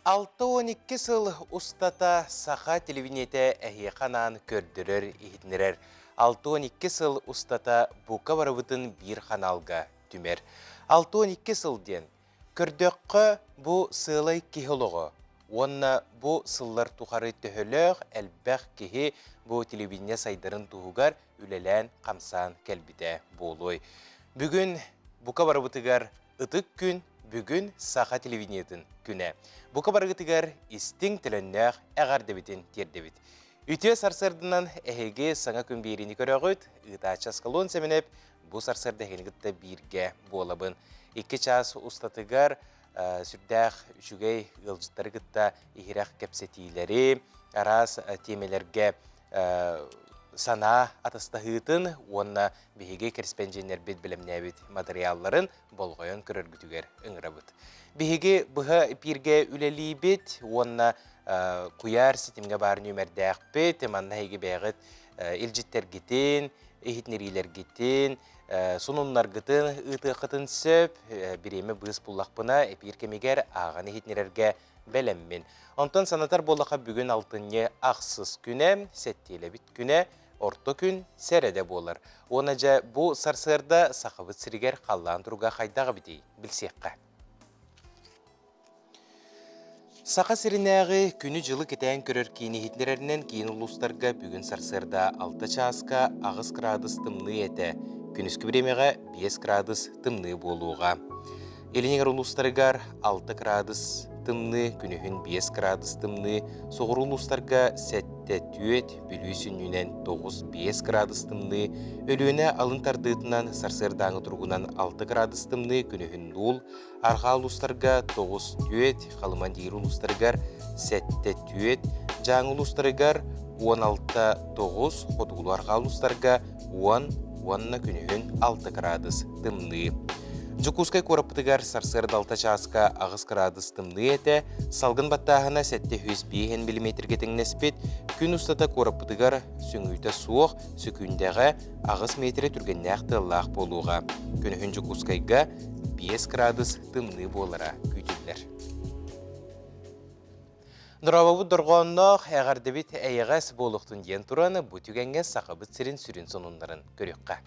62 сыл устата саха телевидениетэ эһиэхэ анаан көрдөрөр-иһитиннэрэр. 62 сыл устата бука барыбытын биир ханаалга түмэр. 62 сыл диэн Көрдөххө, бу сыалай киһи олоҕо уонна бу сыллар тухары төһөлөөх элбэх киһи бу телевидение сайдарын туһугар үлэлээн-хамсаан кэлбитэ буолуой. Бүгүн бука барыбытыгар ытык күн, бүгүн саха телевидениетын күнэ. Бука барыгытыгар истиҥ төлөннөөх эҕэрдэбитин тиэрдэбит. Үтүө сарсыарданан эһиги саҥа күн биэриини көрөҕүт. Ыытааччы Аскалон Сэмэнэп Бу сарсыарда эһигини кытта бииргэ буолабын. Икки чаас устатыгар сүрдээх үчүгэй ыалдьыттары кытта иһирэх кэпсэтиилэри, араас тиэмэлэргэ санаа атастаһыытын уонна биһиги кэрэспэндьиэннэрбит бэлэмнээбит матырыйаалларын болҕойон көрөргүтүгэр ыҥырабыт. Биһиги быһа эпииргэ үлэлиибит уонна куйаар ситимҥэ баар нүөмэрдээхпит. Манна эһиги бэйэҕит илдьиттэргитин, иһитиннэриилэргитин, сонуннаргытын ыытыаххытын сөп. Бириэмэ быыс буллахпына, эпиир кэмигэр ааҕан иһитиннэрэргэ бэлэммин. Онтон санатар буоллахха, бүгүн алтынньы ахсыс күнэ, сэттиэлэбит күнэ, орто күн сэрэдэ буолар. Уонна дьэ бу сарсыарда Сахабыт сиригэр халлаан туруга хайдах эбитий билсиэххэ. Саха сиринээҕи күнү-дьылы кэтээн көрөр киин иһитиннэрэринэн киин улуустарга бүгүн сарсыарда 6 чааска 8 кыраадыс тымныы этэ, күнүскү бириэмэҕэ 5 кыраадыс тымныы буолуоҕа. Илин эҥэр улуустарыгар 6 кыраадыс тымныы, күнүһүн 5 кыраадыс тымныы, соҕуруу улуустарга 7-4, Бүлүү сүнньүнэн 9-5 кыраадыс тымныы, Өлүөнэ алын тардыытынан сарсыардааҥы туругунан 6 кыраадыс тымныы, күнүһүн нуул, Арҕаа улуустарга 9-4, Халыма диир улуустарыгар 7-4, Дьааҥы улуустарыгар 16-9, Хотугулуу арҕаа улуустарга 10 уонна күнүһүн 6 кыраадыс тымныы. Дьокуускай куораппытыгар сарсыарда 6 чааска 8 кыраадыс тымныы этэ, салгын баттааһына 705 миллиметргэ тэҥнэспит, күн устата куораппытыгар сөҥүүтэ суох, сөкүүндэҕэ 8 миэтэрэ түргэннээх тыаллаах буолуоҕа. Күнүһүн Дьокуускайга 5 кыраадыс тымныы буолара күүтүллэр. Дорообобут дорҕоонноох, эҕэрдэбит эйэҕэс буолуохтун диэн туран, бу түгэҥҥэ Сахабыт сирин сүрүн сонуннарын көрүөххэ.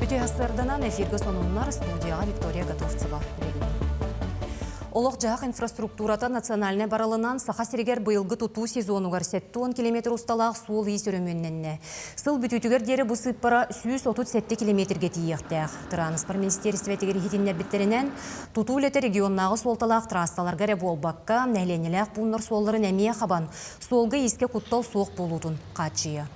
Үтүө сарсыарданан эфиргэ сонуннар студияҕа Виктория Готовцева үлэлиир. Олох-дьаһах инфраструктурата национальнай барылынан Саха сиригэр быйылгы тутуу сезонугар 70 километр усталаах суол-иис өрөмүөннэннэ. Сыл бүтүүтүгэр диэри бу сыыппара 137 километргэ тиийиэхтээх. Тырааныспар министиэристибэтигэр иһитиннэрбиттэринэн, тутуу үлэтэ регионнааҕы суолталаах трассаларга эрэ буолбакка, нэһилиэнньэлээх пууннар суолларын эмиэ хабан, суолга-иискэ куттал суох буолуутун хааччыйыа.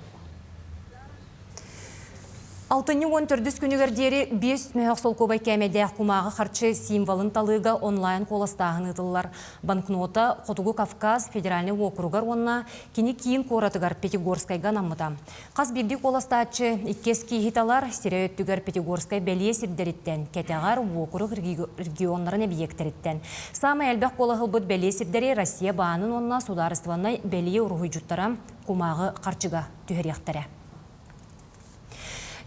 Алтынньы 14 күнүгэр диэри 5 мөһөх солкуобай кээмэйдээх кумааҕы харчы символын талыыга онлайн куоластааһын ыытыллар. Банкнота Хотугу Кавказ федеральнай уокуругар уонна кини киин куоратыгар Пятигорскайга анаммыта. Хас биирдии куоластааччы иккис кииһи талар, сирэй өттүгэр Пятигорскай бэлиэ сирдэриттэн, кэтэҕэр уокурук регионнарын эбийиэктэриттэн. Саамай элбэх куолаһылбыт бэлиэ сирдэри Россия баанын уонна судаарыстыбаннай бэлиэ уруһуйдьуттара кумааҕы харчыга түһэриэхтэрэ.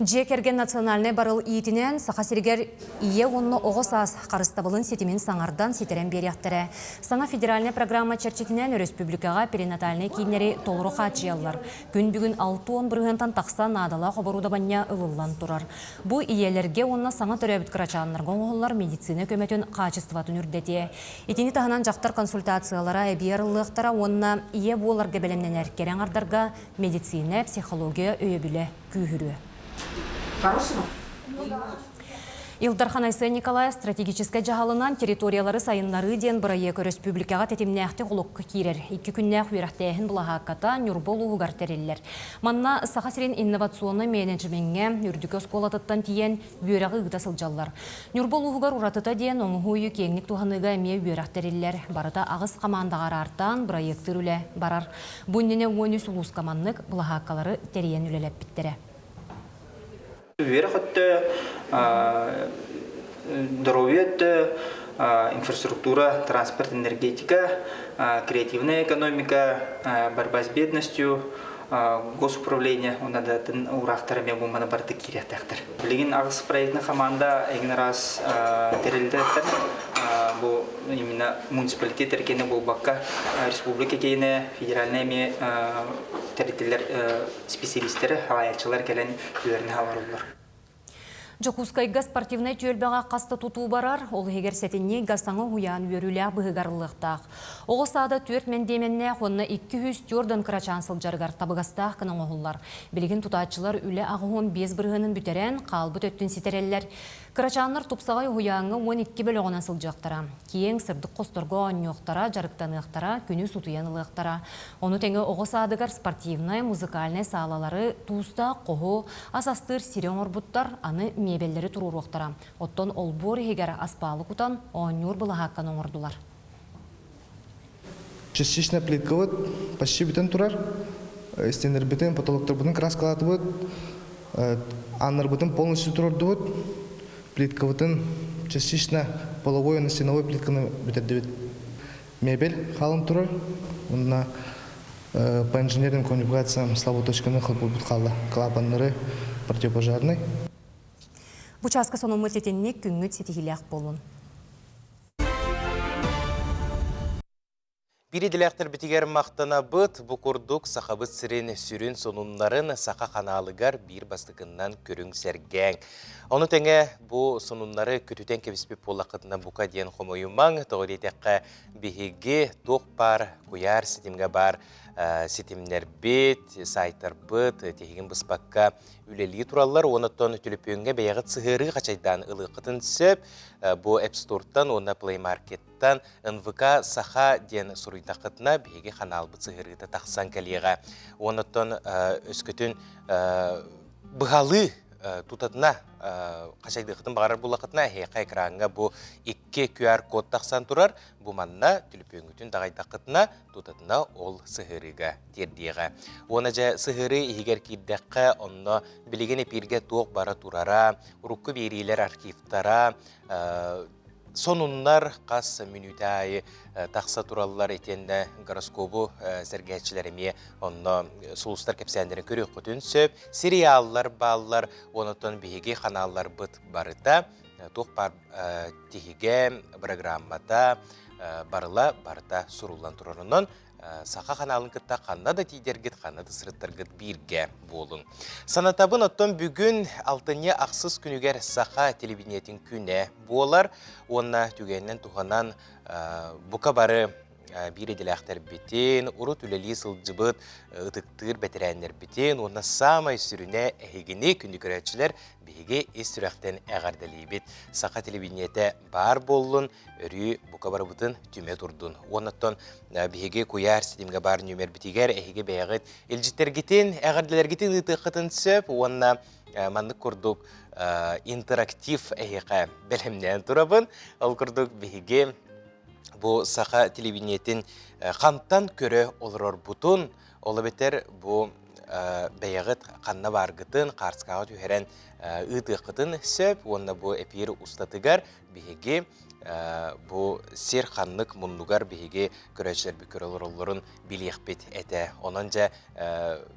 Дьиэ кэргэн национальнай барыл иитинэн Саха сиригэр ийэ уонна оҕо саас харыстабылын ситимин саҥардан ситэрэн биэриэхтэрэ. Саҥа федеральнай программа чэрчитинэн өрөспүүбүлүкэҕэ перинатальнай кииннэри толору хааччыйаллар. Күн бүгүн 60 бырыһыантан тахса наадалаах оборудование ылыллан турар. Бу ийэлэргэ уонна саҥа төрөөбүт кырачааннарга оҥоһуллар медицина көмөтүн хаачыстыбатын үрдэтиэ. Итини таһынан дьахтар консультациялара эбии арыллыахтара уонна ийэ буоларга бэлэмнэнэр кэрэ аҥардарга медицина, психология өйөбүлэ күүһүрүө. Ил Дархан Айсен Николаев стратегическай дьаһалынан территориялары сайыннарыы диэн бырайыак өрөспүүбүлүкэҕэ тэтимнээхтик олоххо киирэр. Икки күннээх үөрэхтээһин былаһаакката Ньурба улууһугар тэриллэр. Манна Саха сирин инновационнай менеджмеҥҥэ үрдүкү оскуолатыттан тиийэн үөрэҕи ыыта сылдьаллар. Ньурба улууһугар уратыта диэн оҥоһуу өйү киэҥник туһаныыга эмиэ үөрэх тэриллэр. Барыта аҕыс хамаандаҕа араартаан бырайыактыыр үлэ барар. Бу иннинэ 13 улууска маннык былаһааккалары тэрийэн үлэлэппиттэрэ. Үөрэх өттө, доруобуйа өттө, инфраструктура, транспорт, энергетика, креативная экономика, борьба с бедностью, госуправление уонна да атын уураахтар эмиэ бу маны барыта киириэхтээхтэр. Билигин аҕыс проектный команда эҥин араас тэрилтэлэр бу именно муниципалитет эркиэнэ буолбакка республика киэнэ федеральнай эмиэ тэрилтэлэр специалистэрэ, салайааччылар кэлэн үөрэнэ олороллор. Дьокуускайга спортивнай түөлбэҕэ хас да тутуу барар, ол иһигэр сэтинньи саҥа уһуйаан үөрүүлээх быһыгар ыллыахтаах. Оҕо саада түөрт мэндиэмэннээх уонна 204 кырачаан сылдьарыгар табыгастаах гына оҥоһуллар. Билигин тутааччылар үлэ 85 бырыһыанын бүтэрэн, хаалбыт өттүн ситэрэллэр. Кырачааннар тупсаҕай уһуйааҥҥа 12 бөлөҕүнэн сылдьыахтара. Киэҥ, сырдык хосторго оонньуохтара, дьарыктаныахтара, күнүс утуйан ылыахтара. Ону тэҥэ оҕо саадыгар спортивнай, музыкальнай саалалары, туустаах хоһу, ас астыыр сири оҥорбуттар, аны миэбэллэри туруоруохтара. Оттон олбуор иһигэр аспаалы кутан, оонньуур былаһаакканы оҥордулар. Частичная плиткабыт почти бүтэн турар. Стенербитин, потолоктарбытын краскалаатыбыт, ааннарбытын полностью турордубут. Плиткабытын частично половой уонна стеновой плитканы бүтэрдибит. Мебель хаалан турар. Уонна по инженерным коммуникациям слабую точканы холбуурбут хаалла. Клапаннары противопожарный. Бу чааска сонуммут итинник күҥҥүт ситиһиилээх буолун. Биир идэлээхтэрбитигэр махтанабыт. Бу курдук Сахабыт сирин сүрүн сонуннарын Саха ханаалыгар биир бастакыннан көрүҥ сэргээҥ. Ону тэҥэ бу сонуннары көтүтэн кэбиспит буоллаххытына бука диэн хомойумаҥ. Тоҕо диэтэххэ биһиги туох баар куйаар ситимҥэ баар ситимнэрбит, сайтарбыт тиһигин быспакка үлэлии тураллар. Онон төлөпүөҥҥэ бэйэҕит сыһыарыы хачайдаан ылыаххытын сөп. Бу App Store-тан уонна Play Market Тан НВК Саха диэн суруйдаххытына биһиги ханаалбыт сыһыарыыта тахсан кэлиэҕэ. Онон өскөтүн быһалыы тутатына хачайдыаххытын баҕарар буоллаххытына эһиэхэ экраҥҥа бу икки QR-код тахсан турар. Бу манна түлүпүөҥҥүтүн даҕайдаххытына тутатына ол сыһыарыыга тиэрдиэҕэ. Уонна дьэ сыһыарыы иһигэр киирдэххэ онно билигин эпииргэ туох бара турара, урукку биэриилэр архивтара, Сонуннар хас мүнүүтэ аайы тахса тураллар итиэннэ гороскобу сэргээччилэр эмиэ онно сулустар кэпсээннэрин көрүөххүтүн сөп. Сериаллар бааллар, онтон биһиги ханаалларбыт барыта туох баар тиһигэ, бырагырааммата барыла барыта суруллан турар. Онон Саха ханаалын кытта ханна да тиийдэргит, ханна да сырыттаргыт бииргэ буолуҥ. Санатабын, оттон бүгүн алтынньы ахсыс күнүгэр Саха телевидениетин күнэ буолар уонна түгэнинэн туһанан бука бары биир идэлээхтэрбитин, урут үлэлии сылдьыбыт ытыктыыр бэтэрээннэрбитин уонна саамай сүрүнэ эһигини күндү көрөөччүлэр биһиги ис сүрэхтэн эҕэрдэлиибит. Саха телевидениетэ баар буоллун, өрүү бука барыбытын түмэ турдун. Уоннаттан биһиги куйаар ситимгэ баар нүмербитигэр эһиги бэйэҕит илдьиттэргитин, эҕэрдэлэргитин ыытыаххытын сөп уонна маннык курдук интерактив эһиэхэ бэлэмнээн турабын. Ол курдук биһиги бу саха телевидениетин хантан көрө олорорбутун, ол эбэтэр бу бэйэҕит ханна бааргытын хаарскаҕа түһэрэн ыытыаххытын сөп уонна бу эпиир устатыгар биһиги бу сир ханнык муннугар биһиги көрөөччүлэрбит көрө олороллорун билиэхпит этэ. Онон дьэ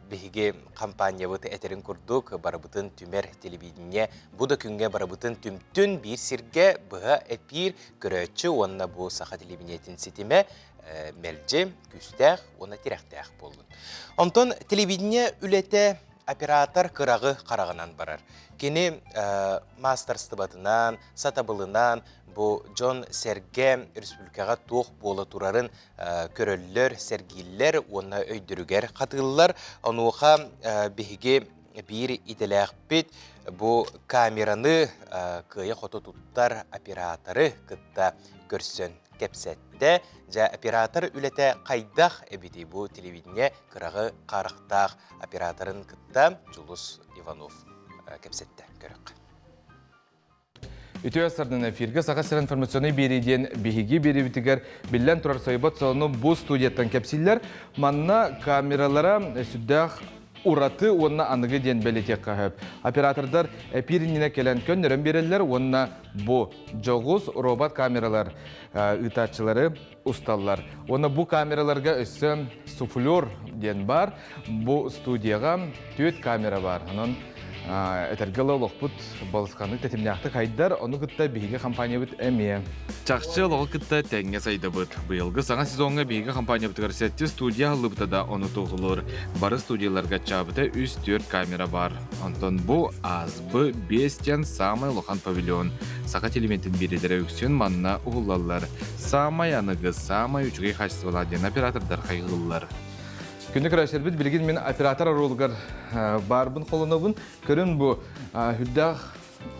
биһиги компаниябыт этэрин курдук барыбытын түмэр телевидение бу да күҥҥэ барыбытын түмтүн биир сиргэ быһа эпиир көрөөччү уонна бу саха телевидениетин ситимэ мэлдьи күүстээх уонна тирэхтээх буоллун. Онтон телевидение үлэтэ оператор кыраҕы хараҕынан барар. Кини маастарыстыбатынан, сатабылынан бу дьон-сэргэ республикаҕа туох буола турарын көрөллөр, сэргииллэр уонна өйдөрүгэр хатыыллар. Онуоха биһиги биир идэлээхпит бу камераны кыайа-хото туттар операторы кытта көрсөн кэпсэттэ. Дьэ, оператор үлэтэ хайдах эбитий бу телевидение кыраҕы харахтаах операторын кытта Дьулус Иванов кэпсэттэ. Көрөххө. Үтүө сардан эфиргэ Саха сирин информационнай биэрии диэн биһиги биэриибитигэр биллэн турар сойбот сонуну бу студияттан кэпсииллэр. Манна камералара сүрдээх ураты уонна аныгы диэн бэлиэтиэххэ сөп. Оператордар эпиир иннинэ кэлэн көннөрөн биэрэллэр уонна бу дьоҕус робот камералар ыытааччылары усталлар. Уонна бу камераларга өссө суфлер диэн бар. Бу студияҕа түөрт камера бар. Онон этэргэ ыла олохпут балысханнык тэтимнээхтик хайдар, ону кытта биһиги компаниябыт эмиэ. Чахчы олоҕу кытта тэҥҥэ сайдабыт. Быйылгы саҥа сезоҥҥа биһиги компаниябытыгар сэттис студия аһыллыбыта да ону туоһулуур. Бары студияларга аччаабыта үс-түөрт камера бар. Онтон бу АСБ 5 диэн саамай улахан павильон. Саха телевидениетин биэриилэрэ үксүн манна уһуллаллар. Саамай аныгы, саамай үчүгэй хаачыстыбалаах диэн оператордар хайҕыыллар. Күнү көрөөччүлэрбит билигин мин оператор оруолугар баарбын холонобун. Көрүн бу үрдээх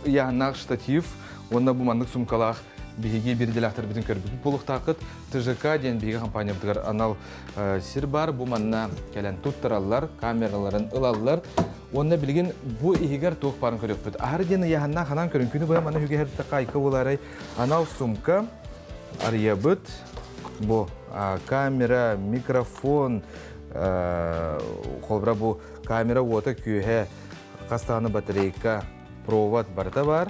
ыйааһыннаах штатив уонна бу маннык сумкалаах биһиги биирдэлээхтэрбитин көрбүппүт буолуохтааххыт. ТЖК диэн биһиги компаниябытыгар анал сир бар. Бу манна кэлэн туттараллар, камераларын ылаллар. Уонна билигин бу иһигэр туох баарын көрүөхпүт. Аһары диэн ыйааһыннаах анаан көрүн. Күнү быһа маны үгэһэр айка буолаарай анал сумка арыйабыт. Бу камера, микрофон, холобура бу камера уота күөһэ, хас даҕаны батарейка, провод барыта баар.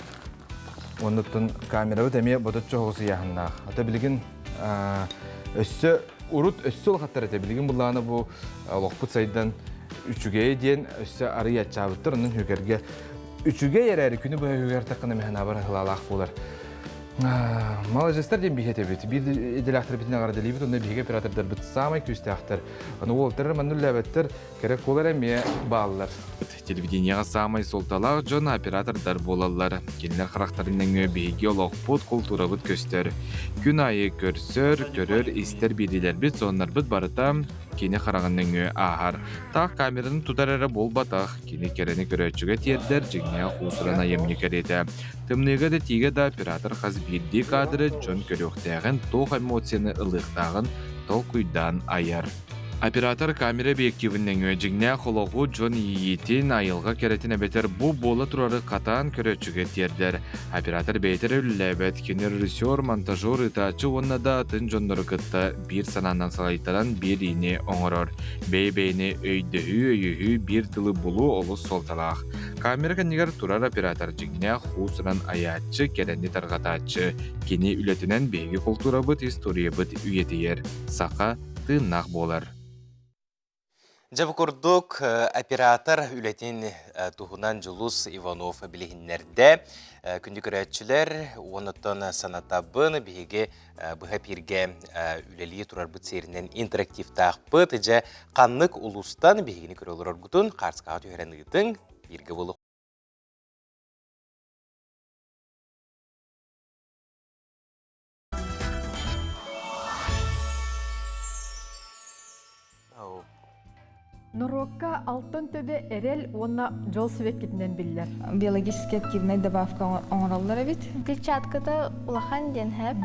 Оннуттан камерабыт эмиэ ботуччу соҕус ыйааһыннаах. Ата билигин өссө урут өссө улахаттар этэ. Билигин буллаҕына бу олохпут сайдан үчүгэйэ диэн өссө арый аччаабыттар. Онон үгэргэ үчүгэй эрээри күнү быһа үгэр таххына мэхэнабар хылаалаах буолар. Маладьыстар диэн биһи этэбит. Биир идэлээхтэрбитин эҕэрдэлиибит, онно биһиги оператордарбыт саамай күүстээхтэр. Аны уолаттар манна үлэлээбэттэр, кэрэ куолар эмиэ бааллар. Телевидениеҕа саамай суолталаах дьон оператордар буолаллар. Кинилэр харахтарын нөҥүө биһиги олохпут, култуурабыт көстөр. Күн аайы көрсөр, көрөр, истэр биэриилэрбит, сонуннарбыт барыта кини хараҕын нөҥүө ааһар. Таах камераны тутар эрэ буолбатах, кини кэрэни көрөөччүгэ тиэрдэр дьиҥнээх уус-уран айымньы кэриэтэ. Тымныыга да тиигэ да оператор хас биирдии кадры дьон көрүөхтээҕин, туох эмоцияны ылыахтааҕын толкуйдаан айар. Оператор камера объективын нөҥүө дьиҥнээх олоҕу, дьон иэйиитин, айылҕа кэрэтин эбэтэр бу буола турары хатаан көрөөччүгэ тиэрдэр. Оператор бэйэтэ эрэ үлэлээбэт, кини режиссер, монтажер, ыытааччы уонна да атын дьоннору кытта биир санаанан салайтаран биэриини оҥорор. Бэйэ-бэйэни өйдөһүү, өйөһүү, биир тылы булуу олус суолталаах. Камера кэннигэр турар оператор дьиҥнээх уус-уран айааччы, кэрэни тарҕатааччы. Кини үлэтинэн биһиги култуурабыт, историябыт үйэтийэр. Саха тыыннаах буолар. Дьэ бу курдук оператор үлэтин туһунан Дьулус Иванов билиһиннэрдэ. Күндү көрөөччүлэр, уонуттан санатабын биһиги быһа эпииргэ үлэлии турарбыт сиэринэн интерактивтаахпыт. Дьэ ханнык улуустан биһигини көрө олороргутун хаарскаҕа түһэрэн ыытыҥ, бииргэ буолуох. Норуокка алтан төбө эрэл уонна дьол сибэккитинэн биллэр. Биологически активнай добавка оҥороллор эбит. Клетчатката улахан диэн хэп,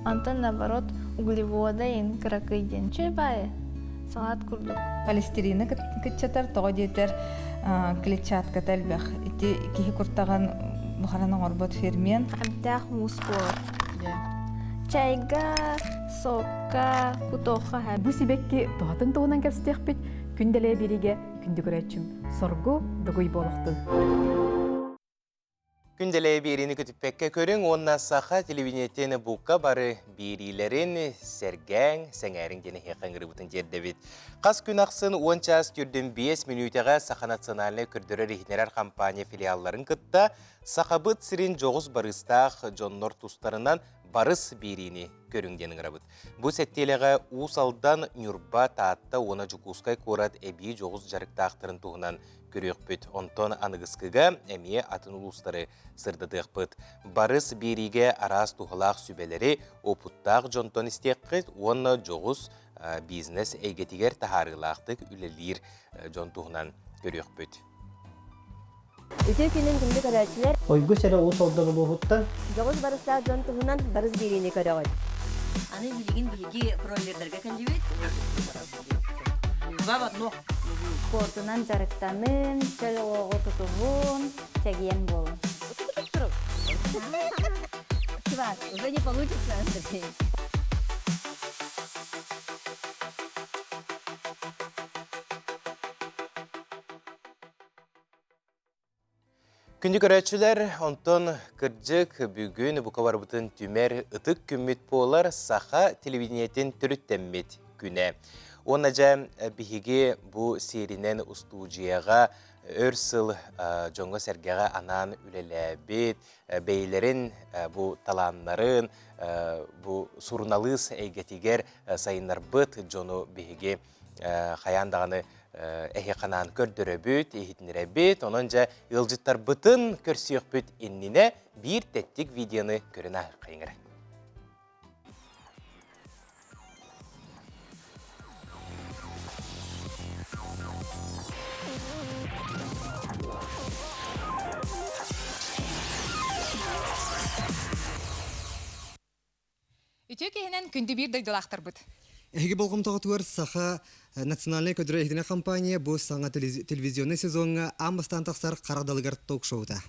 онтон наоборот углевода ин кыракый диэн чүй баайы салат курдук. Холестерины кыччатар, тоҕо диэтэр клетчатката элбэх. Ити киһи куртаҕын бухаран оҥорбот фермент. Эмтээх муус буолар. Чайга, сокка, кутохха Бу сибэкки туһатын туһунан кэпсэтиэхпит күндэлээ биригэ күндү көрөөччүм соргу дугуй буолуохтун. Күндэлээ биэриини көтүппэккэ көрүҥ уонна саха телевидениетин бука бары биэриилэрин сэргээҥ, сэҥээриҥ диэн эһиэхэ ыҥырыбытын тиэрдэбит. Хас күн ахсын 10 чаас 45 мүнүүтэҕэ Саха национальнай көрдөрөр-иһитиннэрэр компания филиалларын кытта Сахабыт сирин дьоҕус барыыстаах дьоннор тустарынан барыс биэриини көрүҥ диэн ыҥырабыт. Бу сэттиэлэҕэ Уус Алдан, Ньурба, Таатта уонна Дьокуускай куорат эбии дьоҕус дьарыктаахтарын туһунан көрүөхпүт. Онтон аныгыскыга эмиэ атын улуустары сырдатыахпыт. Барыс биэриигэ араас туһалаах сүбэлэри уопуттаах дьонтон истиэххит уонна дьоҕус бизнес эйгэтигэр таһаарыылаахтык үлэлиир дьон туһунан көрүөхпүт. Үтүө күнүн күндү көрөөччүлэр! Ойгус эрэ Уус Алдан улууһуттан. Дьоҕус барыстаах дьон туһунан барыс биэриини көрөҕүт. Аны билигин биһиги бройлердарга кэллибит. Два в одно. Спордунан дьарыктанын, чөл олоҕу тутуһун, чэгиэн буолун. Чувак, уже не получится, Андрей. Күндү көрөөччүлэр, онтон кырдьык бүгүн бука барбытын түмэр ытык күммүт буолар саха телевидениетин төрүттэммит күнэ. Уонна дьэ биһиги бу сиэринэн устуудьуйаҕа өр сыл дьоҥҥо-сэргэҕэ анаан үлэлээбит, бэйэлэрин бу талааннарын, бу суруналыыс эйгэтигэр сайыннарбыт дьону биһиги хайаан даҕаны эһиэхэ анаан көрдөрөбүт, иһитиннэрэбит. Онон дьэ ыалдьыттарбытын көрсүөхпүт иннинэ биир тэттик видеоны көрөн ааһыаххайыҥ эрэ. Үтүө киһинэн күндү биир дойдулаахтарбыт. Эһиги болҕомтоҕутугар Саха национальнай көдөрө иһитинэ компания бу саҥа телевизионнай сезоҥҥа аан бастаан тахсар харах далыгар ток-шоута.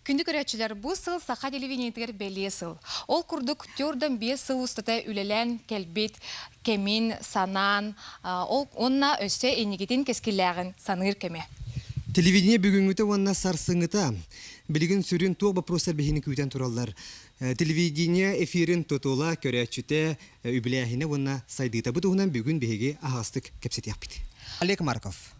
Күндү көрөөччүлэр, бу сыл саха телевидениетигэр бэлиэ сыл. Ол курдук, төрдөн биэс сыл устата үлэлээн кэлбит кэмин, санаан, ол уонна өссө инникитин кэскиллээҕин саныыр кэмэ. Телевидение бүгүҥҥүтэ уонна сарсыҥҥыта билигин сүрүн туох боппуруостар биһигини күүтэн тураллар? Телевидение эфирин тутула, көрөөччүтэ, үбүлээһинэ уонна сайдыыта бу туһунан бүгүн биһиги аһаҕастык кэпсэтиэхпит. Олег Марков.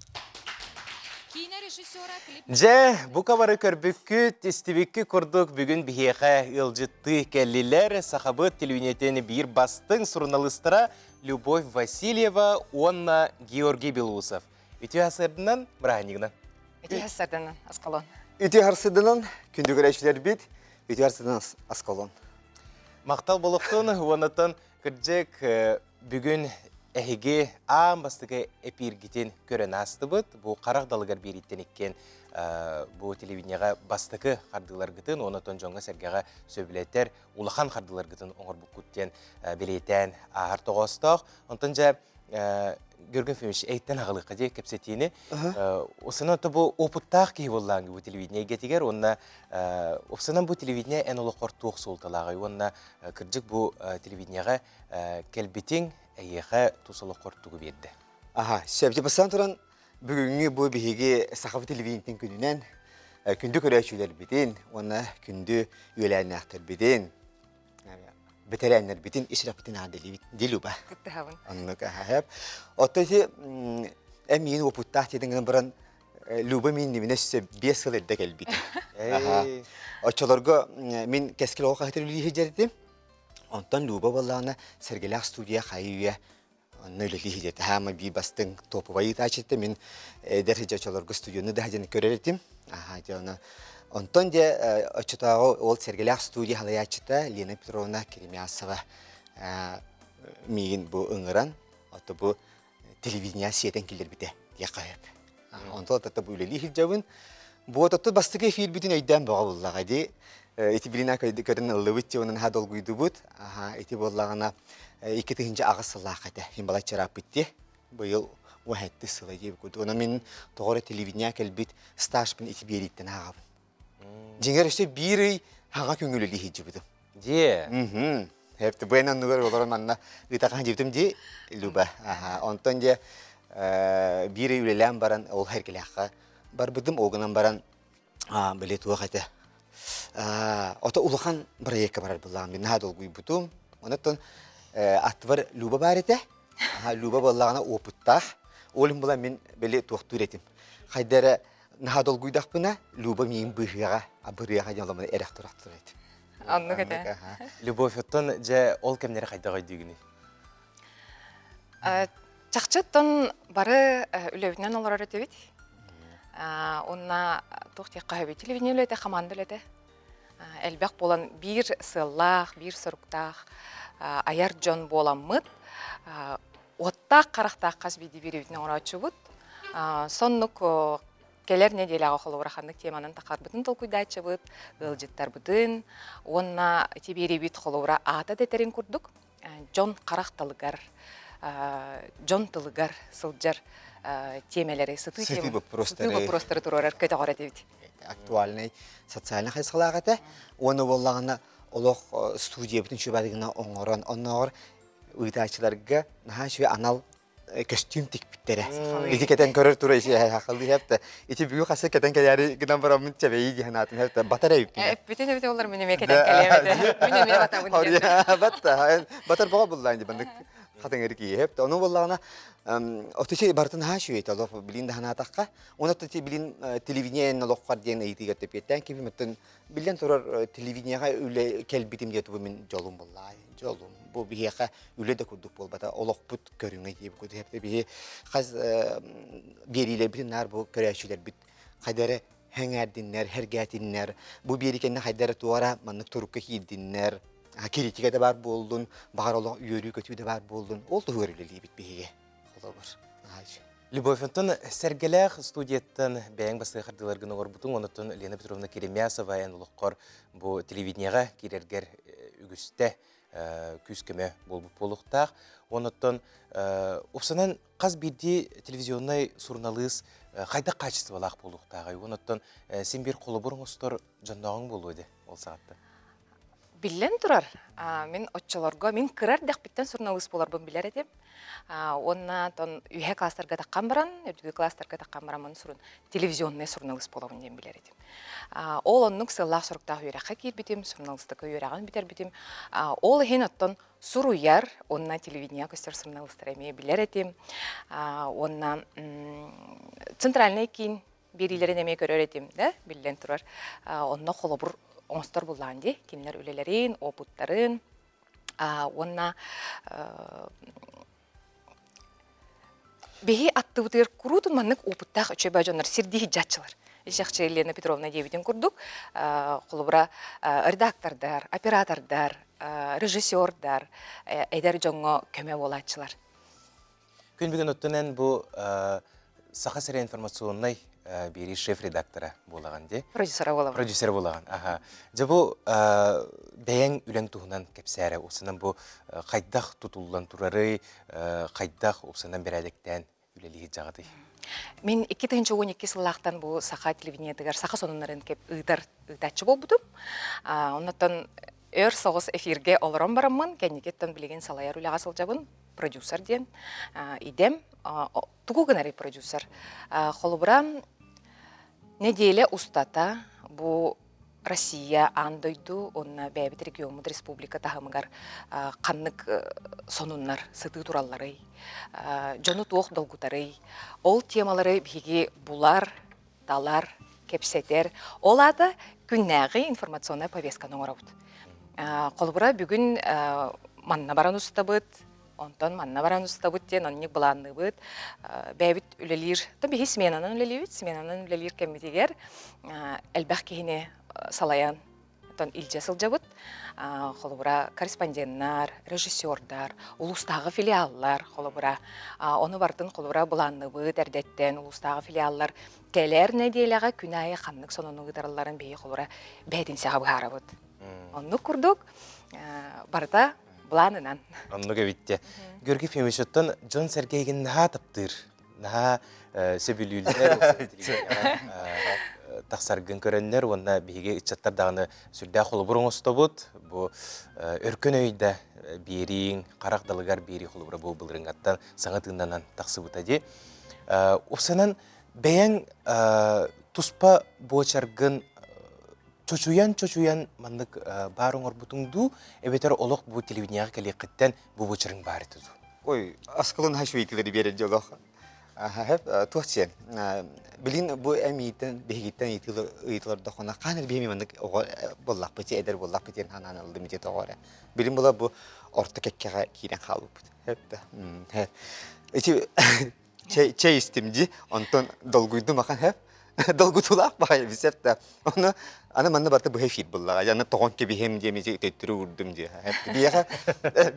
Дьэ, бука бары көрбүккүт, истибиккит курдук бүгүн биһиэхэ ыалдьыттыы кэллилэр Сахабыт телевидениетин биир бастыҥ суруналыыстара Любовь Васильева уонна Георгий Белоусов. Үтүө сарсыарданан, бырааһынньыгынан. Үтүө сарсыарданан, Аскалон. Үтүө сарсыарданан, күндү көрөөччүлэрбит, үтүө сарсыарданан Аскалон. Махтал болохтун, уоннаттан кырдьык бүгүн эһиги аан бастакы эпииргитин көрөн аастыбыт. Бу харах далыгар биэрииттэн иккиэн бу телевидениеҕэ бастакы хардыыларгытын, онотон дьоҥҥо-сэргэҕэ сөбүлэтэр улахан хардыыларгытын оҥорбуккут диэн бэлиэтээн ааһар тоҕоостоох. Онтон дьэ Георгий Ефимович, эйттэн аҕалыахха дии кэпсэтиини. Усанан бу опыттаах киһи буоллаан бу телевидение эйгэтигэр уонна упсанан бу телевидение эн олоххор туох суолталааҕый уонна кырдьык бу телевидениеҕэ кэлбитиҥ эйиэхэ тус олоххор тугу биэрдэ? Аха, сөп. Бастаан туран бүгүҥҥү бу биһиги Сахабыт телевидениетин күнүнэн күндү көрөөччүлэрбитин уонна күндү үөлээннээхтэрбитин бэтэрээннэрбитин ис сүрэхпитин аадалыыбыт дии Люба. Кыттыһабын. Оннук аһап. Оттон ити эн миин уопуттаах диэтин гынан баран Люба миин нибинэ өссө 5 сыл эрдэ кэлбит. Оччолорго мин кэскил оҕо хаһыатар үлэлии сылдьар Онтон Люба буоллаҕына Сэргэлээх студия хайы үйэ Онно үлэлии сылдьар. Хаама биир бастыҥ топовай ыытааччыта мин эдэр сылдьар студияны да дьэн көрөр этим. Аха дьэ ону онтон дьэ оччотооҕу ол Сэргэлээх студия халайааччыта Лена Петровна Керемясова миигин бу ыҥыран ото бу телевидение сиэтэн киллэрбитэ диэххэ сөп. Онтон отото бу үлэлии сылдьабын. Бу отото бастакы эфирбитин өйдөөн бөҕө буллаҕа дии. Ити билина көрөн ыллыбыт дии, онон долгуйдубут. Аха, ити буоллаҕына 2008 сыллаах этэ. Хин балачча ырааппыт дии. Быйыл уһэттис сыла дии курдук. Онон мин тоҕо эрэ телевидение кэлбит стажпын ити биэрииттэн ааҕабын. Дьиҥэр өссө биир ый хаҥа күҥүл үлэлии сылдьыбытым. Дьиэ. Мм. Хепти бэйэн оннугар олорон манна ыытахан дьибитим дии Люба. Аха. Онтон дьэ биир ый үлэлээн баран ол Хэркилээххэ барбытым. Ол гынан баран били туох этэ ото улахан проекка барар былаан мин наһаа долгуйбутум. Онон аттыбар Люба баар этэ. Люба буоллаҕына опыттаах. Ол иһин була мин били туохтуур этим. Хайда эрэ наһаа долгуйдахпына Люба миигин быыһыаҕа, абырыаҕа диэн оломмун эрэх турах турар этим. Оннук этэ. Любовь, оттон дьэ ол кэмнэри хайдах өйдүүгүнүй? Чахчыттан бары үлэбитинэн олорор этибит. Уонна туох диэххэ сөбүй телевидение үлэтэ, хамаанда үлэтэ. Элбэх буолан биир сыаллаах, биир соруктаах айар дьон буоламмыт, уоттаах харахтаах хас биирдии биэриибитин оҥорооччубут. Соннук кэлэр нэдиэлэҕэ холобура ханнык теманан тахарбытын толкуйдааччыбыт, ыалдьыттарбытын уонна ити биэриибит холобура аата да этэрин курдук дьон харах талыгар, дьон тылыгар сылдьар тиэмэлэри, сытыы боппуруостары туруорар көтөҕөр этибит. Актуальный социальный хайысхалаах этэ. Уонна буоллаҕына олох студиябытын үчүгэй гына оҥорон, оннооҕор ыытааччыларга наһаа үчүгэй анал. көстүүм тикпиттэрэ. Ити кэтэн көрөр тура isi хахалыы хэпте. Ити бүгү хасы кэтэн кэлээри гынан бараммын чэбэйи диэн аатын хэпте батар эбиппин. Эппитин эбите олар мин эмиэ кэтэн кэлиэм этэ. Мин эмиэ батабын диэн. Батта батар боҕо буллаан ди бандык хатыҥыр киһи хэпте. Ону боллаҕына отучи бартын хааш үөйт олох билин да ханаатахха. Оны ти билин телевидение олоххар диэн ыйытыыга тэпиэттээн кибим оттон Биллэн турар, телевидениеҕа үлэ кэлбитим диэ тубу мин дьолум буоллаа. Дьолум. Бу биһиэхэ үлэ да курдук буолбата, олохпут көрүҥэ диэбит курдук. Биһи хас биэриилэрбитин наар бу көрөөччүлэрбит хайда эрэ сэҥээрдиннэр, сэргээтиннэр, бу биэрии кэннэ хайда эрэ туора маннык турукка киирдиннэр, критика да баар буоллун, баҕар олох үөрүү-көтүү да баар буоллун, ол туһугар үлэлиибит биһиги. Холобур. Любовь, онтон Сэргэлээх студияттан бэйэҥ бастакы хардыыларгын оҥорбутуҥ, онтон Лена Петровна Керемясова эн олоххор бу телевидениеҕэ киирэргэр үгүстэ күүс-көмө буолбут буолуохтаах. Онтон упсанан хас биирдии телевизионнай суруналыыс хайдах хаачыстыбалаах буолуохтааҕый? Онтон син биир холобур оҥостор дьоннооҕуҥ буолуо дии ол саҕаттан. Биллэн турар, мин оччолорго мин кыра эрдэхпиттэн суруналыыс буоларбын билэр этим. Уонна тон үһэ класстарга таххан баран, үрдүкү класстарга таххан бараммын сурун телевизионнай суруналыыс буолабын диэн билэр этим. Ол оннук сыаллаах-соруктаах үөрэххэ киирбитим, суруналыыстыка үөрэҕин бүтэрбитим. Ол иһин оттон суруйар уонна телевидениеҕа көстөр суруналыыстары эмиэ билэр этим. Уонна центральный киин биэриилэрин эмиэ көрөр этим да, биллэн турар. Онно холобур оҥостор буллаан дии, кинилэр үлэлэрин, опыттарын уонна биһи аттыбытыгар куруутун маннык опыттаах үчүгэй дьоннор сирдии сылдьааччылар. Ишахчы Елена Петровна диэбитин курдук, холобура редактордар, оператордар, режиссердар эдэр дьоҥҥо көмө буолааччылар. Күн бүгүн оттон эн бу Саха сирэ информационнай биэрии шеф-редактора буолаҕын дии. Продюсера буолабын. Продюсер буолаҕын. Аха. Дьэ бу бэйэҥ үлэҥ туһунан кэпсээрэ. Упсанан бу хайдах тутуллан турарый, хайдах упсанан бэрээдэктээн үлэлии сылдьаҕытый? Мин 2012 сыллаахтан бу саха телевидениетыгар саха сонуннарын ыытар ыытааччы буолбутум. Оннуттан өр соҕус эфиргэ олорон бараммын, кэнникиттэн билигин салайар үлэҕэ сылдьабын. Продюсер диэн идэм. Тугу гынарый продюсер? Холобура, нэдиэлэ устата бу Россия аан дойду уонна бэйэбит региоммут республика таһымыгар ханнык сонуннар сытыы туралларый, дьону туох долгутарый, ол темалары биһиги булар, талар, кэпсэтэр. Ол аата күннээҕи информационнай повестканы оҥоробут. Холобура, бүгүн манна баран устабыт, онтон манна баран устабыт диэн оннук былаанныыбыт. Бэйэбит үлэлиир, то биһи сменанан үлэлиибит, сменанан үлэлиир кэммитигэр элбэх киһини салайан Оттон илдьэ сылдьабыт. Холобура, корреспонденнар, режиссердар, улуустааҕы филиаллар, холобура, ону барытын холобура былаанныбыт эрдэттэн улуустааҕы филиаллар кэлэр нэдиэлэҕэ күн аайы ханнык сонуну ыытаралларын биһи холобура бээтинсэҕэ быһаарабыт. Оннук курдук барыта былаанынан. Оннук эбит дьэ. Георгий Ефимович, оттон дьон-сэргэ эйигин наһаа таптыыр наһаа сөбүлүүллэр тахсаргын көрөннөр уонна биһиги ыччаттар даҕаны сүрдээх холобур оҥостобут. Бу өркөн өйдө биэрииҥ, харах далыгар биэрии холобура бу былырыҥҥаттан саҥа тыыннанан тахсыбыта дии. Упсанан бэйэҥ туспа буочаргын чочуйан-чочуйан маннык баар оҥорбутуҥ дуу, эбэтэр олох бу телевидениеҕэ кэлиэххиттэн бу буочарыҥ баар этэ дуу? Ой, аскылын хашвейтилери биэрэр дьолох. Туох сиэн. Билин бу эмиитен биһигиттэн ыйытылардахына хаан биһими маннык оҕо буоллахпыт эдэр буоллахпыт диэн ханаан ылдым дии тоҕо эрэ. Билин була бу орто кэккэҕэ киирэн хаалбыппыт. Хэп. Ити чэй истим дии, онтон долгуйдум ахан хэп. Долгутуулаах баҕайы бисеп да. Ону аны манна барыта быһа эфир буллаҕа. Аны тоҕон кэбиһэм диэм төттөрү уурдум дии. Биэхэ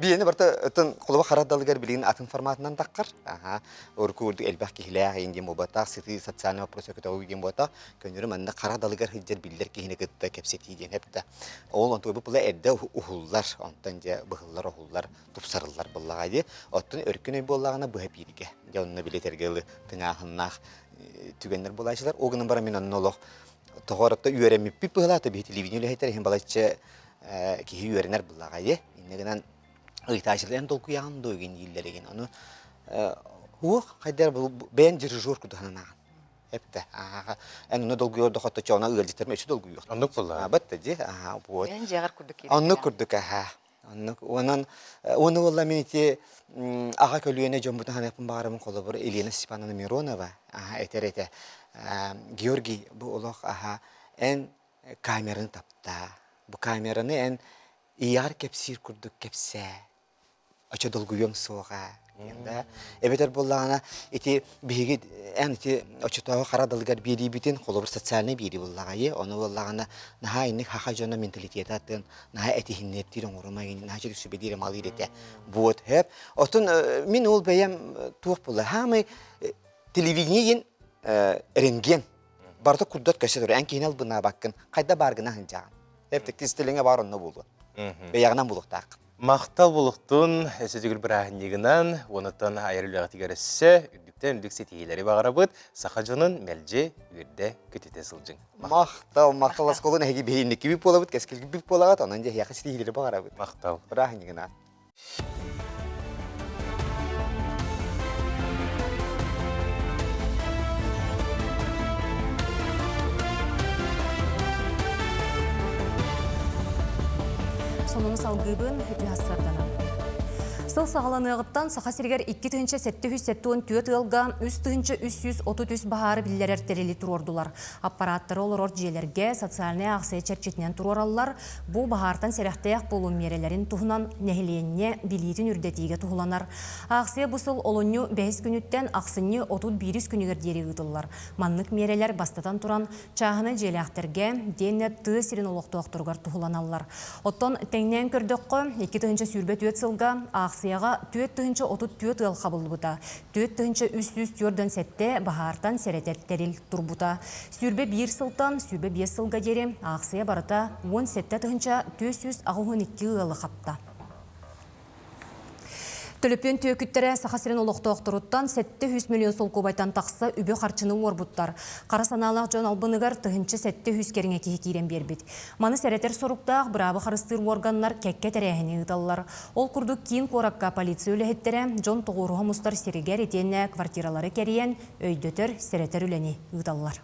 биэни барыта оттон холоба хара далыгар билигин атын форматынан таххар. Аха. Урку урдук элбэх киһилээх иин диэн буолбатах, сытыы социальный вопрос көтөҕүү диэн буолбатах. Көннөрү манна хара далыгар сылдьар биллэр киһини кытта кэпсэтии диэн эптэ. Ол онтуга бу эрдэ уһуллар, онтон дьэ быһыллар, оһуллар, тупсарыллар буоллаҕа дии. Оттон өркөн өй буоллаҕына быһа бииргэ. Дьэ онно билэтэргэ ылы тыҥааһыннаах түгэннэр буолааччылар. Ол гынан баран мин онно олох тоҕо үөрэммиппит быһыылаах биһи телевидение үлэһиттэр иһин балачча киһи үөрэнэр буоллаҕа дии. Инньэ гынан ыйытааччылар эн толкуйаҕын дуо игин дииллэр игин. Ону. Уох, хайдар бэйэн дирижер курдук санааҕын. Эптэ. Ааха. Эн ону долгуйар дохотто чоона ыалдьыттарым өссө долгуйуох. Оннук буолла. Бат да ди. Аха, вот. Бэйэн дьиэҕэр курдук киирэн Оннук курдук аха. Оннук. Онон уону буолла мин ити аҕа көлүөнэ дьоммутун ханыахпын баҕарабын холобур Елена Степановна Миронова аха этэр этэ. Георгий бу олох аха эн камераны таптаа. Бу камераны эн ийэҕэр кэпсиир курдук кэпсээ. Очо долгуйуом суоҕа да эбэтэр буоллаҕына ити биһиги эн ити оччотооҕу хара далыгар биэриибитин холобур социальнай биэрии буоллаҕайы ону буоллаҕына наһаа инник хаха дьоно менталитета атын наһаа этиһиннэртиир оҥорума наһаа чөтүк сүбэлиир амалыыр этэ вот хөп отун мин ол бэйэм туох буолла хаамай телевидение диэн рентген барыта курдат көсө турар эн киһини албынаабаккын хайда бааргына сылдьаҕын эптик тистилиҥэ баар онно буолуо бэйэҕинэн булуохтааххын Махтал булуктун, өссө төгүл бырааһынньыгынан, уонуттан айар үлэҕитигэр өссө үрдүктэн үрдүк ситиһиилэри баҕарабыт, саха дьонун мэлдьи үөрдэ көтүтэ сылдьыҥ. Махтал, махтал осколун эһиги биһиинникибит буолабыт, кэскилгибит буолаҕыт, онон дьэ эһиэхэ ситиһиилэри баҕарабыт. Махтал. Бырааһынньыгынан. Сонуну салгыыбын үтүө сарданам. Сыл саҕаланыаҕыттан Саха сиригэр 2774 ыалга 3333 баһаары биллэрэр тэрили туруордулар. Аппараттары олорор дьиэлэргэ социальнай аахсыйа чэрчитинэн туруораллар. Бу баһаартан сэрэхтээх буолуу миэрэлэрин туһунан нэһилиэнньэ билиитин үрдэтиигэ туһуланар. Аахсыйа бу сыл олунньу бэһис күнүттэн ахсынньы 31 күнүгэр диэри ыытыллар. Маннык миэрэлэр бастатан туран чааһынай дьиэлээхтэргэ, диэннэ тыа сирин олохтоохторугар туһуланаллар. Оттон тэҥнээн көрдөххө, 2024 сылга аахсыйаҕа 4034 ыал хабыллыбыта, 4347 баһаартан сэрэтэр тэрил турбута. 21 сылтан 25 сылга диэри аахсыйа барыта 17 482 ыалы хапта. Төлөпүөн түөкүттэрэ Саха сирин олохтоохторуттан 700 миллион солкуобайтан тахса үбү-харчыны уорбуттар. Хара санаалаах дьон албыныгар 1700 кэриҥэ киһи киирэн биэрбит. Маны сэрэтэр соруктаах быраабы харыстыыр уорганнар кэккэ тэрээһини ыыталлар. Ол курдук киин куоракка полиция үлэһиттэрэ дьон тоҕуоруһа мустар сиригэр итиэннэ квартиралары кэрийэн өйдөтөр, сэрэтэр үлэни ыыталлар.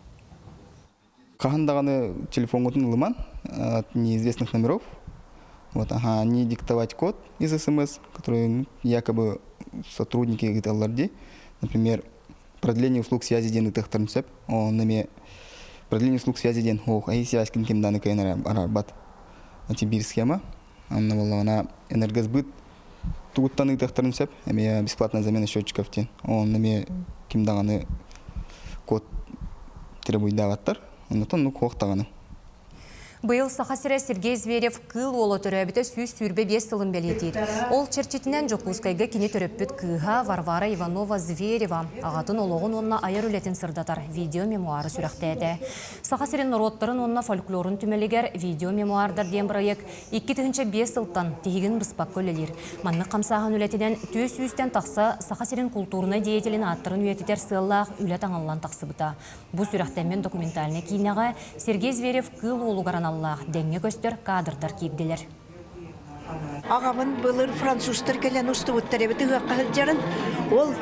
Хаһан даҕаны телефоҥҥутун ылыман от неизвестных номеров. Вот, ага, не диктовать код из СМС, который якобы сотрудники ыыталлар дии. Например, продление услуг связи диэн ыытыахтарын сөп. Онно эмиэ продление услуг связи диэн ох, эһи связькин ким даҕаны кыайан араарбат. Эти биир схема. Онно буоллаҕына энергосбыт тугуттан ыытыахтарын сөп. Эмиэ бесплатная замена счетчиков диэн. Онно эмиэ ким даҕаны код требуйдаабаттар. Оннотон ну куох даҕаны. Быйыл Саха сирэ Сергей Зверев Кыыл уола төрөөбүтэ 125 сылын бэлиэтиир. Ол чэрчитинэн Дьокуускайга кини төрөппүт кыыһа Варвара Иванова Зверева аҕатын олоҕун уонна айар үлэтин сырдатар видео-мемуары сүрэхтээтэ. Саха сирин норуоттарын уонна фольклорун түмэлигэр видео-мемуардар диэн бырайыак 2005 сылтан тиһигин быспакка үлэлиир. Маннык хамсааһын үлэтинэн 400-тэн тахса Саха сирин култуурунай деятелин ааттарын үйэтитэр сыаллаах үлэ таҥыллан тахсыбыта. Бу сүрэхтэммит документальнай киинэҕэ Сергей Зверев кыыл уолугар аналлаах дэҥҥэ көстөр кадрдар киирдилэр. Аҕабын былыр французтар кэлэн устубуттар эбит ыһыахха сылдьарын. Ол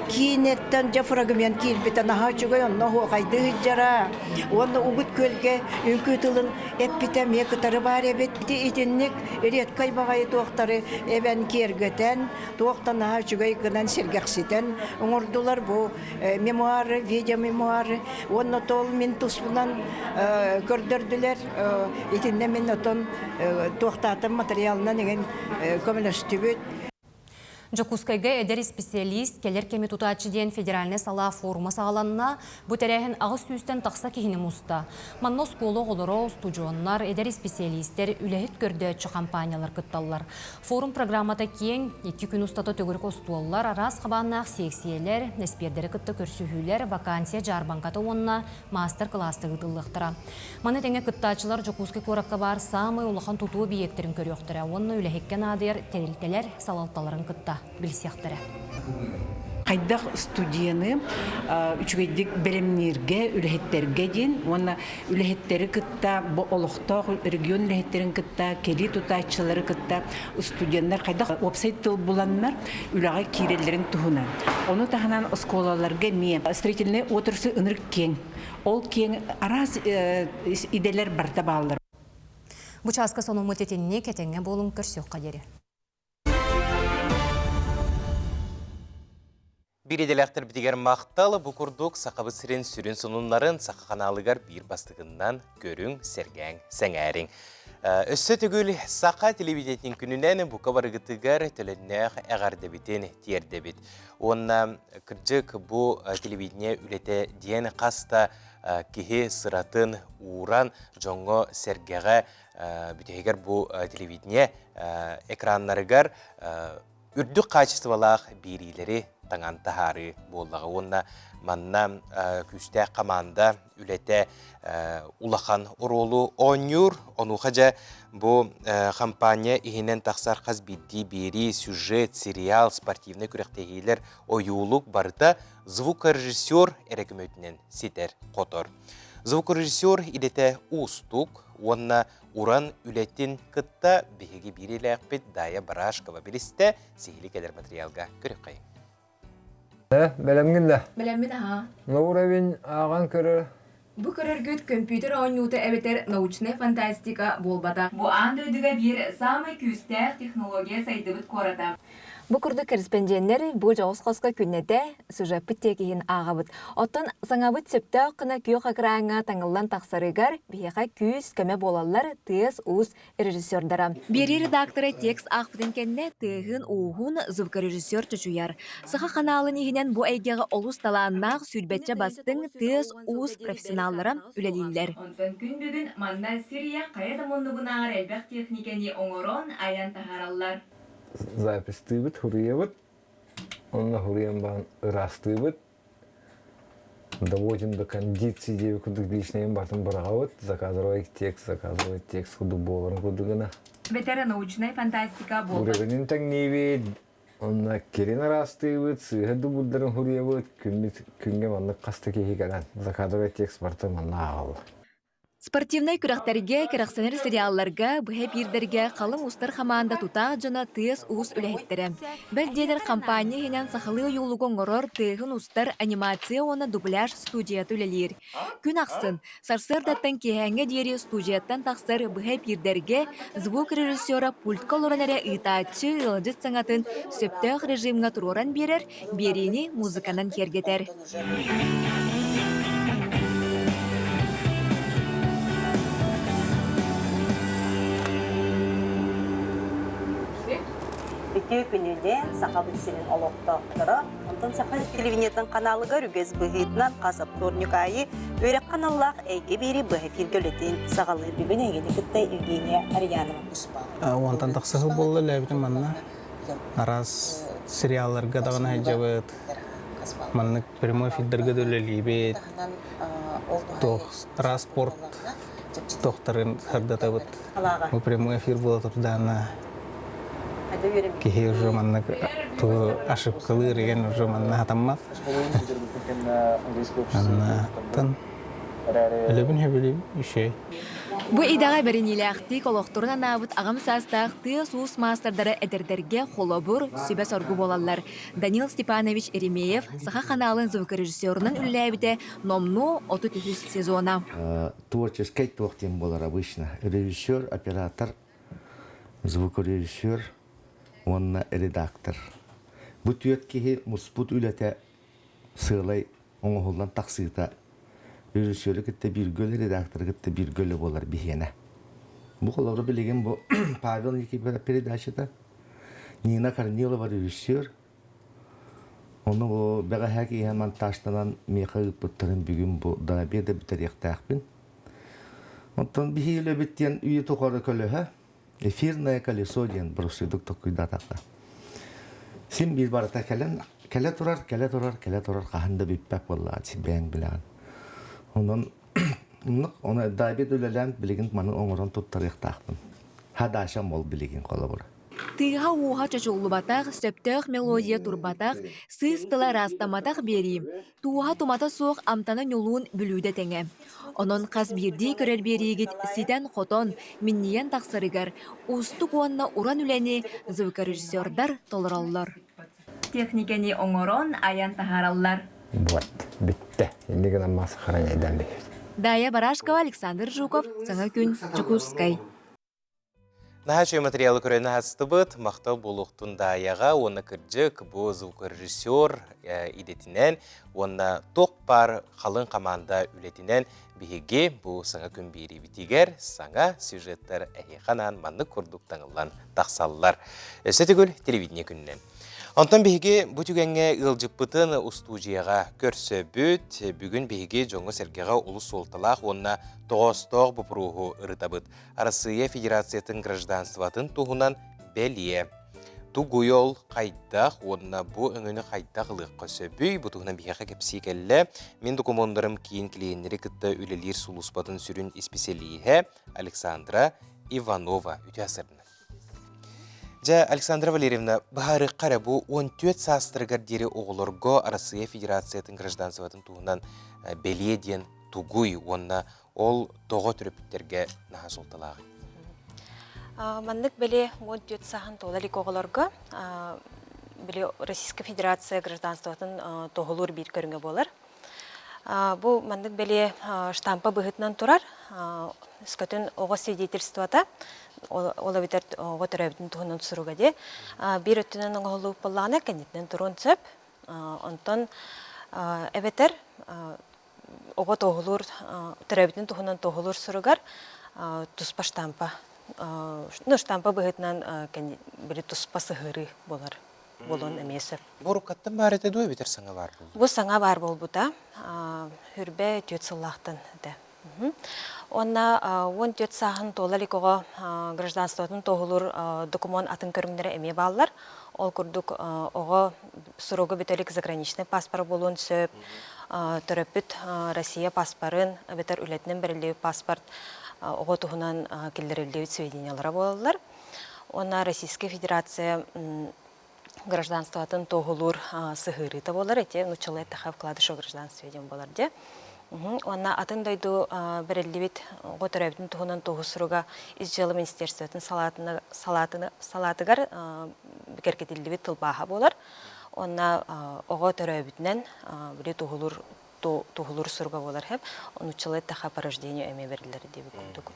киинэттэн дьэ фрагмент киирбитэ наһаа үчүгэй онно оһуохайдыы сылдьара. Уонна Угут Күөлгэ үҥкүү тылын эппитэ эмиэ кытары баар эбит. Ити итинник редкай баҕайы туохтары эбэн киэргэтэн, туох да наһаа үчүгэй гынан сэргэхситэн оҥордулар бу мемуары, видеомемуары. Уонна тол мин туспунан көрдөрдүлэр. Итиннэ мин отон туохтаатым материалынан игин көмөлөстүбүт. Дьокуускайга эдэр исписэлиис кэлэр кэми тутааччы диэн федеральнай салаа форума саҕаланна. Бу тэрээһин аҕыс сүүстэн тахса киһини муста. Манна оскуола оҕолоро, устудьуоннар, эдэр исписэлиистэр, үлэһит көрдөөччү компаниялар кытталлар. Форум программата киэҥ, икки күн устата төгүрүк остуоллар, араас хабааннаах сиэксийэлэр, эспиэрдэри кытта көрсүһүүлэр, вакансия дьаарбаҥката уонна маастар-кылаастар ыытыллыахтара. Маны тэҥэ кыттааччылар Дьокуускай куоракка баар саамай улахан тутуу эбийиэктэрин көрүөхтэрэ уонна үлэһиккэ наадыйар тэрилтэлэр салалталарын кытта билсиэхтэрэ. Хайдах студияны үчүгэйдик бэлэмнииргэ, үлэһиттэргэ диэн уонна үлэһиттэри кытта бу олохтоох регион үлэһиттэрин кытта, кэлии тутааччылары кытта студеннар хайдах уопсай тыл буланнар үлэҕэ киирэллэрин туһунан. Ону таһынан оскуолаларга эмиэ строительнай отрасль ынырык киэҥ. Ол киэҥ араас идэлэр барыта бааллар. Бу чааска сонуммут итинник этэҥҥэ буолуҥ көрсүөххэ диэри. Биир идэлээхтэрбитигэр махтал бу курдук Сахабыт сирин сүрүн сонуннарын Саха ханаалыгар биир бастыгынан көрүҥ, сэргээҥ, сэҥээриҥ. Өссө төгүл Саха телевидениетин күнүнэн бука барыгытыгар төлөннөөх эҕэрдэбитин тиэрдэбит. Уонна кырдьык бу телевидение үлэтэ диэн хас да киһи сыратын ууран дьоҥҥо сэргэҕэ бүтэһигэр бу телевидение экраннарыгар үрдүк хаачыстыбалаах биэриилэри таҥан таһаарыы буоллаҕа уонна манна күүстээх хамаанда үлэтэ улахан оруолу оонньуур. Онуоха дьэ бу хампаанньа иһинэн тахсар хас биирдии биэрии, сюжет, сериал, спортивнай күрэхтэһиилэр, ойуулук барыта звукорежиссер эрэ көмөтүнэн ситэр-хотор. Звукорежиссер идэтэ уустук уонна уран үлэтин кытта биһиги биириилээхпит Дая Барашкова билистэ, сиһили кэлэр материалга көрүөххэйиҥ. Бэлэмҥин да? Бэлэммин аһаа. Лауравин ааҕан көрөр. Бу көрөргүт көмпүүтэр оонньуута эбэтэр научнай фантастика буолбатах. Бу аан дойдуга биир саамай күүстээх технология сайдыбыт куората. Бу курдук кэрэспэндьиэннэр бу дьоҕус хоско күннэтэ сюжеппыт тиэкиһин ааҕабыт. Оттон саҥабыт сөптөөх гына күөх экраҥҥа таҥыллан тахсарыгар биһиэхэ күүс-көмө буолаллар тыас-уус режиссердара. Биэрии редактора текст аахпытын кэннэ тыаһын-ууһун звукорежиссер чочуйар. Саха ханаалын иһинэн бу эйгэҕэ олус талааннаах сүүрбэччэ бастыҥ тыас-уус профессионаллара үлэлииллэр. Онтон күн бүгүн манна Сирия хайа да муннугунааҕар элбэх техникэни оҥорон, айан таһаараллар. Записьтыыбыт, хуруйабыт. Онно хуруйан баран ыраастыыбыт. Доводим до кондиции диэби курдук личныйын бартын быраҕабыт. Заказывай текст, заказывай текст курдук буоларын курдук гына. Бэтэрэ научнай фантастика буолбат. Уровенин тэҥниибит, онно кирин ыраастыыбыт, сыыһа дубурдарын хуруйабыт. Күммүт күҥҥэ маннык хаста киһи кэлэн закадровай текст барыта манна ааҕаллар. Спортивнай күрэхтэргэ, кэрэхсэнэр сериалларга, быһа эпиирдэргэ халыҥ устар хамаанда тутаах дьоно тыас-уус үлэһиттэрэ. Бэл диэтэр хампаанньа иһинэн сахалыы ойуулугу оҥорор, тыаһын устар анимация уонна дубляж студията үлэлиир. Күн ахсын, сарсыардаттан киэһээҥҥэ диэри студияттан тахсар быһа эпиирдэргэ звук режиссера пультка олорон эрэ ыытааччы ыалдьыт саҥатын сөптөөх режимҥэ туруоран биэрэр, биэриини музыканан киэргэтэр. Үтүө күнүнэн Сахабыт сирин олохтоохторо, онтон Саха телевидениетын каналыгар үгэс быһыытынан хас вторник аайы үөрэххэ аналлаах эйгэ биэри быһа эфиргэ үлэтин саҕалыыр. Бүгүн эһигини кытта Евгения Арьянова. Уонтан тахса сыл буолла үлээбитим манна. Араас сериалларга даҕаны сылдьабыт. Маннык прямой эфирдэргэ да үлэлиибит. Туох транспорт туохтарын сырдатабыт. Бу прямой эфир буола турдаҕына киһи уже маннык тугу ошибкалыыр деген уже манна хатаммат. Аннаттан өлөбүн сөбүлүүбүн үчүгэй. Бу идэҕэ бэриниилээхтик олохторун анаабыт аҕам саастаах тыас-уус маастардара эдэрдэргэ холобур, сүбэ-соргу буолаллар. Данил Степанович Еремеев саха ханаалын звукорежиссерунан үлэлээбитэ номнуо 33 сезона. Творческай туох диэн буолар обычно. Режиссер, оператор, звукорежиссер уонна редактор. Бу түөрт киһи муспут үлэтэ сыалай оҥоһуллан тахсыыта режиссеры кытта бииргэ үлэ, редакторы кытта бииргэ үлэ буолар биһиэнэ. Бу холобура билигин бу Павел Никифоров передачата, Нина Корнилова режиссер, ону бу бэҕэһээ киэһэ монтажтанан миэхэ ыыппыттарын бүгүн бу до обеда бүтэриэхтээхпин. Оттон биһиги үлэбит диэн үйэ тухары көлөһө, эфирное колесо диэн боростуйдук толкуйдаатахха. Син биир барыта кэлэн кэлэ турар, кэлэ турар, кэлэ турар хаһан да бүппэт буоллаҕа бэйэҥ билэҕин. Онон оны Давид үлэлээн билигин маны оҥорон туттарыахтаахпын. Хадашам ол билигин холобура. Тыаһа-ууһа чочуллубатах, сөптөөх мелодия турбатах, сыыс тыла ыраастамматах биэрии, тууһа-тумата суох амтана ньулуун бүлүүдэ тэҥэ. Онон хас биирдии көрөр биэриигит ситэн-хотон, минньийэн тахсарыгар уустук уонна уран үлэни звукорежиссердар толороллор. Техникэни оҥорон, айан таһаараллар. Вот, бүттэ. Инник гынан мас сохраняйдан биһит. Дая Барашкова, Александр Жуков, Саҥа күн, Дьокуускай. Наһаа үчүгэй материалы көрөн аһастыбыт. Махтал буолуохтун Даайаҕа уонна кырдьык бу звукорежиссер идэтинэн уонна туох баар халыҥ хамаанда үлэтинэн биһиги бу саҥа күн биэриибитигэр саҥа сюжеттар эһиэхэ анаан маннык курдук таҥыллан тахсаллар. Өссө төгүл телевидение күнүнэн. Онтон биһиги бу түгэҥҥэ ыалдьыппытын устуудьуйаҕа көрсөбүт. Бүгүн биһиги дьоҥҥо-сэргэҕэ олус суолталаах уонна тоҕоостоох боппуруоһу ырытабыт. Арассыыйа Федерациятын гражданствотын туһунан бэлиэ. Тугуй ол, хайдах уонна бу өҥөнү хайдах ылыахха сөбүй? Бу туһунан биһиэхэ кэпсии кэллэ. Мин докумуоннарым киин клиеннэри кытта үлэлиир сулууспатын сүрүн исписэлииһэ Александра Иванова. Үтүө сарына. Дьэ, Александра Валерьевна, быһаарыахха эрэ бу 14 саастарыгар диэри оҕолорго Арассыыйа Федерациятын гражданствотын туһунан бэлиэ диэн тугуй уонна Ол тоҕо төрөппүттэргэ наһаа суолталааҕый? Маннык бэлиэ 14 сааһын туола илик оҕолорго били Российская Федерация гражданствотын туоһулуур биир көрүҥэ буолар. Бу маннык бэлиэ штампа быһыытынан турар. Өскөтүн оҕо свидетельствота, ол эбэтэр оҕо төрөөбүтүн туһунан суруга дии. Биир өттүнэн оҥоһуллубут буоллаҕына, кэннитинэн туруон сөп. Онтон эбэтэр оҕо туоһулуур төрөөбүтүн туһунан туоһулуур суругар туспа штампа ну штампа быһыытынан били туспа сыһыарыы буолар буолуон эмиэ сөп. Бу уруккаттан баар этэ дуо эбэтэр саҥа баар буолбута? Бу саҥа баар буолбута. Хүрбэ түөрт сыллаахтан этэ. Уонна 14 сааһын туола илик оҕо гражданствотын туоһулуур докумуон атын көрүҥнэрэ эмиэ бааллар. Ол курдук оҕо суруга бүтэ илик заграничный паспора буолуон сөп, төрөппүт Россия паспорын эбэтэр үлэтинэн бэриллибит паспорт оҕо туһунан киллэриллибит сведениялара буолаллар. Уонна Российская Федерация гражданствотын туоһулуур сыһыарыыта буолар. Ити нууччалыы эттэххэ вкладыш о гражданстве диэн буолар дии. Уонна атын дойду бэриллибит оҕо төрөөбүтүн туһунан туоһу суруга Ис дьыала министерствотын салаатыгар бигэргэтиллибит тылбааһа буолар. Уонна оҕо төрөөбүтүнэн били туоһулуур туоһулуур суруга буолар хэп. Нууччалыы эттэххэ по рождению эмиэ бэриллэр диэбит курдук.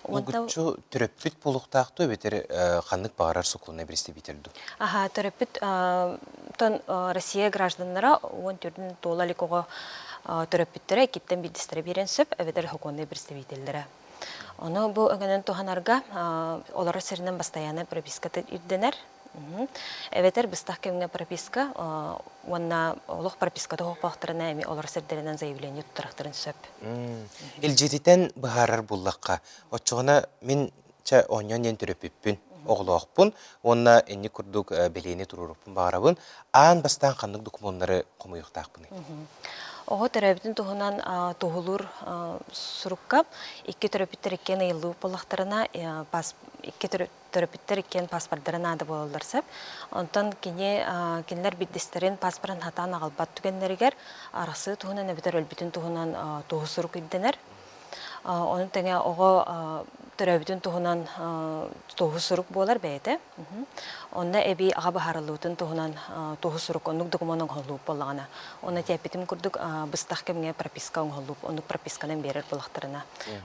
Булгуччу төрөппүт буолуохтаах дуо эбэтэр ханнык баҕарар сокуоннай представитель дуу? Аха, төрөппүт тон Россия гражданнара 14 туола илик оҕо төрөппүттэрэ иккиттэн биирдэстэрэ биэрэн сөп эбэтэр сокуоннай представителлэрэ. Ону бу өҥөнөн туһанарга олорор сиринэн бастайааннай прописката ирдэнэр. Эбэтэр быстах кэмҥэ прописка уонна олох прописката суохпахтарына эми олорор сирдэринэн заявление туттарахтарын сөп. Илдьититэн быһаарар буллахха, оччоҕуна мин чэ оонньоон диэн төрөппүппүн, оҕолоохпун уонна инник курдук бэлиэни туруорукпун баҕарабын. Аан бастаан ханнык докумуоннары хомуйуохтаахпыный? Оҕо төрөөбүтүн туһунан туоһулуур сурукка икки төрөппүттэр иккиэн ыйыллыбыт буоллахтарына, икки төрөппүттэр иккиэн паспордара наада буолаллар сөп. Онтон кини кинилэр биирдэстэрин паспорын хатаан аҕалбат түгэннэригэр арахсыы туһунан эбэтэр өлбүтүн туһунан туоһу сурук ирдэнэр. Ону тэҥэ оҕо төрөөбүтүн туһунан туоһу сурук буолар бэйэтэ. Онно эбии аҕа быһаарыллыбытын туһунан туоһу сурук оннук докумуон оҥоһуллубут буоллаҕына. Онно тиэппитим курдук быстах кэмҥэ прописка оҥоһуллубут, оннук прописканан биэрэр буоллахтарына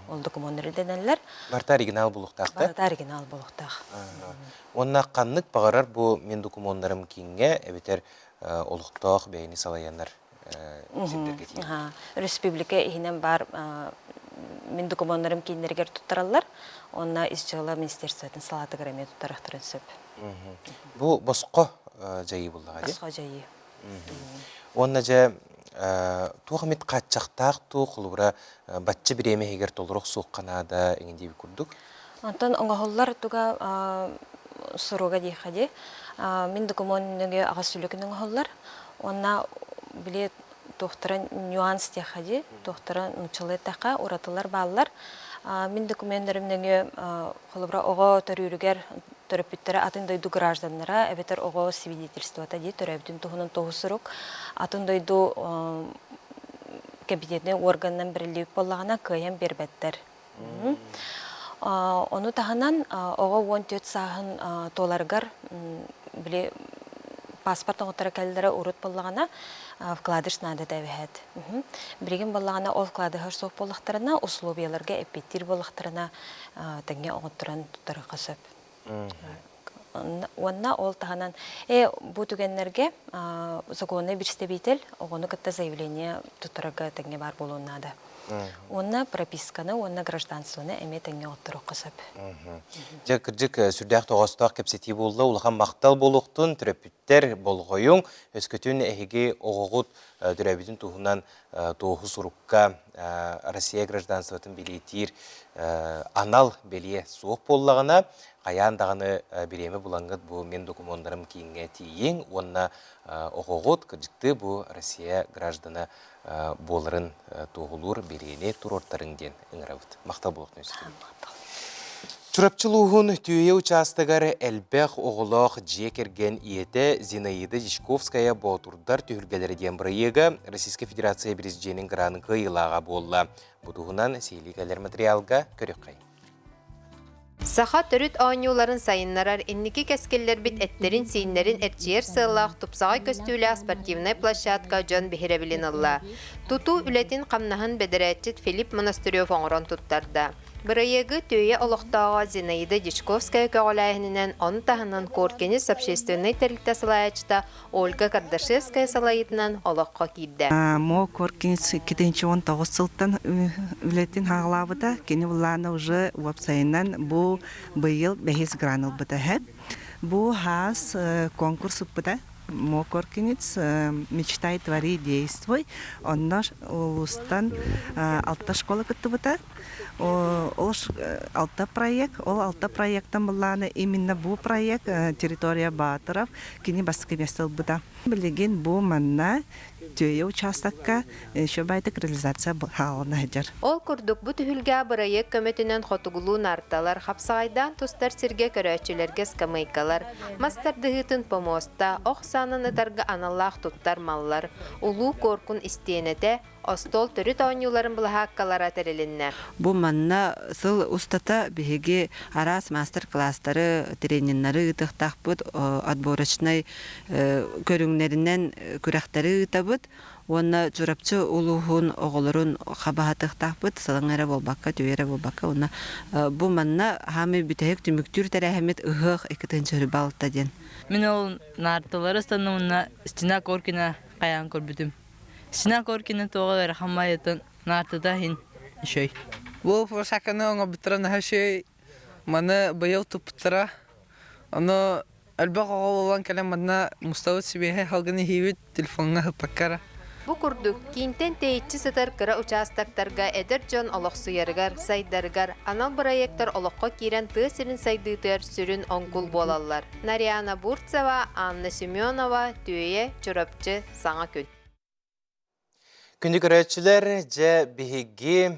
ол докумуоннар ирдэнэллэр. Барыта оригинал буолуохтаах да? Барыта оригинал буолуохтаах. Уонна ханнык баҕарар бу мин докумуоннарым кииҥҥэ эбэтэр олохтоох бэйэни салайанар сирдэргэ тиийэр. Республика иһинэн баар мин докумуоннарым кииннэригэр туттараллар. Уонна ис дьыала министерствотын салаатыгар эмиэ туттарыахтарын сөп. Бу босхо дьайыы буоллаҕа дии? Босхо дьайыы. Уонна дьэ туох эмит хааччахтаах дуу, холобура, бачча бириэмэ иһигэр толору охсуохха наада эҥин диэбит курдук? Онтон оҥоһуллар туга суруга диэххэ дии. Мин докумуон нөҥүө аҕыс сүлүкүн оҥоһуллар. Уонна били туохтара нюанс диэххэ дии, туохтара нууччалыы эттэххэ уратылар бааллар. Мин докумуоннарым нөҥүө холобура оҕо төрүүрүгэр Төрөппүттэрэ атын дойду гражданнара эбэтэр оҕо свидетельствота дии төрөөбүтүн туһунан туоһу сурук атын дойду компетентнэй органынан бэриллибит буоллаҕына кыайан биэрбэттэр. Ону таһынан оҕо 14 сааһын туоларыгар били паспорт оҥотторо кэллэрэ урут буоллаҕына вкладыш наада эбэһээт. Билигин буоллаҕына ол вкладыһар суох буоллахтарына условияларга эппиэттиир буоллахтарына тэҥҥэ оҥотторон туттарыахха сөп. Уонна ол таһынан бу түгэннэргэ законный представитель оҕону кытта заявление туттарарга тэҥҥэ баар буолуон наада. Уонна прописканы уонна гражданствоны эмиэ тэҥҥэ отторуохха сөп. Дьэ, кырдьык, сүрдээх тоҕоостоох кэпсэтии буолла. Улахан махтал буолуохтун, төрөппүттэр болҕойуҥ. Өскөтүн эһиги оҕоҕут төрөөбүтүн туһунан туоһу сурукка Россия гражданствотын билиэтиир анал бэлиэ суох буоллаҕына, хайаан даҕаны бириэмэ булаҥҥыт бу мин докумуоннарым кииҥҥэ тиийиҥ уонна оҕоҕут кырдьыктыы бу Россия граждана буоларын туоһулуур бэлиэни туруортарыҥ диэн ыҥырабыт. Махтал буолуохтун өскөтүн. Чурапчы улууһун Түөйэ учаастагар элбэх оҕолоох дьиэ кэргэн ийэтэ Зинаида Дьячковская Боотурдар түһүлгэлэрэ диэн бырайыага Российскай Федерация Президенин гранын кыайыылааҕа буолла. Бу туһунан сиһилии кэлэр материалга көрүөххэйиҥ. Саха төрүт оонньууларын сайыннарар инники кэскиллэрбит эттэрин-сииннэрин эрчийэр сыаллаах тупсаҕай көстүүлээх спортивнай площадка дьон биһирэбилин ылла. Тутуу үлэтин-хамнаһын бэдэрээтчит Филипп Монастырев оҥорон туттарда. Бырайыагы Түөйэ олохтооҕо Зинаида Дьячковская көҕүлээһининэн, ону таһынан Коркинис общественнай тэрилтэ салайааччыта Ольга Кардашевская салайыытынан олоххо киирдэ. Мо Коркинис 2019 сылтан үлэтин хаалаабыта. Кини былаана уже уопсайынан бу быйыл бэһис гран ылбыта эһэ. Бу хаас конкурс ыппыта. Мо Коркинец «Мечтай, твори, действуй». Онно улуустан алта школа кыттыбыта. Ол алта проект, ол алта проекттан былаана именно бу проект территория Батыров кини бастакы место ылбыта. Билигин бу манна Түөйэ учаастакка еще байтык реализация хаалана сылдьар. Ол курдук, бу түһүлгэ бырайыак көмөтүнэн хотугулуу нарталар, хапсаҕайдаан тустар сиргэ көрөөччүлэргэ ыскамыайкалар, мас тардыһыытын помоста, ох саанан ытарга аналлаах туттар маллар, улуу Куоркун истиэнэтэ, Остуол төрүт оонньууларын былаһааккалара тэрилиннэ. Бу манна сыл устата биһиги араас маастар-кылаастары, трениннары ыытыахтаахпыт, отборочнай көрүҥнэринэн күрэхтэри ыытабыт уонна Чурапчы улууһун оҕолорун хабаһатыахтаахпыт, сылаҥ эрэ буолбакка, түө эрэ буолбакка. Уонна бу манна хаамыы бүтэһик түмүктүүр тэрээһиммит ыһыах 2 диэн. диэн. Мин ол наарталары станна Стена Коркина хайаан көрбүтүм. Сина Коркина туоҕа ыарахан майытын наартыта иһин үчүгэй. Бу саканы оҥорбуттара наһаа үчүгэй. Маны быйыл туппуттара. Ону элбэх оҕо буолан кэлэн манна мустабыт сибиэһэй халгын иһиибит телефоҥҥа ыһыппакка эрэ. Бу курдук, киинтэн тэйиччи сытар кыра учаастактарга эдэр дьон олохсуйарыгар, сайдарыгар анал бырайыактар олоххо киирэн тыа сирин сайдыытыгар сүрүн оҥкул буолаллар. Нарьяна Бурцева, Анна Семенова, Түөйэ, Чурапчы, Саҥа күн. Күндү көрөөччүлэр, дьэ биһиги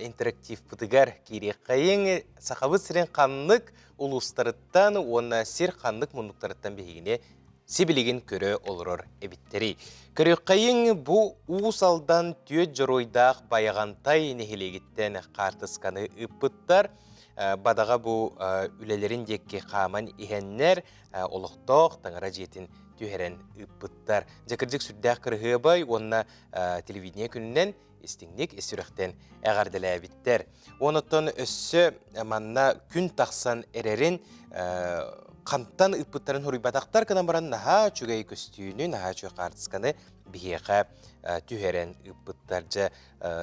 интерактивпытыгар киириэххэйиҥ. Сахабыт сирин ханнык улуустарыттан уонна сир ханнык муннуктарыттан биһигини сибилигин көрө олорор эбиттэрий. Көрүөххэйиҥ бу Уус Алдан түөт дьоруойдаах Байаҕантай нэһилиэгиттэн хаартысканы ыыппыттар. Бадаҕа бу үлэлэрин диэки хааман иһэннэр олохтоох таҥара дьиэтин түһэрэн ыыппыттар. Дьэ кырдьык сүрдээх кырыһыабай уонна телевидение күнүнэн истиҥник ис сүрэхтэн эҕэрдэлээбиттэр. Онуттан өссө манна күн тахсан эрэрин хантан ыыппыттарын суруйбатахтар гынан баран наһаа үчүгэй көстүүнү, наһаа үчүгэй хаартысканы биһиэхэ түһэрэн ыыппыттар. Дьэ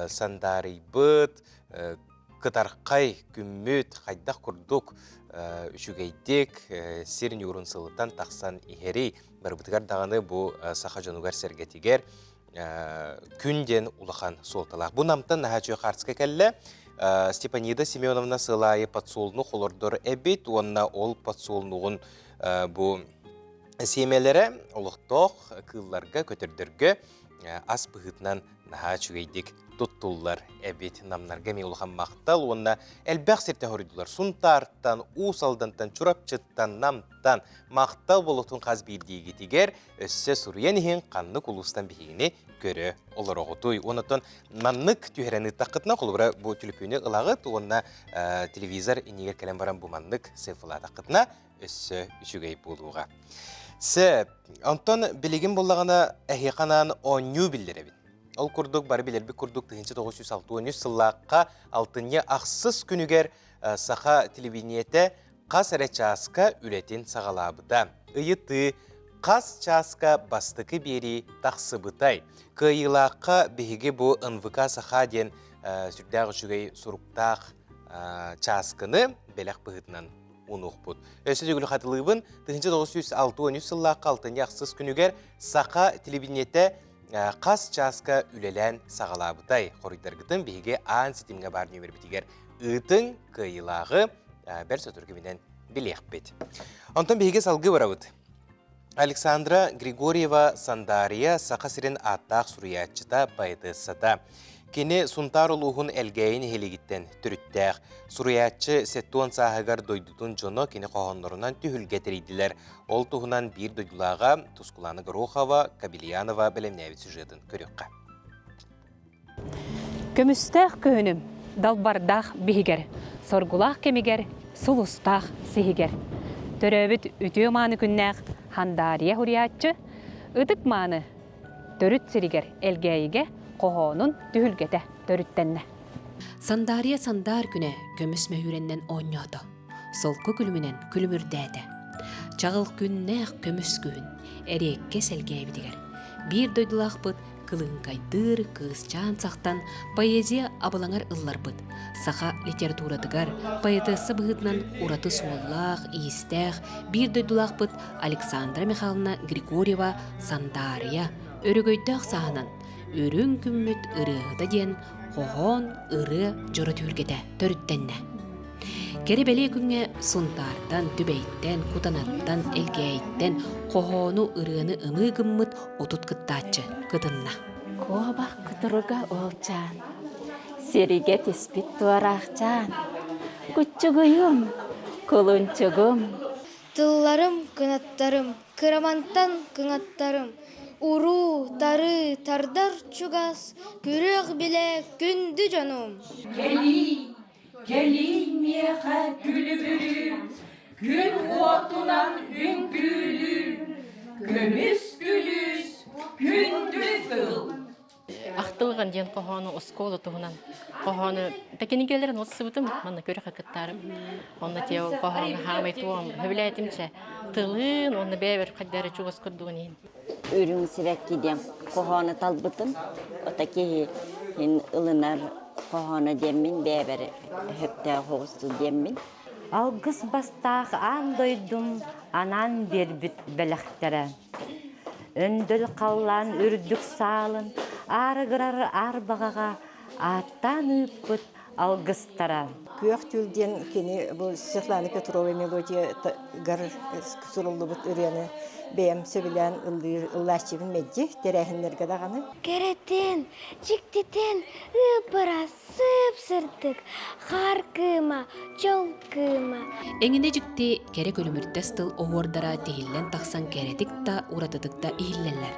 сандаарыйбыт, кытархай күммүт хайдах курдук үчүгэйдик сир ньуурун сылытан тахсан иһэрий барыбытыгар даҕаны бу саха дьонугар-сэргэтигэр күн диэн улахан суолталаах. Бу Намтан наһаа үчүгэй хаартыска кэллэ. Степанида Семеновна сыл аайы подсолнух олордор эбит уонна ол подсолнугун бу сиэмэлэрэ олохтоох кыылларга, көтөрдөргө. ас быһыытынан наһаа үчүгэйдик туттуллар эбит. Намнарга эмиэ улахан махтал уонна элбэх сиртэн хоруйдулар. Сунтаартан, Уус Алдантан, Чурапчыттан, Намтан махтал болотун хас биирдиигитигэр өссө суруйан иһин ханнык улуустан биһигини көрө олороҕутуй. Онотон маннык түһэрэн ыыттаххытына, холобура бу түлүпүөнү ылаҕыт уонна телевизор иннигэр кэлэн баран бу маннык селфилаатаххытына өссө үчүгэй буолуоҕа. Сөп. Онтон билигин буллаҕына эһиэхэ анаан оонньуу биллэрэбин. Ол курдук бары билэрбит курдук 1963 сыллаахха алтынньы ахсыс күнүгэр саха телевидениетэ хас эрэ чааска үлэтин саҕалаабыта. Ыйытыы хас чааска бастакы биэрии тахсыбытай? Кыайыылаахха биһиги бу НВК Саха диэн сүрдээх үчүгэй суруктаах чааскыны бэлэх быһыытынан унуохпут. Өссө төгүл хатылыыбын, 1963 сыллаахха алтынньы ахсыс күнүгэр Саха телевидениетэ хас чааска үлэлээн саҕалаабытай? Хоруйдаргытын биһиги аан ситимҥэ баар нүөмэрбитигэр ыытыҥ, кыайыылааҕы бэрт сотору кэминэн билиэхпит. Онтон биһиги салгыы барабыт. Александра Григорьева Сандаарыйа Саха сирин ааттаах суруйааччыта, поэтессата. Кини Сунтаар улууһун Элгээйи нэһилиэгиттэн төрүттээх. Суруйааччы 70 сааһыгар дойдутун дьоно кини хоһооннорунан түһүлгэ тэрийдилэр. Ол туһунан биир дойдулааҕа Тускулаана Горохова, Кабельянова бэлэмнээбит сюжетын көрүөххэ. Көмүстээх күһүнүм далбардаах биһигэр, соргулаах кэмигэр, сулустаах сиһигэр. Төрөөбүт үтүө мааны күннээх Хандаарыйа суруйааччы ытык мааны төрүт сиригэр Элгээйигэ хоһоонун түһүлгэтэ төрүттэннэ. Сандаарыйа сандаар күнэ көмүс мөһүүрэннэн оонньоото, солко күлүмүнэн күлүмүрдээтэ. Чаҕыл күннээх көмүс күһүн эриэккэ сэлгээбитигэр биир дойдулаахпыт кылыыҥкайдыыр кыысчаан сахтан поэзия абылаҥар ылларбыт, саха литературатыгар поэтесса быһыытынан ураты суоллаах-иистээх биир дойдулаахпыт Александра Михайловна Григорьева Сандаарыйа өрөгөйдөөх сааһынан Үрүҥ күммүт ырыаһыта диэн хоһоон ырыа дьоро түһүлгэтэ төрүттэннэ. Кэрэ бэлиэ күҥҥэ Сунтаартан, Түбэйтэн, Кутанаттан, Элгээйиттэн хоһоону, ырыаны ымыы гыммыт 30 кыттааччы кытынна. Куобах кутуруга уолчаан, сиригэ түспүт туораахчаан, куччугуйум, кулунчугум. Тылларым, кынаттарым, кырамантан кыҥаттарым, уруу, тарыы, тардар чугас, күрүөх билэ күндү дьонум. Кэлиий, кэлиий миэхэ күлүбүрүү, күн уотунан үҥкүүлүү, көмүс күлүүс, күндү тыл. Ахтылҕан диэн хоһоону оскуола туһунан хоһоону кинигэлэрин отсыбытым манна көрөхө кыттаарым онно те ол хоһоону хаамай туом хөбүлээтимчэ тылын уонна бэйэбэр хайдары чугас курдугун иһин Үрүҥ сибэкки диэн хоһоону талбытым. Ото киһи ин ылынар хоһооно диэммин бэйэбэр сөптөөх оҕусту диэммин. Алгыс бастаах аан дойдум анаан биэрбит бэлэхтэрэ. Өндөл халлаан үрдүк саалын аарыгырар аарбаҕаҕа ааттаан ыыппыт алгыстара. Күөх түүл диэн кини бу Светлана Петрова мелодиятыгар суруллубут ырыаны бэйэм сөбүлээн ыллыыр ыллааччыбын мэлдьи тэрээһиннэргэ даҕаны. Кэрэтин, дьиктитин ыып-ыраас, сып-сырдык, хаар кыыма, дьол кыыма. Эҥинэ дьикти кэрэ күлүмүрдэс тыл оһуордара тиһиллэн тахсан кэрэтик да уратытык да иһиллэллэр.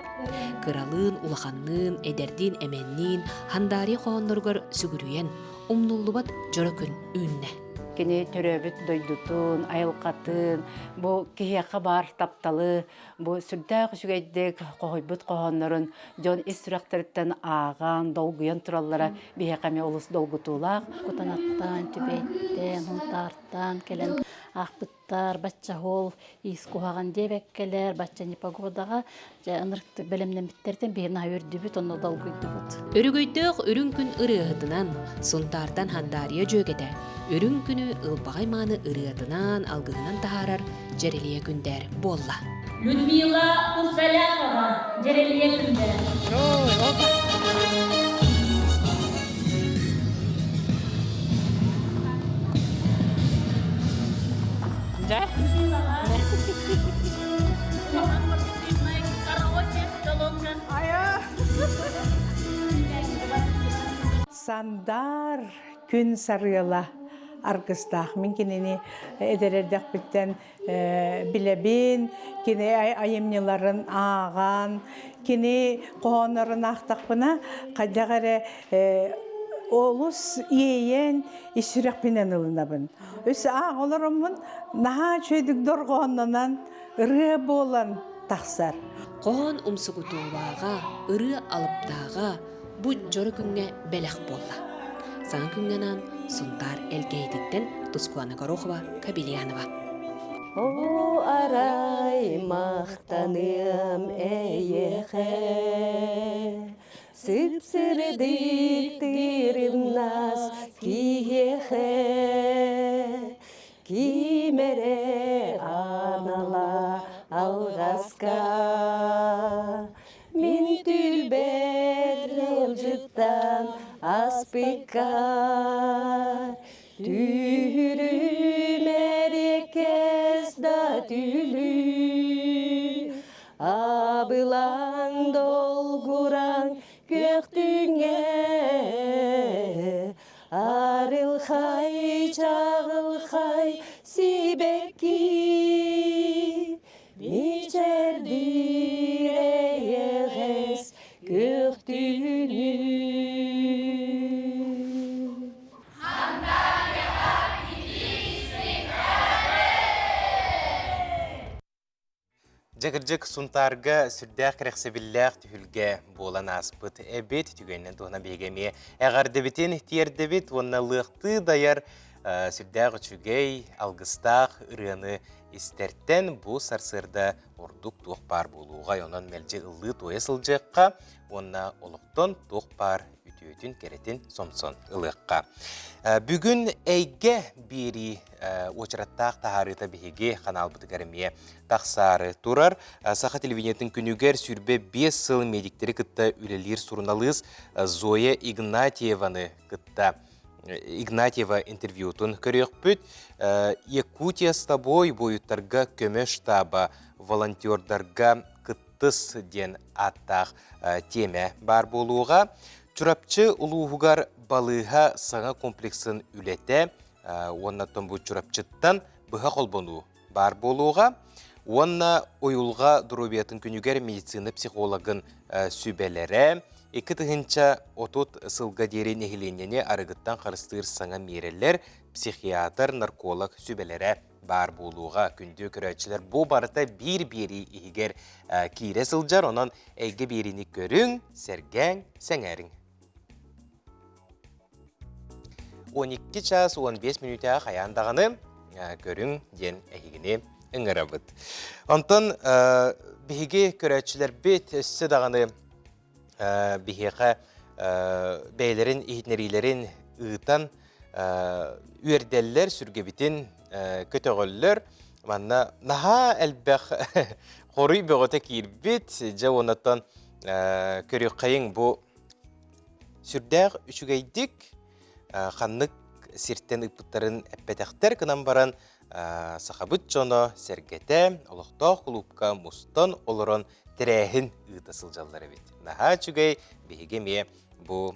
Кыралыын, улаханныын, эдэрдиин, эмэнниин Хандаарыйа хоһоонноругар сүгүрүйэн, умнуллубат дьоро күн үүннэ. Кини төрөөбүт дойдутун, айылҕатын, бу киһиэхэ баар тапталы, бу сүрдээх үчүгэйдик хоһуйбут хоһооннорун дьон ис сүрэхтэриттэн ааҕан, долгуйан тураллара биһиэхэ эмиэ олус долгутуулаах. Кутанаттан, Түбэйттэн, Хунтаартан кэлэн аахпыт бачча иис куһаҕан диэбэккэлэр, бачча непогодаҕа дьэ ынырыктык бэлэмнэммиттэртэн биһи наһаа үөрдүбүт, онно долгуйдубут. Өрөгөйдөөх үрүҥ күн ырыаһытынан Сунтаартан Хандаарыйа дьүөгэтэ үрүҥ күнү ылбаҕай мааны ырыатынан, алгыһынан таһаарар Дьэрэлийэ Күндээр буолла. Людмила Усалякова, Дьэрэлийэ Күндээр. Да? Сандаар күн сарыала аргыстаах. Мин кинини эдэр эрдэхпиттэн билэбин, кини айымньыларын ааҕан, кини хоһооннорун аахтахпына, хайдах эрэ олус иэйэн ис сүрэхпинэн ылынабын. Өссө аах олороммун наһаа үчүгэйдик дорҕооннонон ырыа буолан тахсар. Хоһоон умсугутуулааҕа, ырыа алыптааҕа бу дьоро күҥҥэ бэлэх буолла. Саҥа күҥҥэ анаан Сунтаар Элгээйититтэн Тускулана Горохова, Кабельянова. Оо, арай махтаныам эйиэхэ, Сып-сырдык тырымнас киһиэхэ, Ким эрэ анала алҕаска Мин түлбэт ыалдьыттан аспыкка Түһүрүм эриэккэс да түлүү Абылаҥ долгураҥ күөхтүҥэ Арылхай чаҕылхай сибэкки Мичэрдиир эйэҕэс күөх түүнү. Дьэ кырдьык Сунтаарга сүрдээх кэрэхсэбиллээх түһүлгэ буолан ааспыт эбит. Түгэнинэн туһунан биһиги эмиэ эҕэрдэбитин тиэрдэбит уонна лыахтыы дайар сүрдээх үчүгэй, алгыстаах ырыаны истэртэн бу сарсыарда ордук туох баар буолуоҕай, онон мэлдьи ыллыы-туойа сылдьыахха уонна олохтон туох баар үтүөтүн, кэрэтин сомсон ылыахха. Бүгүн эйгэ биэрии уочараттаах таһаарыыта биһиги ханаалбытыгар эмиэ тахсаары турар. Саха телевидениетын күнүгэр 25 сыл медиктэри кытта үлэлиир суруналыыс Зоя Игнатьеваны кытта Игнатьева интервьютун көрүөхпүт. Якутия с тобой буойуттарга көмө штаба волонтердарга кыттыс диэн ааттаах тиэмэ баар буолуоҕа. Чурапчы улууһугар балыыһа саҥа комплексын үлэтэ уонна бу Чурапчыттан быһа холбонуу баар буолуоҕа. Уонна уйулҕа доруобуйатын күнүгэр медицина психологын сүбэлэрэ 2030 сылга диэри нэһилиэнньэни арыгыттан харыстыыр саҥа миэрэлэр, психиатр, нарколог сүбэлэрэ баар буолуоҕа. Күндү көрөөччүлэр, бу барыта биир биэрии иһигэр киирэ сылдьар, онон эйгэ биэриини көрүҥ, сэргээҥ, сэҥээриҥ. 12 час 15 мүнүүтэҕэ хайаан даҕаны көрүҥ диэн эһигини ыҥырабыт. Онтон биһиги көрөөччүлэрбит өссө даҕаны биһиэхэ бэйэлэрин иһитиннэриилэрин ыытан үөрдэллэр, сүргэбитин көтөҕөллөр. Манна наһаа элбэх хоруй бөҕөтө киирбит. Дьэ уоннаттан көрүөххэйиҥ бу Сүрдээх үчүгэйдик ханнык сиртэн ыыппыттарын эппэтэхтэр гынан баран сахабыт дьоно сэргэтэ олохтоох кулуупка мустан олорон тэрээһин ыыта сылдьаллар эбит. Наһаа үчүгэй, биһиги эмиэ бу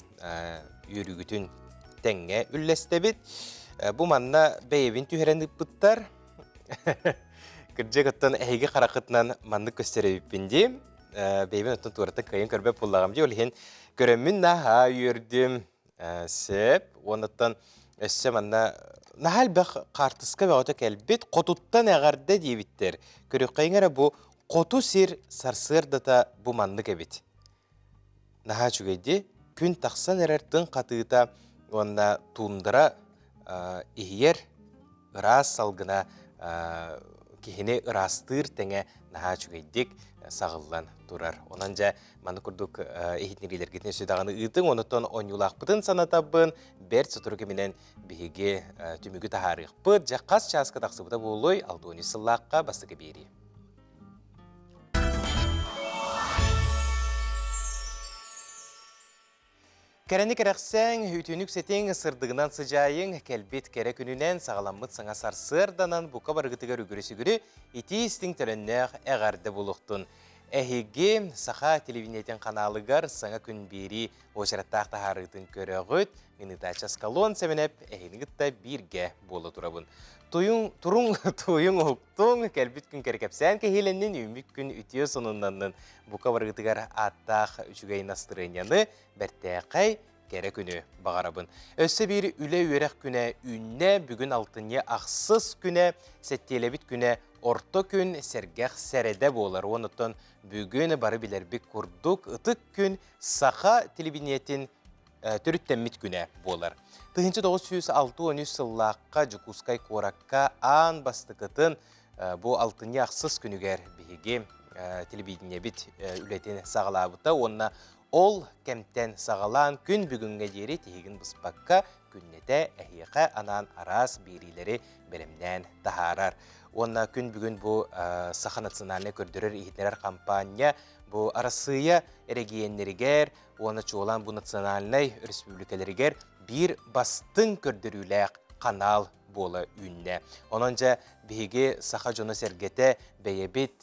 үөрүүгүтүн тэҥҥэ үллэстэбит. Бу манна бэйэбин түһэрэн ыыппыттар. Кырдьык оттон эһиги хараххытынан маннык көстөр эбиппин дии. Бэйэбин оттон туораттан кыайан көрбөт буоллаҕым дии. Ол иһин көрөммүн наһаа үөрдүм. Сөп. Уоннаттан өссө манна наһаа элбэх хаартыска бөҕөтө кэлбит. Хотуттан эҕэрдэ диэбиттэр. Көрүөххэйиҥ эрэ бу хоту сир сарсыардата бу маннык эбит. Наһаа үчүгэй дии. Күн тахсан эрэр тыҥ хатыыта уонна туундара иһийэр ыраас салгына киһини ыраастыыр тэҥэ наһаа үчүгэйдик саҕыллан турар. Онон дьэ маны курдук иһитиннэриилэргитин өссө даҕаны ыытыҥ, онуттан оонньуулаахпытын санатабын, бэрт сотору кэминэн биһиги түмүгү таһаарыахпыт. Дьэ хас чааска тахсыбыта буолуой 63 сыллаахха бастакы биэрии. Кэрэни кэрэхсээҥ, үтүөнү үксэтиҥ, сырдыгынан сыдьаайыҥ, кэлбит кэрэ күнүнэн саҕаламмыт саҥа сарсыарданан бука барыгытыгар үгүрү-сүгүрү итии истиҥ төлөннөөх эҕэрдэ булуохтун. Эһиги Саха телевидениетин ханаалыгар саҥа күн биэрии уочараттаах таһаарыытын көрөҕүт. Мин ыытааччы Аскалон Сэмэнэп эһигини кытта бииргэ буола турабын. Туйуҥ, туруҥ, туйуҥ уһуктуҥ, кэлбит күн кэрэкэпсээн кэһиилэннин, үүммүт күн үтүө сонуннаннын. Бука барыгытыгар ааттаах үчүгэй настырыанньаны, бэртээхэй кэрэ күнү баҕарабын. Өссө биир үлэ-үөрэх күнэ үүннэ. Бүгүн алтынньы ахсыс күнэ, сэттиэлэбит күнэ орто күн, сэргэх сэрэдэ буолар. Онуттан бүгүн бары билэрбит курдук ытык күн саха телевидениетин төрүттэммит күнэ буолар. 1963 сыллаахха Дьокуускай куоракка аан бастакытын бу алтынньы ахсыс күнүгэр биһиги телевидениебит үлэтин саҕалаабыта уонна Ол кэмтэн саҕалаан күн бүгүҥҥэ диэри тиһигин быспакка күннэтэ эһиэхэ анаан араас биэриилэри бэлэмнээн таһаарар. Уонна күн бүгүн бу Саха национальнай көрдөрөр-иһитиннэрэр хампаанньа бу Арассыыйа эрэгийиэннэригэр уонна чуолаан бу национальнай өрөспүүбүлүкэлэригэр биир бастыҥ көрдөрүүлээх ханаал буола үүннэ. Онон дьэ биһиги саха дьоно-сэргэтэ бэйэбит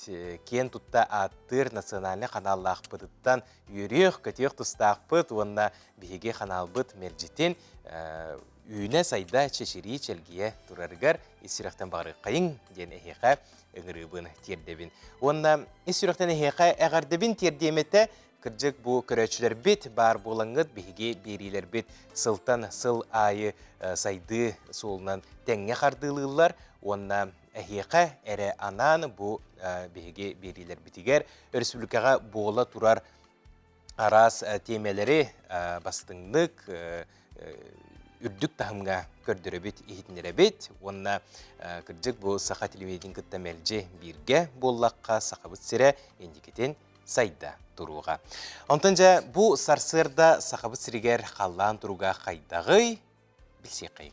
киэн тутта ааттыыр национальнай ханааллаахпытыттан үөрүөх-көтүөх тустаахпыт уонна биһиги ханаалбыт мэлдьитин үүнэ-сайда, чэчирии-чэлгийэ турарыгар ис сүрэхтэн баҕарыаххайыҥ диэн эһиэхэ ыҥырыыбын тиэрдэбин. Уонна ис сүрэхтэн эһиэхэ эҕэрдэбин тиэрдиэм этэ Кырдьык, бу көрөөччүлэрбит баар буолаҥҥыт биһиги биэриилэрбит сылтан сыл аайы сайдыы суолунан тэҥҥэ хардыылыыллар уонна эһиэхэ эрэ анаан бу биһиги биэриилэрбитигэр өрөспүүбүлүкэҕэ буола турар араас тиэмэлэри бастыҥнык үрдүк таһымҥа көрдөрөбүт, иһитиннэрэбит уонна кырдьык бу саха телевидениетин кытта мэлдьи бииргэ буоллахха Сахабыт сирэ инникитин сайда туруоҕа. Онтон дьэ бу сарсыарда Сахабыт сиригэр халлаан туруга хайдаҕый билсиэххэйиҥ.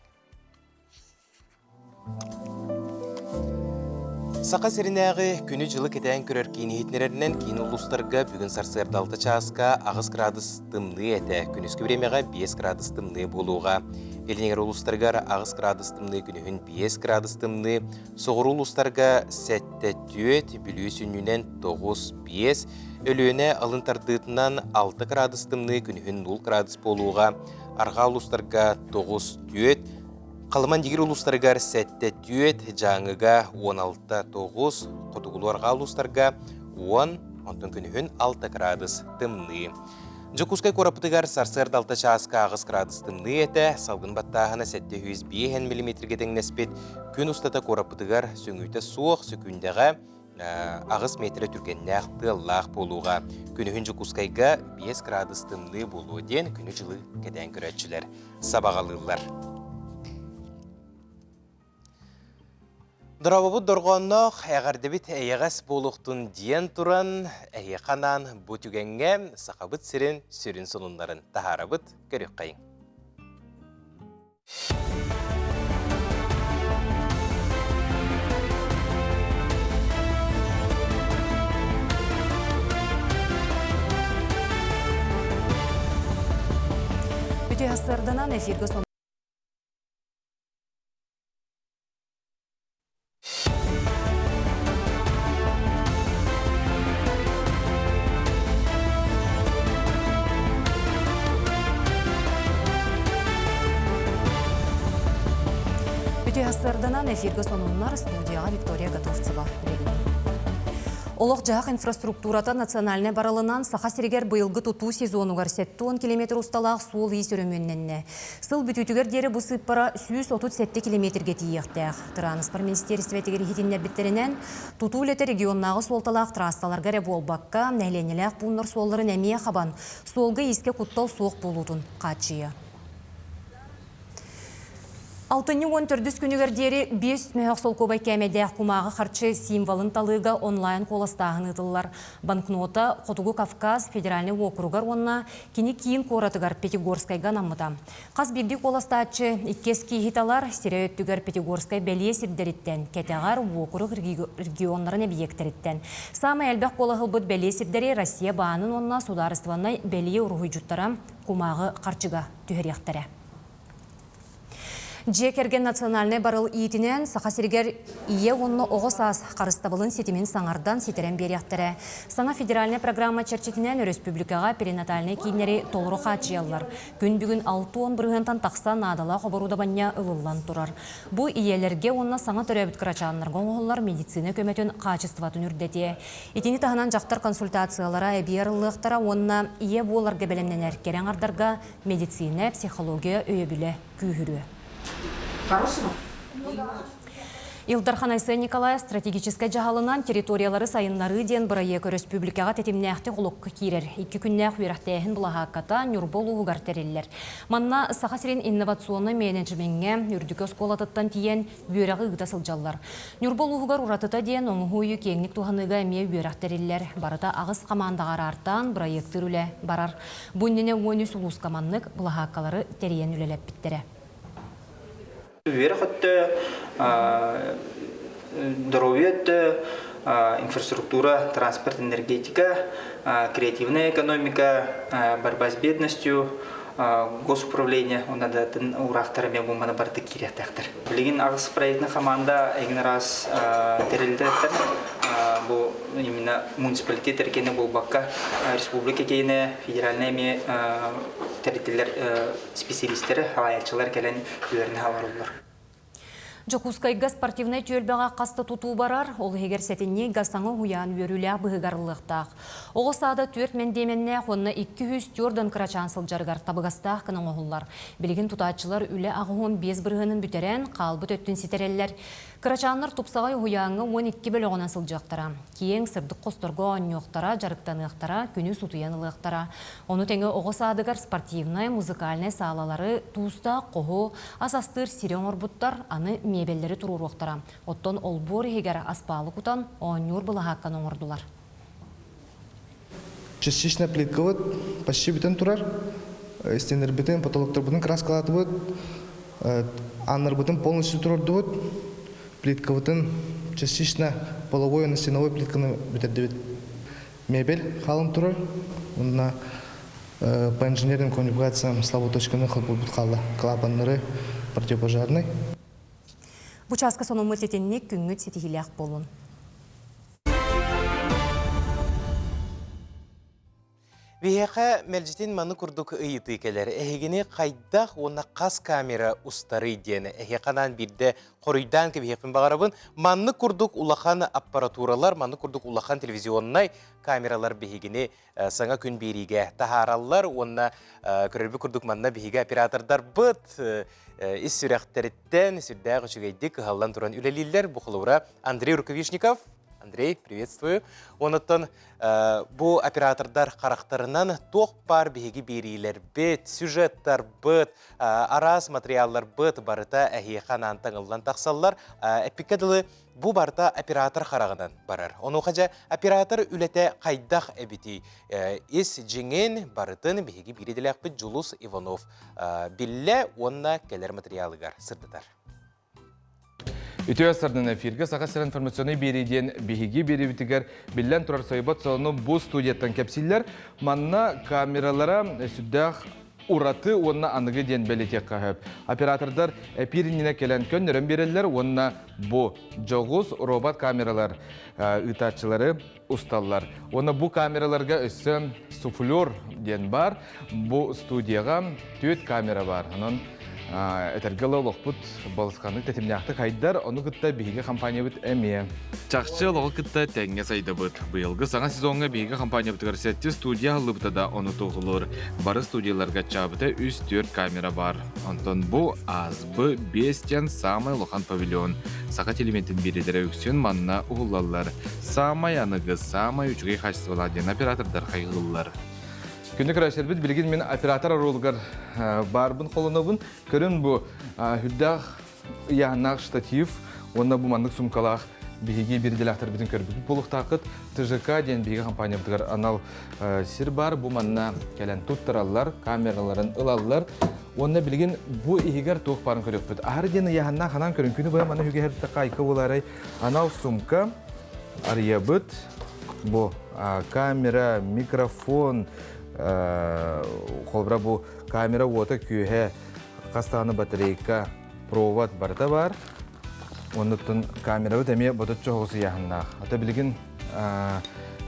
Саха сиринээҕи күнү-дьылы кэтээн көрөр киин иһитиннэрэринэн киин улуустарга бүгүн сарсыарда 6 чааска 8 градус тымныы этэ, күнүскү бириэмэҕэ 5 градус тымныы буолуоҕа. Илиҥэр улуустарыгар 8 градус тымныы күнүһүн 5 градус тымныы, соҕуруу улуустарга 7 түөрт, Бүлүү сүнньүнэн 9, 5, Өлүөнэ алын тардыытынан 6 кыраадыс тымныы, күнүһүн 0 кыраадыс буолуоҕа. Арҕаа улуустарга 9, 4, Халыман Дигир улуустарыгар 7, 4, Дьааҥыга 16, 9, Хотугулуу арҕаа улуустарга 10, онтон күнүһүн 6 кыраадыс тымныы. Дьокуускай куораппытыгар сарсыарда 6 чааска 8 градус тымныы этэ, салгын баттааһына 705 миллиметргэ тэҥнэспит. Күн устата куораппытыгар сөҥүүтэ суох, сөкүүндэҕэ 8 метрэ түргэннээх тыаллаах буолууга. Күнүһүн Дьокуускайга 5 градус тымныы буолуо диэн күнү-дьылы кэтээн көрөөччүлэр сабаҕалыыллар. Дорообобут дорҕоонноох, эҕэрдэбит эйэҕэс буолуохтун диэн туран, эһиэхэ анаан бу түгэҥҥэ Сахабыт сирин сүрүн сонуннарын таһаарабыт, көрүөххэйиҥ. Үтүө сарданан эфиргэ Үтүө сарданан эфиргэ сонуннар студияҕа Виктория Готовцева үлэлиир. Олох-дьаһах инфраструктурата национальнай барылынан Саха сиригэр быйылгы тутуу сезонугар 70 километр усталаах суол-иис өрөмүөннэннэ. Сыл бүтүүтүгэр диэри бу сыыппара 137 километргэ тиийиэхтээх. Тырааныспар министиэристибэтигэр иһитиннэрбиттэринэн, тутуу үлэтэ регионнааҕы суолталаах трассаларга эрэ буолбакка, нэһилиэнньэлээх пууннар суолларын эмиэ хабан, суолга-иискэ куттал суох буолуутун хааччыйа. Алтынньы 14 күнүгэр диэри 5 мөһөх солкуобай кээмэйдээх кумааҕы харчы символын талыыга онлайн куоластааһын ыытыллар. Банкнота Хотугу Кавказ федеральнай уокуругар уонна кини киин куоратыгар Пятигорскайга анаммыта. Хас биирдии куоластааччы иккис кииһи талар, сирэй өттүгэр Пятигорскай бэлиэ сирдэриттэн, кэтэҕэр уокурук регионнарын эбийиэктэриттэн. Саамай элбэх куолаһы ылбыт бэлиэ сирдэри Россия баанын уонна судаарыстыбаннай бэлиэ уруһуйдьуттара кумааҕы харчыга түһэриэхтэрэ. Дьиэ кэргэн национальнай барыл иитинэн Саха сиригэр ийэ уонна оҕо саас харыстабылын ситимин саҥардан ситэрэн биэриэхтэрэ. Саҥа федеральнай программа чэрчитинэн өрөспүүбүлүкэҕэ перинатальнай кииннэри толору хааччыйаллар. Күн бүгүн 60 бырыһыантан тахса наадалаах оборудование ылыллан турар. Бу ийэлэргэ уонна саҥа төрөөбүт кырачааннарга оҥоһуллар медицина көмөтүн хаачыстыбатын үрдэтиэ. Итини таһынан дьахтар консультациялара эбии арыллыахтара уонна ийэ буоларга бэлэмнэнэр кэрэ аҥардарга медицина, психология өйөбүлэ күүһүрүө. Ил Дархан Айсен Николаев стратегическай дьаһалынан территориялары сайыннарыы диэн бырайыак өрөспүүбүлүкэҕэ тэтимнээхтик олоххо киирэр. Икки күннээх үөрэхтээһин былаһаакката Ньурба улууһугар тэриллэр. Манна Саха сирин инновационнай менеджмеҥҥэ үрдүкү оскуолатыттан тиийэн үөрэҕи ыыта сылдьаллар. Ньурба улууһугар уратыта диэн оҥоһуу өйү киэҥник туһаныыга эмиэ үөрэх тэриллэр. Барыта аҕыс хамаандаҕа араартаан бырайыактыыр үлэ барар. Бу иннинэ 13 улууска маннык былаһааккалары тэрийэн үлэлэппиттэрэ. Үөрэх өттө, здоровье өттө, инфраструктура, транспорт, энергетика, креативная экономика, борьба с бедностью, госуправление уонна да атын уураахтар эмиэ бу маны барыта киириэхтээхтэр. Билигин аҕыс проектный команда эҥин араас тэрилтэлэр бу именно муниципалитет эркини буолбакка республика киинэ федеральнай эмиэ тэрилтэлэр специалистэрэ салайааччылар кэлэн үөрэнэ олороллор. Дьокуускайга спортивнай түөлбэҕэ хас да тутуу барар, ол иһигэр сэтинньи саҥа уһуйаан үөрүүлээх быһыгар ыллыахтаах. Оҕо саада түөрт мэндиэмэннээх уонна 204 кырачаан сылдьарыгар табыгастаах гына оҥоһуллар. Билигин тутааччылар үлэ 85 бырыһыанын бүтэрэн, хаалбыт өттүн ситэрэллэр. Кырачааннар тупсаҕай уһуйааҥҥа 12 бөлөҕүнэн сылдьыахтара. Киэҥ, сырдык хосторго оонньуохтара, дьарыктаныахтара, күнү сутуйан ылыахтара. Ону тэҥэ оҕо саадыгар спортивнай, музыкальнай саалалары, туустаах хоһу, ас астыыр сири оҥорбуттар, аны миэбэллэри туруоруохтара. Оттон олбуор иһигэр аспаалы кутан, оонньуур былаһаакканы оҥордулар. Частичная плиткабыт почти бүтэн турар. Стенербитин, потолоктарбытын краскалаатыбыт, ааннарбытын полностью турордубут. Плиткабытын частично половой уонна стеновой плитканы бүтэрдибит. Мебель хаалан турар. Уонна по инженерным коммуникациям слабую точканы холбуурбут хаалла. Клапаннары противопожарный. Бу чааска сонуммут итинник күҥҥүт ситиһиилээх буолун. Биһиэхэ мэлдьитин маны курдук ыйытыы кэлэр. Эһигини хайдах уонна хас камера устарый диэн эһиэхэ анаан биирдэ хоруйдаан кэбиһиэхпин баҕарабын. Маннык курдук улахан аппаратуралар, маннык курдук улахан телевизионнай камералар биһигини саҥа күн биэриигэ таһаараллар уонна көрөрбүт курдук манна биһиги оператордарбыт ис сүрэхтэриттэн сүрдээх үчүгэйдик кыһаллан туран үлэлииллэр. Бу холобура Андрей Рукавишников. Андрей, приветствую. Онуттан бу оператордар харахтарынан туох баар биһиги биэриилэрбит, сюжеттарбыт, араас материалларбыт барыта эһиэхэ анаан таҥыллан тахсаллар. Эппиккэ дылы, бу барыта оператор хараҕынан барар. Онуоха дьэ оператор үлэтэ хайдах эбитий? Ис дьиҥин барытын биһиги биир идэлээхпит Дьулус Иванов биллэ уонна кэлэр материалыгар сырдатар. Үтүө сардан эфиргэ Саха сирин информационнай биэрии диэн биһиги биэриибитигэр биллэн турар сойбот солону бу студияттан кэпсииллэр. Манна камералара сүрдээх ураты уонна аныгы диэн бэлиэтиэххэ сөп. Оператордар эпир иннинэ кэлэн көннөрөн биэрэллэр уонна бу дьоҕус робот камералар ыытааччылары усталлар. Уонна бу камераларга өссө суфлер диэн бар. Бу студияҕа түөрт камера бар. Онон этэргэ олохпут балысханнык тэтимнээхтик хайдар, ону кытта биһиги компаниябыт эмиэ. Чахчы олоҕу кытта тэҥҥэ сайдабыт. Быйылгы саҥа сезоҥҥа биһиги компаниябытыгар сэттис студия аһыллыбыта да ону туоһулуур. Бары студияларга аччаабыта үс-түөрт камера бар. Онтон бу АСБ 5 диэн саамай улахан павильон. Саха телевидениетин биэриилэрэ үксүн манна уһуллаллар. Саамай аныгы, саамай үчүгэй хаачыстыбалаах диэн оператордар хайҕыыллар. Күндү көрөөччүлэрбит, билигин мин оператор оруолугар баарбын холонобун. Көрүн бу үрдээх ыйааһыннаах штатив уонна бу маннык сумкалаах биһиги биирдэлээхтэрбитин көрбүт буолуохтааххыт. ТЖК диэн биһиги компаниябытыгар анал сир бар. Бу манна кэлэн туттараллар, камераларын ылаллар. Уонна билигин бу иһигэр туох баарын көрүөхпүт. Аһары диэн ыйааһыннаах анаан көрүн. Күнү быһа маны үгэһэр қайка буолаарай анал сумка арыйабыт. Бу камера, микрофон, холбура бу камера уота күүһэ, хас даҕаны батарейка. Провод барыта баар. Оннуттан камерабыт эмиэ ботуччу соҕус ыйааһыннаах. Ата билигин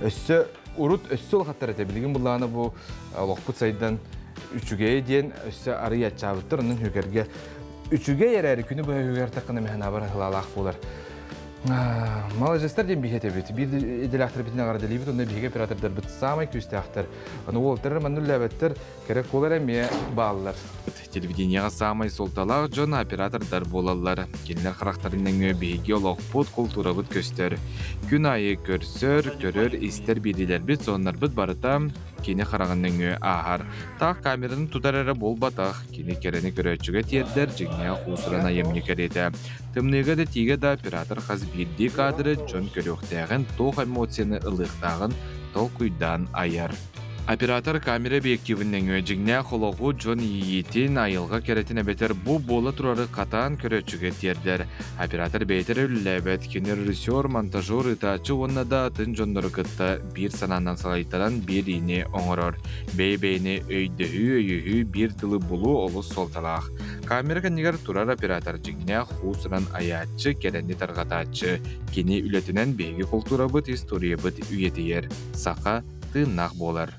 өссө урут өссө улахаттар этэ. Билигин буллаҕына бу олохпут сайдан үчүгэйэ диэн өссө арый аччаабыттар. Онон хүкэргэ үчүгэй эрээри күнү быһа үһүгэр таххына мэһэнаабар ыһылаалаах буолар. Маладьыстар диэн биһи этэбит. Биир идэлээхтэрбитин эҕэрдэлиибит, онно биһиги оператордарбыт саамай күүстээхтэр. Аны уолаттар манна үлэлээбэттэр, кэрэ куолар эмиэ бааллар. Телевидениеҕа саамай суолталаах дьон оператордар буолаллар. Кинилэр харахтарын нөҥүө биһиги олохпут, култуурабыт көстөр. Күн аайы көрсөр, көрөр, истэр биэриилэрбит, сонуннарбыт барыта кини хараҕын нөҥүө ааһар. Таах камераны тутар эрэ буолбатах, кини кэрэни көрөөччүгэ тиэрдэр дьиҥнээх уус-уран айымньы кэриэтэ. Тымныыга да тиигэ да оператор хас биирдии кадры дьон көрүөхтээҕин, туох эмоцияны ылыахтааҕын толкуйдаан айар. Оператор камера объективын нөҥүө дьиҥнээх олоҕу, дьон иэйиитин, айылҕа кэрэтин эбэтэр бу буола турары хатаан көрөөччүгэ тиэрдэр. Оператор бэйэтэ эрэ үлэлээбэт, кини режиссер, монтажер, ыытааччы уонна да атын дьоннору кытта биир санаанан салайтаран биэриини оҥорор. Бэйэ-бэйэни өйдөһүү, өйөһүү, биир тылы булуу олус суолталаах. Камера кэннигэр турар оператор дьиҥнээх уус-уран айааччы, кэрэни тарҕатааччы. Кини үлэтинэн биһиги култуурабыт, историябыт үйэтийэр. Саха тыыннаах буолар.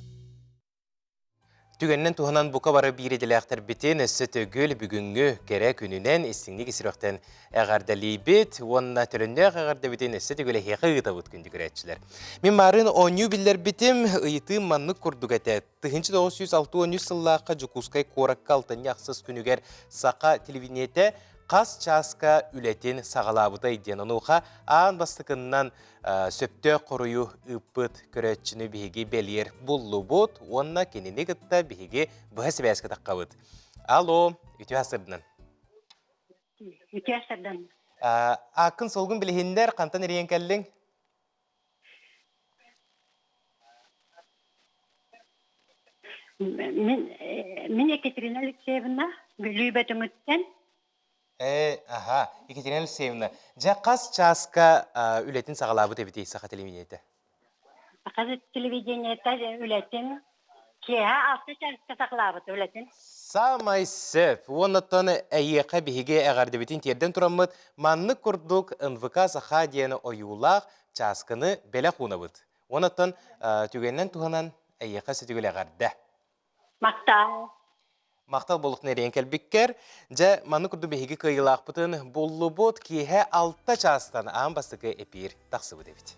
Түгэнинэн туһанан бука бары биир идэлээхтэрбитин өссө төгүл бүгүҥҥү кэрэ күнүнэн истиҥник исирөхтэн эҕэрдэлиибит уонна төлөннөөх эҕэрдэбитин өссө төгүл эһиэхэ ыытабыт күндү көрөөччүлэр. Мин маарын оонньуу биллэрбитим, ыйытыым маннык курдук этэ. 1963 сыллаахха Дьокуускай куоракка алтынньы ахсыс күнүгэр Саха телевидениетэ хас чааска үлэтин саҕалаабытай диэн онуоха аан бастакыннан сөптөөх хоруйу ыыппыт көрөөччүнү биһиги бэлиэр буллубут уонна кинини кытта биһиги быһа сибээскэ таххабыт. Алло, үтүө сырдынан. Үтүө сырдын. Ааккын солгун билиһиннэр, хантан эрийэн кэллиҥ? Мин, мин Екатерина Алексеевна Бүлүү Бөтүҥүттэн Ээ, аха, Екатерина Алексеевна, дьэ хас чааска үлэтин саҕалаабыт эбитий Саха телевидениетэ? Саха телевидениетэ үлэтин киэһэ алта чааска саҕалаабыт үлэтин. Саамай сөп. Уоннаттан эйиэхэ биһиги эҕэрдэбитин тиэрдэн тураммыт, маннык курдук НВК Саха диэн ойуулаах чааскыны бэлэх уунабыт. Уоннаттан түгэнинэн туһанан эйиэхэ сүтүгүл эҕэрдэ. Махтал. Махтал буолуохтун эриэн кэлбиккэр. Дьэ, маннык курдук биһиги кыайыылаахпытын буллубут. Киэһэ алта чаастан аан бастакы эпиир тахсыбыт эбит.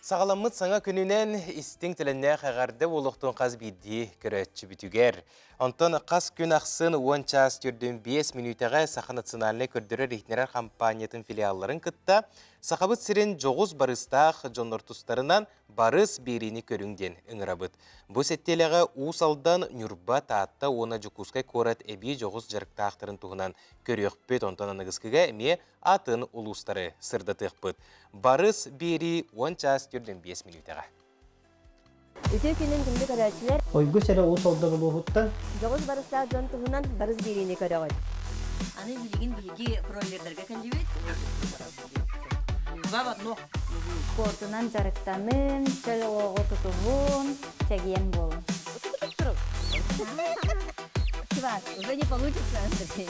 Саҕаламмыт саҥа күнүнэн истиҥ төлөннөөх эҕэрдэ буолуохтун хас биирдии көрөөччүбүтүгэр. Онтон хас күн ахсын 10 чаас 45 мүнүүтэҕэ Саха национальнай көрдөрөр-иһитиннэрэр хампаанньатын филиалларын кытта Сахабыт сирин дьоҕус барыстаах дьоннор тустарынан барыс биэриини көрүҥ диэн ыҥырабыт. Бу сэттиэлэҕэ Уус Алдан, Ньурба, Таатта уонна Дьокуускай куорат эбии дьоҕус дьарыктаахтарын туһунан көрүөхпүт. Онтон аныгыскыга эмиэ атын улуустары сырдатыахпыт. Барыс биэрии 10 чаас 45 мүнүүтэҕэ. Үтүө күнүн күндү көрөөччүлэр. Ойгус эрэ Уус Алдан улууһуттан. Дьоҕус барыстаах дьон туһунан барыс биэриини көрөҕүт. Аны билигин биһиги кроллердарга кэллибит. Два в одно. Спордунан дьарыктанын, чөл олоҕу тутуһун, чэгиэн буолун. Чувак, уже не получится, Андрей.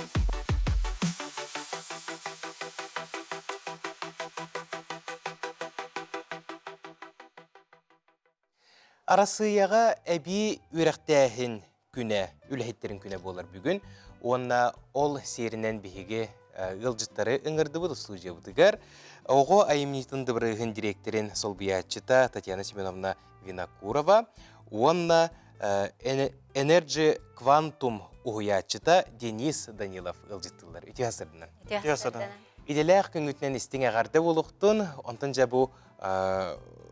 Арассыыйаҕа эбии үөрэхтээһин күнэ, үлэһиттэрин күнэ буолар бүгүн. Уонна ол сиэринэн биһиги ыалдьыттары ыҥырдыбыт устуудьуйабытыгар оҕо айымньытын дыбарыаһын дириэктэрин солбуйааччыта Татьяна Семеновна Винокурова уонна Energy Quantum уһуйааччыта Денис Данилов ыалдьыттыыллар. Үтүө сырдынан. Үтүө сырдынан. Идэлээх күҥҥүтүнэн истиҥ эҕэрдэ буолуохтун. Онтон дьэ бу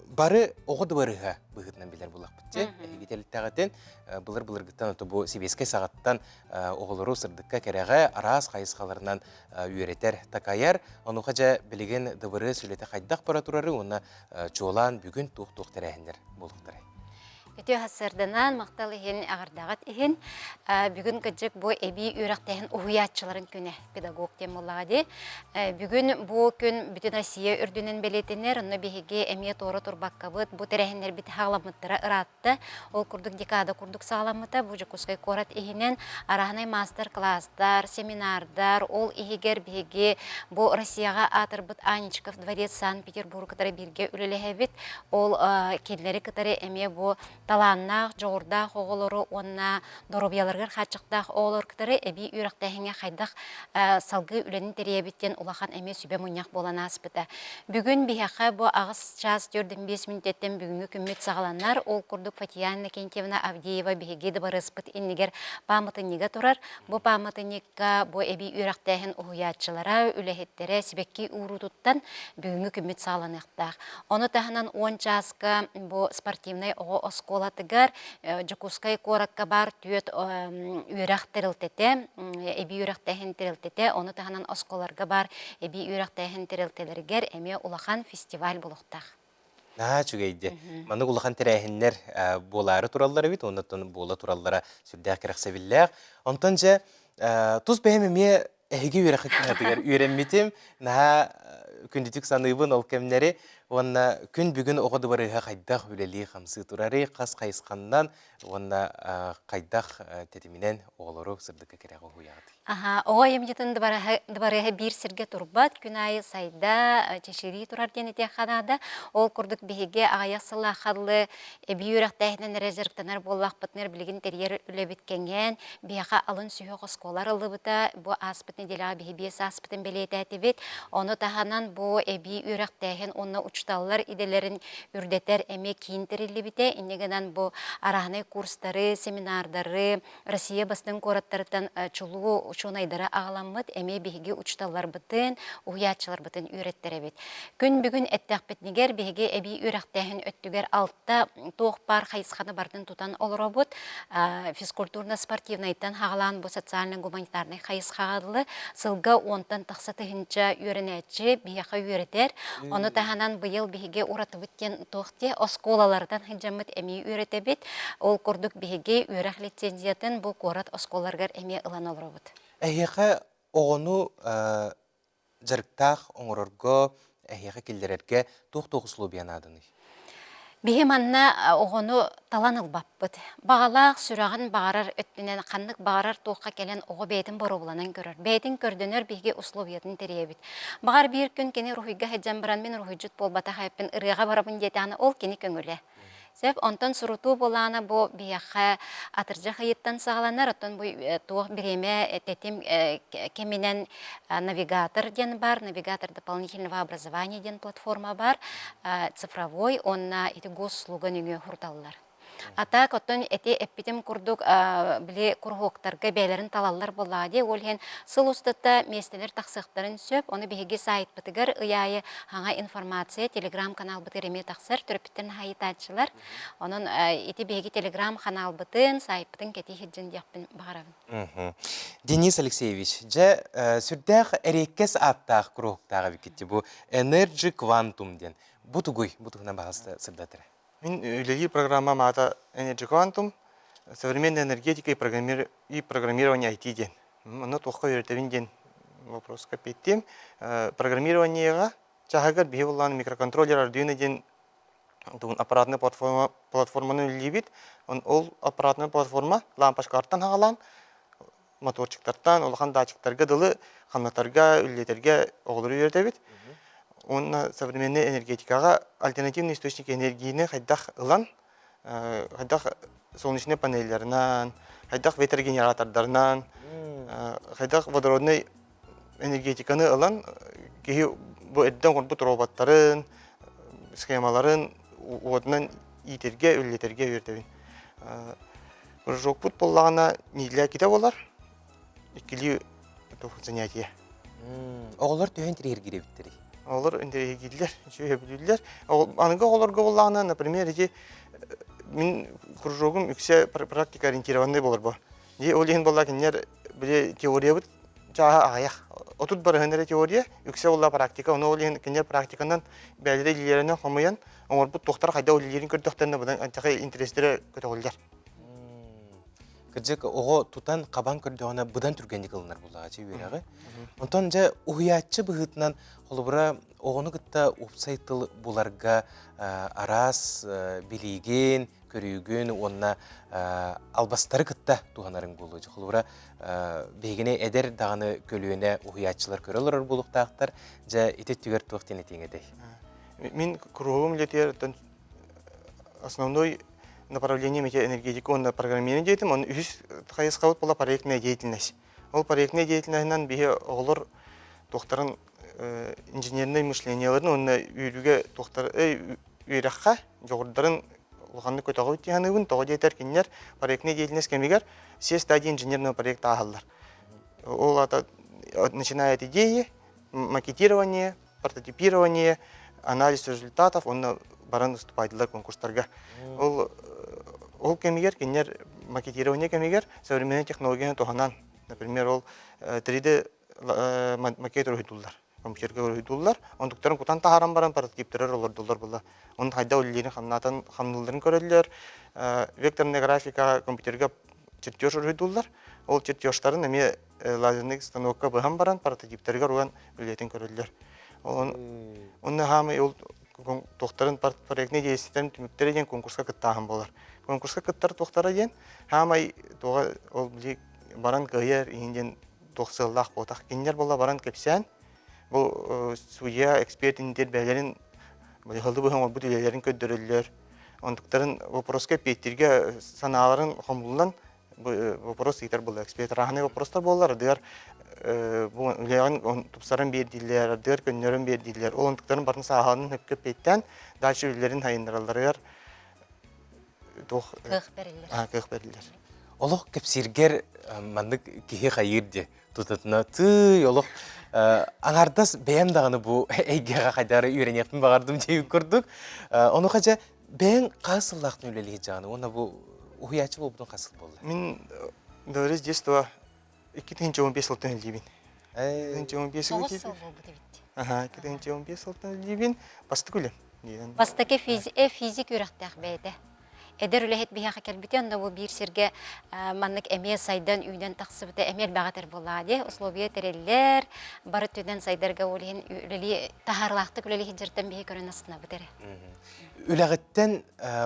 бары оҕо дыбарыһа быһыытынан билэр буллахпыт дьэ. Эһиги тэрилтэҕитин былыр-былыргыттан ото бу сэбиэскэй саҕаттан оҕолору сырдыкка кэрэҕэ араас хайысхаларынан үөрэтэр, такайар. Онуоха дьэ билигин дыбарыас үлэтэ хайдах бара турары уонна чуолаан бүгүн туох-туох тэрээһиннэр буолуохтарай? Үтүө сарсыарданан, махтал иһин, аҕардаҕыт иһин. Бүгүн кырдьык бу эбии үөрэхтээһин уһуйааччыларын күнэ, педагог диэн буоллаҕа дии. Бүгүн бу күн бүтүн Россия үрдүнэн бэлиэтэнэр, онно биһиги эмиэ туора турбаккабыт, бу тэрээһиннэрбит хаҕаламмыттара ыраатта. Ол курдук декада курдук саҕаламмыта. Бу Дьокуускай куорат иһинэн арааһынай маастар-класстар, семинардар, ол иһигэр биһиги бу Россияҕа аатырбыт Аничков дворец Санкт-Петербург кытары бииргэ үлэлэһэбит. Ол кинилэри кытары эмиэ бу талааннаах, дьоҕурдаах оҕолору уонна доруобуйаларыгар хааччахтаах оҕолор кытары эбии үөрэхтээһиҥҥэ хайдах салгыы үлэни тэрийэбит диэн улахан эмиэ сүбэ мунньах буолан ааспыта. Бүгүн биһиэхэ бу аҕыс чаас 45 мүнүүтэттэн бүгүҥҥү күммүт саҕаланар. Ол курдук Фатьяна Иннокентьевна Авдеева биһиги дыбарыаспыт иннигэр пааматынньыга турар. Бу пааматынньыкка бу эбии үөрэхтээһин уһуйааччылара, үлэһиттэрэ сибэкки ууруутуттан бүгүҥҥү күммүт саҕаланыахтаах. Ону таһынан 10 чааска бу спортивнай оҕо оскуолатыгар Дьокуускай куоракка баар түөрт үөрэх тэрилтэтэ, эбии үөрэхтээһин тэрилтэтэ, ону таһынан оскуолаларга баар эбии үөрэхтээһин тэрилтэлэригэр эмиэ улахан фестиваль буолуохтаах. Наһаа үчүгэйди. Маннык улахан тэрээһиннэр буолаары тураллар эбит, оннуттан буола тураллара сүрдээх кэрэхсэбиллээх. Онтон дьэ, тус бэйэм эмиэ эһиги үөрэххит кыһатыгар үөрэммитим. Наһаа күндүтүк саныыбын ол кэмнэри. Уонна күн бүгүн оҕо дыбарыаһа хайдах үлэлии-хамсыы турарый, хас хайысханнан уонна хайдах тэтиминэн оҕолору сырдыкка кэрэҕэ уһуйаҕытый? Аха, оҕо айымньытын дыбарыаһа биир сиргэ турбат, күн аайы сайда, чэчирии турар диэн этиэххэ наада. Ол курдук биһиги аҕыйах сыллаахха дылы эбии үөрэхтээһинэн эрэ дьарыктанар буоллахпытына, билигин тэрийэр үлэбит кэҥээн, биһиэхэ алын сүһүөх оскуола арыллыбыта. Бу ааспыт нэдиэлэҕэ биһи биэс ааспытын бэлиэтээтибит. Ону таһынан бу эбии үөрэхтээһин уонна учууталлар идэлэрин үрдэтэр эмиэ киин тэриллибитэ. Инньэ гынан бу арааһынай курстары, семинардары, Россия бастыҥ куораттарыттан чулуу учуонайдары аҕаламмыт, эмиэ биһиги учууталларбытын, уһуйааччыларбытын үөрэттэрэбит. Күн бүгүн эттэхпитинигэр биһиги эбии үөрэхтээһин өттүгэр алта туох баар хайысханы барытын тутан олоробут. Физкультурно-спортивнайтан хаҕалаан бу социально-гуманитарнай хайысхаҕа дылы сылга уонтан тахса тыһыынча үөрэнээччи биһиэхэ үөрэтэр. Ону таһынан быйыл биһиги уратыбыт диэн туох диэ оскуолаларынан сылдьаммыт эмиэ үөрэтэбит. Ол курдук биһиги үөрэх лицензиятын бу куорат оскуолаларыгар эмиэ ылан олоробут. Эһиэхэ оҕону дьарыктаах оҥорорго, эһиэхэ киллэрэргэ туох-туох условия нааданый? Биһи манна оҕону талан ылбаппыт. Баҕалаах, сүрэҕин баҕарар өттүнэн ханнык баҕарар туохха кэлэн оҕо бэйэтин боруобуланан көрөр. Бэйэтин көрдөнөр биһиги условиятын тэрийэбит. Баҕар биир күн кини уруһуйга сылдьан баран мин уруһуйдьут буолбатах эбиппин ырыаҕа барабын диэтэҕинэ ол кини көҥүлэ. Сөп, онтон сурутуу былаана бу биһиэхэ атырдьах ыйыттан саҕаланар, оттон бу туох бириэмэ тэтим кэминэн навигатор диэн бар, навигатор дополнительного образования диэн платформа бар, цифровой уонна ити госуслуга нөҥүө хуруталлар. А так оттон эти эппитим курдук били куруһуоктарга бэйэлэрин талаллар буоллаҕа дии, ол иһин сыл устата миэстэлэр тахсыахтарын сөп, ону биһиги сайтпытыгар ый аайы хаҥа информация телеграм-каналбытыгар эмиэ тахсар, төрөппүттэр наһаа Онон ити биһиги телеграм-ханаалбытын, сайтпытын кэтии сылдьын диэхпин баҕарабын. Денис Алексеевич, дьэ, сүрдээх эриэккэс ааттаах куруһуктаах эбиккит бу Energy Quantum диэн. Бу тугуй? Бу туһунан баҕаста сырдатыра. Мин үлэлиир программам аата Energy Quantum, современная энергетика и программирование IT диэн. Онно туохха үөрэтэбин диэн вопроска эппиэттиэм. Программированиеҕа чааһыгар биһи буллаан микроконтроллер Arduino диэн аппаратная платформа платформаны үлэлиибит. Ол аппаратная платформа лампочкалартан хаҕалаан моторчиктартан улахан датчиктарга дылы хамнатарга, үлэлэтэргэ оҕолору үөрэтэбит. Уонна современный энергетикаҕа альтернативный источник энергияны хайдах ылан, хайдах солнечный панельларынан, хайдах ветрогенератордарынан, хайдах водородный энергетиканы ылан киһи бу эрдэ оҥорбут роботтарын, схемаларын уотунан иитэргэ, үлэлэтэргэ үөрэтэбин. Прыжокпут буоллаҕына неделя китэ буолар, иккилии занятие. Оҕолор төһө интэриэһиргиир эбиттэрий? Оҕолор интэриэһиргииллэр, үчүгэй сөбүлүүллэр. Аныгы оҕолорго буоллаҕына, например, ити мин кружогум үксэ практика ориентированный буолар бу. Дии ол иһин буолла кинилэр били теориябыт чааһа аҕыйах. 30 барыһын эрэ теория, үксэ буолла практика. Ону ол иһин кинилэр практиканан бэйэлэрэ илиилэринэн хомуйан оҥорбут туохтара хайдах үлэлиирин көрдөхтөрүнэ быдан антихай интэриэстэрэ көтөҕүллэр. Кырдьык, оҕо тутан хабан көрдөҕүнэ быдан түргэнник ылынар буллаҕа үөрэҕи. Онтон дьэ уһуйааччы быһыытынан холобура оҕону кытта уопсай тыл буларга араас билиигин, көрүүгүн уонна албастары кытта туһанарыҥ буолуо. Холобура, биһигини эдэр даҕаны көлүөнэ уһуйааччылар көрө олорор буолуохтаахтар. Дьэ, ити өттүгэр туох диэн этиэҥ этэй? Мин куруһугум үлэтигэр основной направление энергетика уонна программирование диэтим, оны үһүс хайысхабыт була проектная деятельность. Ол проектная деятельностынан биһи оҕолор туохтарын инженернэй мышлениеларын уонна үөрүүгэ туохтар үөрэххэ дьоҕурдарын улаханнык көтөҕөбүт дии саныыбын. Тоҕо диэтэр кинилэр проектная деятельность кэмигэр все стадии инженерного проекта ааһаллар. Ол аата начиная от идеи, макетирование, прототипирование, анализ результатов уонна баран выступайдылар конкурстарга. Ол ол кэмигэр кинилэр макетирование кэмигэр современной технологияны туһанан, например, ол 3D макет уруһуйдууллар, компьютерга уруһуйдууллар, онтуктарын кутан таһааран баран прототиптэрэр олордуллар була. Оны хайда үлэлиирин хамнаатан хамныылларын көрөллөр. Векторная графика компьютерга чертеж уруһуйдууллар. Ол чертежтарын эмиэ лазерный станокка быһан баран прототиптарыгар уган үлэтин көрөллөр. Онно хаамай ол туохтарын проектный действиетин түмүктэрэ диэн конкурска кыттааһын буолар. Конкурска кыттар туохтара диэн хаамай туоҕа ол били баран кыайар иһин диэн туох сыаллаах буотах. Кинилэр буолла баран кэпсээн бу судья эксперт интер бэйэлэрин быһылды быһан оҥорбут үлэлэрин көрдөрөллөр. Онтуктарын вопроска эппиэттииргэ санааларын хомуллан вопрос ыытар буолла эксперт разные вопростар буоллар ардыгар бу үлэҕин тупсаран биэрдииллэр ардыгар көннөрөн биэрдииллэр ол онтуктарын барын сааһыланан сөпкө эппиэттээн дальше үлэлэрин сайыннаралларыгар туох кыах бэриллэр кыах бэриллэр олох кэпсииргэр маннык киһи хайыыр дии тутатына тыый олох аҥардас бэйэм даҕаны бу эйгэҕэ хайдары үөрэниэхпин баҕардым диэн курдук онуха дьэ Бэйэҥ хас сыллаахтан үлэлии сылдьаҕын уонна бу уһуйааччы буолбутуҥ хас сыл буолла? Мин говорю с детства 2015 сылтан үлэлиибин. 2015 Тоҕус сыл буолбут эбит. Аха, 2015 сылтан үлэлиибин. Бастакы үлэм. Бастакы физик үөрэхтээх бэйэтэ. Эдэр үлэһит биһиэхэ кэлбитэ, онно бу биир сиргэ маннык эмиэ сайдан үүнэн тахсыбыта эмиэ элбэҕи этэр буоллаҕа дии. Условия тэриллэр, бары өттүнэн сайдарга ол иһин үлэлии таһаарылаахтык үлэлии сылдьартан биһи көрөн астынабыт эрэ. Үлэҕиттэн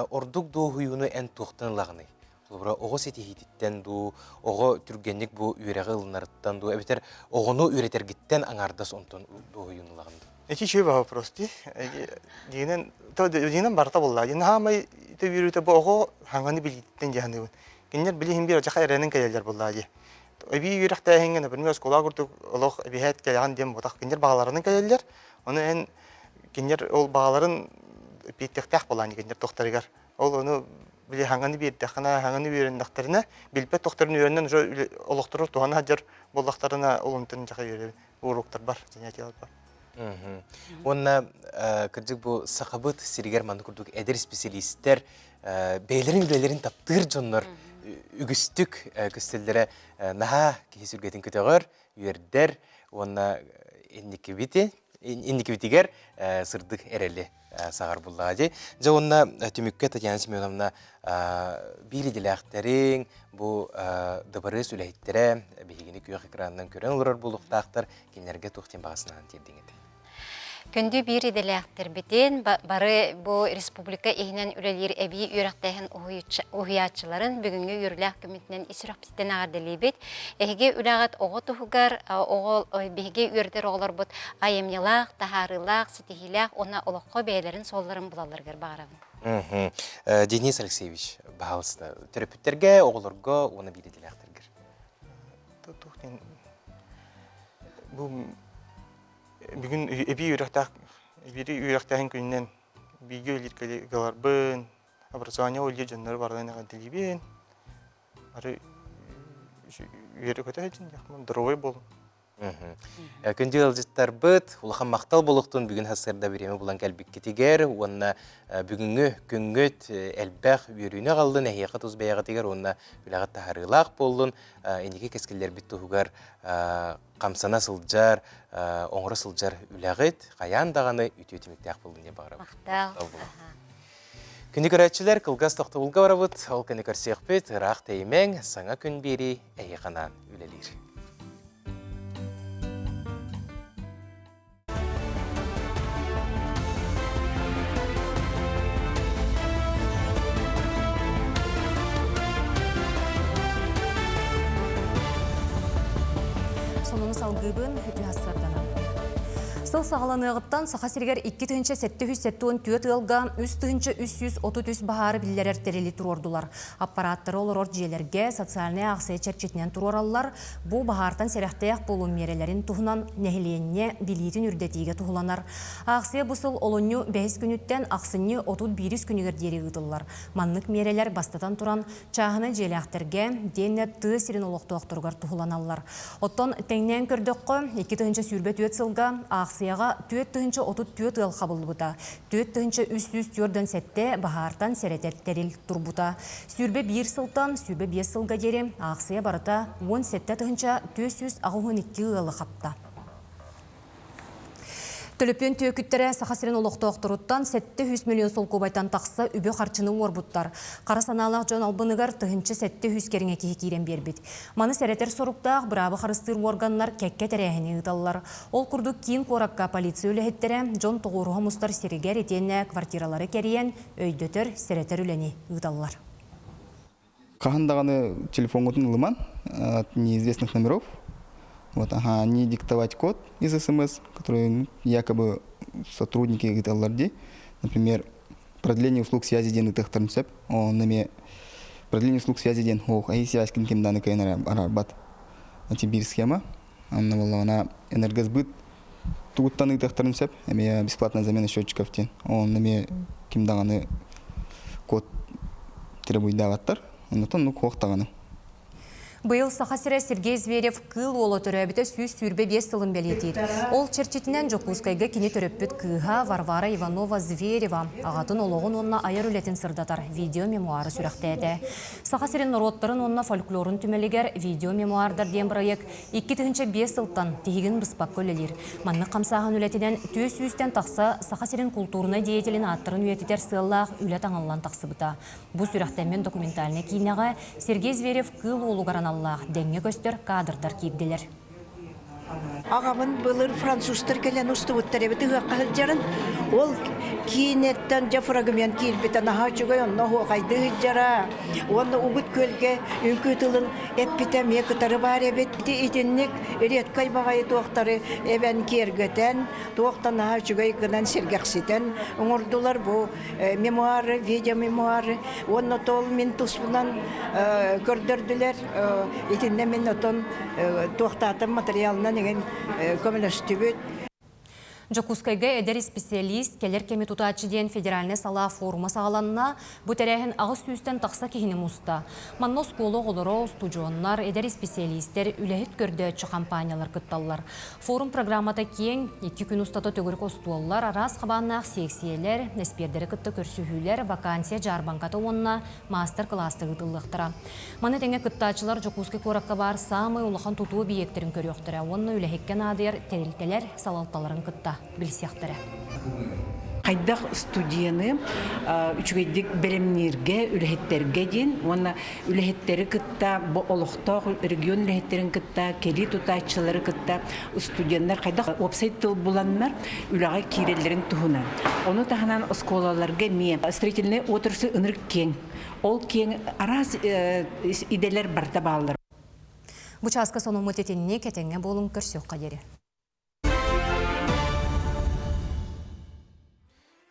ордук дуоһуйууну эн туохтан ылаҕыный? Холобура, оҕо ситиһиититтэн дуу, оҕо түргэнник бу үөрэҕи ылынарыттан дуу, эбэтэр оҕону үөрэтэргиттэн аҥаардас онтон дуоһуйууну ылаҕын дуу? Эти үчүгэй вопрос дии. Дьиҥинэн, дьиҥинэн барыта буолла. Дьиҥ хаамай үөрүүтэ бу оҕо хаҥаны билиититтэн дьаһаныыбын. Кинилэр билиһин биир очаха эрэнэн кэлэллэр буоллаа дии. Эбии үөрэхтээһиҥҥэ, например, оскуола курдук олох эбиһээт кэлэҕин диэн буотах. Кинилэр баҕаларынан кэлэллэр. Ону эн кинилэр ол баҕаларын эппиэттэхтээх буолаан кинилэр туохтарыгар. Ол ону били хаҥаны биэрдэххинэ, хаҥаны үөрэннэхтэринэ, билбэт туохтарын үөрэнэн уже олохтору туһана сылдьар буоллахтарына, ол онтон дьаха үөрэбин уруоктарбар, занятиеларбар. Уонна кырдьык бу сахабыт сиригэр маннык курдук эдэр исписэлиистэр бэйэлэрин үлэлэрин таптыыр дьоннор үгүстүк көстөллөрө наһаа киһи сүргэтин көтөҕөр, үөрдэр уонна инникибити инникибитигэр сырдык эрэли саҕар буллаҕа дии. Дьэ уонна түмүккэ Татьяна Семеновна биир идэлээхтэриҥ, бу дыбарыас үлэһиттэрэ биһигини күөх экранынан көрөн олорор буолуохтаахтар, кинилэргэ туох диэн баҕа санаан тиэрдиҥ этэй? Күндү биир идэлээхтэрбитин бары бу республика иһинэн үлэлиир эбии үөрэхтээһин уһуйааччыларын бүгүҥҥү үөрүүлээх күммүтүнэн ис сүрэхпититтэн эҕэрдэлиибит. Эһиги үлэҕит оҕо туһугар, оҕо биһиги үөрдэр оҕолорбут айымньылаах, таһаарыылаах, ситиһиилээх уонна олоххо бэйэлэрин суолларын булалларыгар баҕарабын. Денис Алексеевич, баһаалыста, төрөппүттэргэ, оҕолорго уонна биир идэлээхтэргэр. Бу Бүгүн эбии үөрэхтээх эбии үөрэхтээһин күнүнэн бииргэ үлэлиир коллегаларбын, образование үлэлиир дьоннору барыларын эҕэрдэлиибин. Бары үөрэ-көтө сылдьын, здоровай буолуҥ. Күндү ыалдьыттарбыт, улахан махтал буолуохтун бүгүн сарсыарда бириэмэ булан кэлбиккитигэр уонна бүгүҥҥү күҥҥүт элбэх үөрүүнү аҕаллын, эһиэхэ тус бэйэҕитигэр уонна үлэҕит таһаарыылаах буоллун, инники кэскиллэрбит туһугар хамсана сылдьар, оҥоро сылдьар үлэҕит хайаан даҕаны үтүө түмүктээх буоллун диэн баҕарабын. Махтал. Күнү көрөөччүлэр кылгас тохтобулга барабыт, ол күнү көрсүөхпүт, ыраах тэйимэҥ, саҥа күн биэрии эһиэхэ анаан үлэлиир. Сонуну салгыыбын үтүө сарданам. Сыл саҕаланыаҕыттан Саха сиригэр 2774 ыалга 3333 баһаары биллэрэр тэрили туруордулар. Аппарааттары олорор дьиэлэргэ социальнай аахсыйа чэрчитинэн туруораллар. Бу баһаартан сэрэхтээх буолуу миэрэлэрин туһунан нэһилиэнньэ билиитин үрдэтиигэ туһуланар. Аахсыйа бу сыл олунньу бэһис күнүттэн ахсынньы 31 күнүгэр диэри ыытыллар. Маннык миэрэлэр бастатан туран чааһынай дьиэлээхтэргэ, диэннэ тыа сирин олохтоохторугар туһуланаллар. Оттон тэҥнээн көрдөххө, 2024 сылга аахсыйаҕа 4034 ыал хабыллыбыта, 4347 баһаартан сэрэтэр тэрил турбута. 21 сылтан 25 сылга диэри аахсыйа барыта 17 482 ыалы хапта. Төлөпүөн түөкүттэрэ Саха сирин олохтоохторуттан 700 миллион солкуобайтан тахса үбү-харчыны уорбуттар. Хара санаалаах дьон албыныгар 1700 кэриҥэ киһи киирэн биэрбит. Маны сэрэтэр соруктаах быраабы харыстыыр уорганнар кэккэ тэрээһини ыыталлар. Ол курдук киин куоракка полиция үлэһиттэрэ дьон тоҕуоруһа мустар сиригэр итиэннэ квартиралары кэрийэн өйдөтөр, сэрэтэр үлэни ыыталлар. Хаһан даҕаны телефоҥҥутун ылыман от неизвестных номеров. Вот, ага, не диктовать код из СМС, который якобы сотрудники ыыталлар дии. Например, продление услуг связи диэн ытыахтарын сөп. Онно эмиэ продление услуг связи диэн ох, аһи связь ким ким дааны кыайан араарбат. Эти биир схема. Онно буоллаҕына энергосбыт тугуттан ыытыахтарын сөп. Эмиэ бесплатная замена счетчиков диэн. Онно эмиэ ким даҕаны код требуйдаабаттар. Оннотон ну куох даҕаны. Быйыл Саха сирэ Сергей Зверев кыыл уола төрөөбүтэ 125 сылын бэлиэтиир. Ол чэрчитинэн Дьокуускайга кини төрөппүт кыыһа Варвара Иванова Зверева аҕатын олоҕун уонна айар үлэтин сырдатар видео-мемуары сүрэхтээтэ. Саха сирин норуоттарын уонна фольклорун түмэлигэр видео-мемуардар диэн бырайыак 2005 сылтан тиһигин быспакка үлэлиир. Маннык хамсааһын үлэтинэн 400-тэн тахса Саха сирин култуурунай деятелин ааттарын үйэтитэр сыаллаах үлэ таҥыллан тахсыбыта. Бу сүрэхтэммит документальнай киинэҕэ Сергей Зверев кыыл уолугар аналлаах дэҥҥэ көстөр кадрдар киирдилэр. Аҕабын былыр французтар кэлэн устубуттар эбит ыһыахха сылдьарын. Ол киинэттэн дьэ фрагмент киирбитэ наһаа үчүгэй онно оһуохайдыы сылдьара. Уонна Угут Күөлгэ үҥкүү тылын эппитэ эмиэ кытары баар эбит. Ити итинник редкай баҕайы туохтары эбэн киэргэтэн, туохтан наһаа үчүгэй гынан сэргэхситэн оҥордулар бу мемуары, видеомемуары. Уонна тол мин туспунан көрдөрдүлэр. Итиннэ мин отон туохтаатым материалынан игин көмөлөстүбүт. Дьокуускайга эдэр исписэлиис кэлэр кэми тутааччы диэн федеральнай салаа форума саҕаланна. Бу тэрээһин аҕыс сүүстэн тахса киһини муста. Манна оскуола оҕолоро, устудьуоннар, эдэр исписэлиистэр, үлэһит көрдөөччү компаниялар кытталлар. Форум программата киэҥ, икки күн устата төгүрүк остуоллар, араас хабааннаах сиэксийэлэр, эспиэрдэри кытта көрсүһүүлэр, вакансия дьаарбаҥката уонна маастар-кылаастар ыытыллыахтара. Маны тэҥэ кыттааччылар Дьокуускай куоракка баар саамай улахан тутуу эбийиэктэрин көрүөхтэрэ уонна үлэһиккэ наадыйар тэрилтэлэр салалталарын кытта билсиэхтэрэ. Хайдах студияны үчүгэйдик бэлэмнииргэ, үлэһиттэргэ диэн уонна үлэһиттэри кытта бу олохтоох регион үлэһиттэрин кытта, кэлии тутааччылары кытта студеннар хайдах уопсай тыл буланнар үлэҕэ киирэллэрин туһунан. Ону таһынан оскуолаларга эмиэ строительнай отрасль ынырык киэҥ. Ол киэҥ араас идэлэр барыта бааллар. Бу чааска сонуммут итинник этэҥҥэ буолуҥ көрсүөххэ диэри.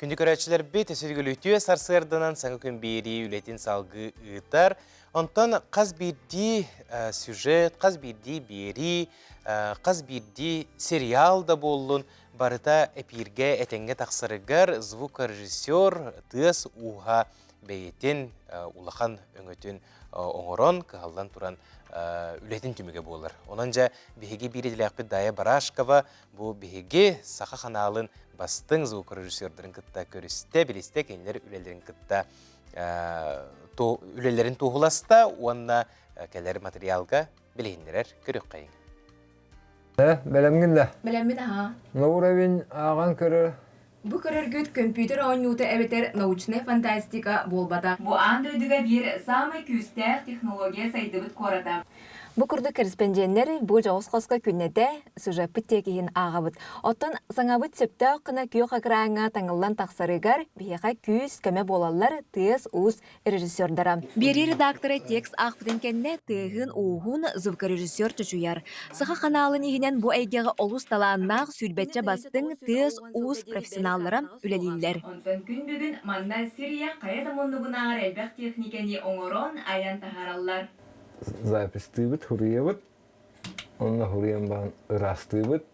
Күндү көрөөччүлэрбит, сүргүлүтүө сарсыарданан саҥа күн биэрии үлэтин салгыы ыытар. Онтон хас биирдии сюжет, хас биирдии биэрии, хас биирдии сериал да буоллун, барыта эпииргэ этэҥҥэ тахсарыгар звукорежиссер тыас ууһа бэйэтин улахан өҥөтүн. оҥорон, кыһаллан туран үлэтин түмүгэ буолар. Онон дьэ биһиги биир идэлээхпит Дая Барашкова бу биһиги Саха ханаалын бастыҥ звукорежиссердарын кытта көрүстэ, билистэ, кинилэр үлэлэрин кытта үлэлэрин туоһуласта уонна кэлэр материалга билиһиннэрэр көрүөххэйиҥ. Бэлэмҥин да? Бэлэммин аһаа. Уровень ааҕан көрөр Бу көрөргүт көмпүүтэр оонньуута эбэтэр научнай фантастика буолбатах. Бу аан дойдуга биир саамай күүстээх технология сайдыбыт куората. Бу курдук кэрэспэндьиэннэр бу дьоҕус хоско күннэтэ сюжеппыт тиэкиһин ааҕабыт. Оттон саҥабыт сөптөөх гына күөх экраҥҥа таҥыллан тахсарыгар биһиэхэ күүс-көмө буолаллар тыас-уус режиссердара. Биэрии редактора текст аахпытын кэннэ тыаһын-ууһун звукорежиссер чочуйар. Саха ханаалын иһинэн бу эйгэҕэ олус талааннаах сүүрбэччэ бастыҥ тыас-уус профессионаллара үлэлииллэр. Онтон күн бүгүн манна Сирия хайа да муннугунааҕар элбэх техникэни оҥорон, айан таһаараллар. Запистыыбыт, хуруйабыт, онно хуруйан баран ыраастыыбыт,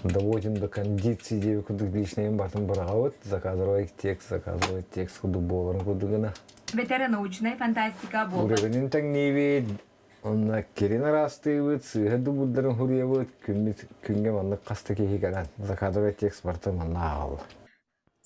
доводим до кондиции диэби курдук личныйын бартын быраҕабыт, закадровый текст, закадровый текст курдук буоларын курдук гына. Бэтэрэ научнай фантастика буолбат. Уровенин тэҥниибит, онно кирин араастыыбыт, сыыһа дубурдарын хуруйабыт, күммүт күҥҥэ маннык хаста киһи кэлэн закадровый текст барыта манна ааҕаллар.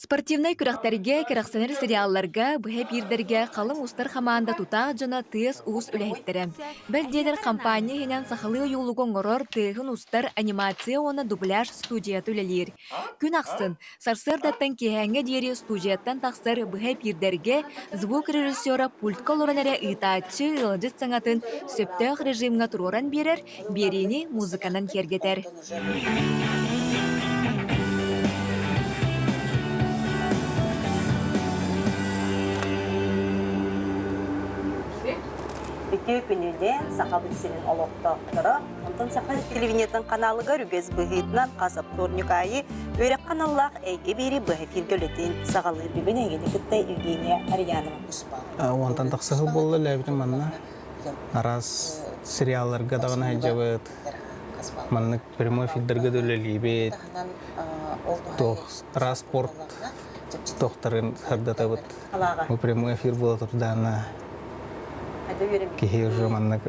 Спортивнай күрэхтэргэ, кэрэхсэнэр сериалларга, быһа эпиирдэргэ халыҥ устар хамаанда тутаах дьоно тыас-уус үлэһиттэрэ. Бэл диэтэр хампаанньа иһинэн сахалыы ойуулугу оҥорор, тыаһын устар анимация уонна дубляж студията үлэлиир. Күн ахсын, сарсыардаттан киэһээҥҥэ диэри студияттан тахсар быһа эпиирдэргэ звук режиссера пультка олорон эрэ ыытааччы ыалдьыт саҥатын сөптөөх режимҥэ туруоран биэрэр, биэриини музыканан киэргэтэр. Үтүө күнүнэн Сахабыт сирин олохтоохторо, онтон Саха телевидениетын каналыгар үгэс быһыытынан хас вторник аайы үөрэх каналлаах эйгэ биэри быһа эфиргэ үлэтин саҕалыыр бүгүн эйгэни кытта Евгения Арьянова. Уонтан тахса сыл буолла үлээбитим манна. Араас сериалларга даҕаны сылдьабыт. Маннык прямой эфирдэргэ да үлэлиибит. Туох транспорт туохтарын сырдатабыт. Бу прямой эфир буола турдаана киһи уже маннык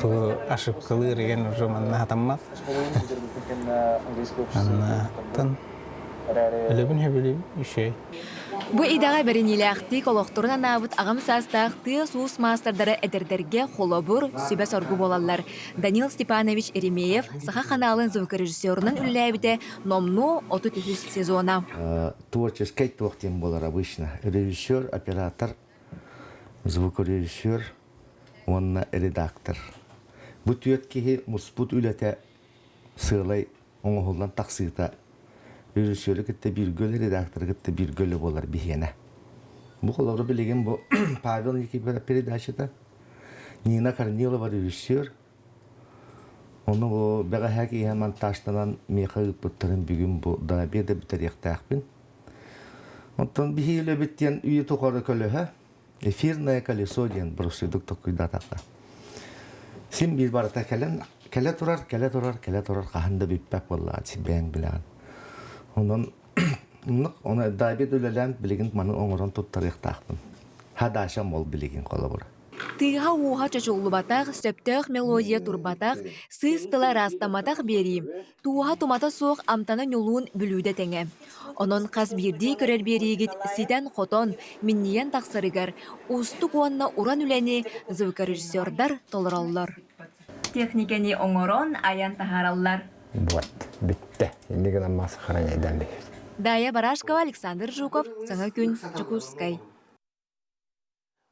тугу ошибкалыыр деген уже манна хатаммат. Аннаттан Өлөбүн сөбүлүүбүн үчүгэй. Бу идэҕэ бэриниилээхтик олохторун анаабыт аҕам саастаах тыас-уус маастардара эдэрдэргэ холобур, сүбэ-соргу буолаллар. Данил Степанович Еремеев Саха ханаалын звукорежиссерунан үлэлээбитэ номнуо 33 сезона. Творческий туох диэн буолар обычно. Режиссер, оператор, звукорежиссер уонна редактор. Бу түөрт киһи муспут үлэтэ сыалай оҥоһуллан тахсыыта режиссеры кытта бииргэ үлэ, редакторы кытта бииргэ үлэ буолар биһиэнэ. Бу холобура билигин бу Павел Никифоров передачата, Нина Корнилова режиссер, ону бу бэҕэһээ киэһэ монтажтанан миэхэ ыыппыттарын бүгүн бу до обеда бүтэриэхтээхпин. Оттон биһиги үлэбит диэн үйэ тухары көлөһө, эфирное колесо диэн бырысыйдык толкуйдаатахха. Син биир барыта кэлэн кэлэ турар, кэлэ турар, кэлэ турар хаһан да бүппэт буоллаҕа бэйэҥ билэҕин. Онон оны Давид үлэлээн билигин маны оҥорон туттарыахтаахпын. Хадашам ол билигин холобура. Тыаһа-ууһа чочуллубатах, сөптөөх мелодия турбатах, сыыс тыла ыраастамматах биэрии Тууһа-тумата суох амтана ньулуун бүлүүдэ тэҥэ. Онон хас биирдии көрөр биэриигит ситэн-хотон, минньийэн тахсарыгар уустук уонна уран үлэни звукорежиссердар толороллор. Техникэни оҥорон, айан таһаараллар. Вот, бүттэ. Инник гынан мас сохраняйдан биһир. Дая Барашкова, Александр Жуков, Саҥа күн, Дьокуускай.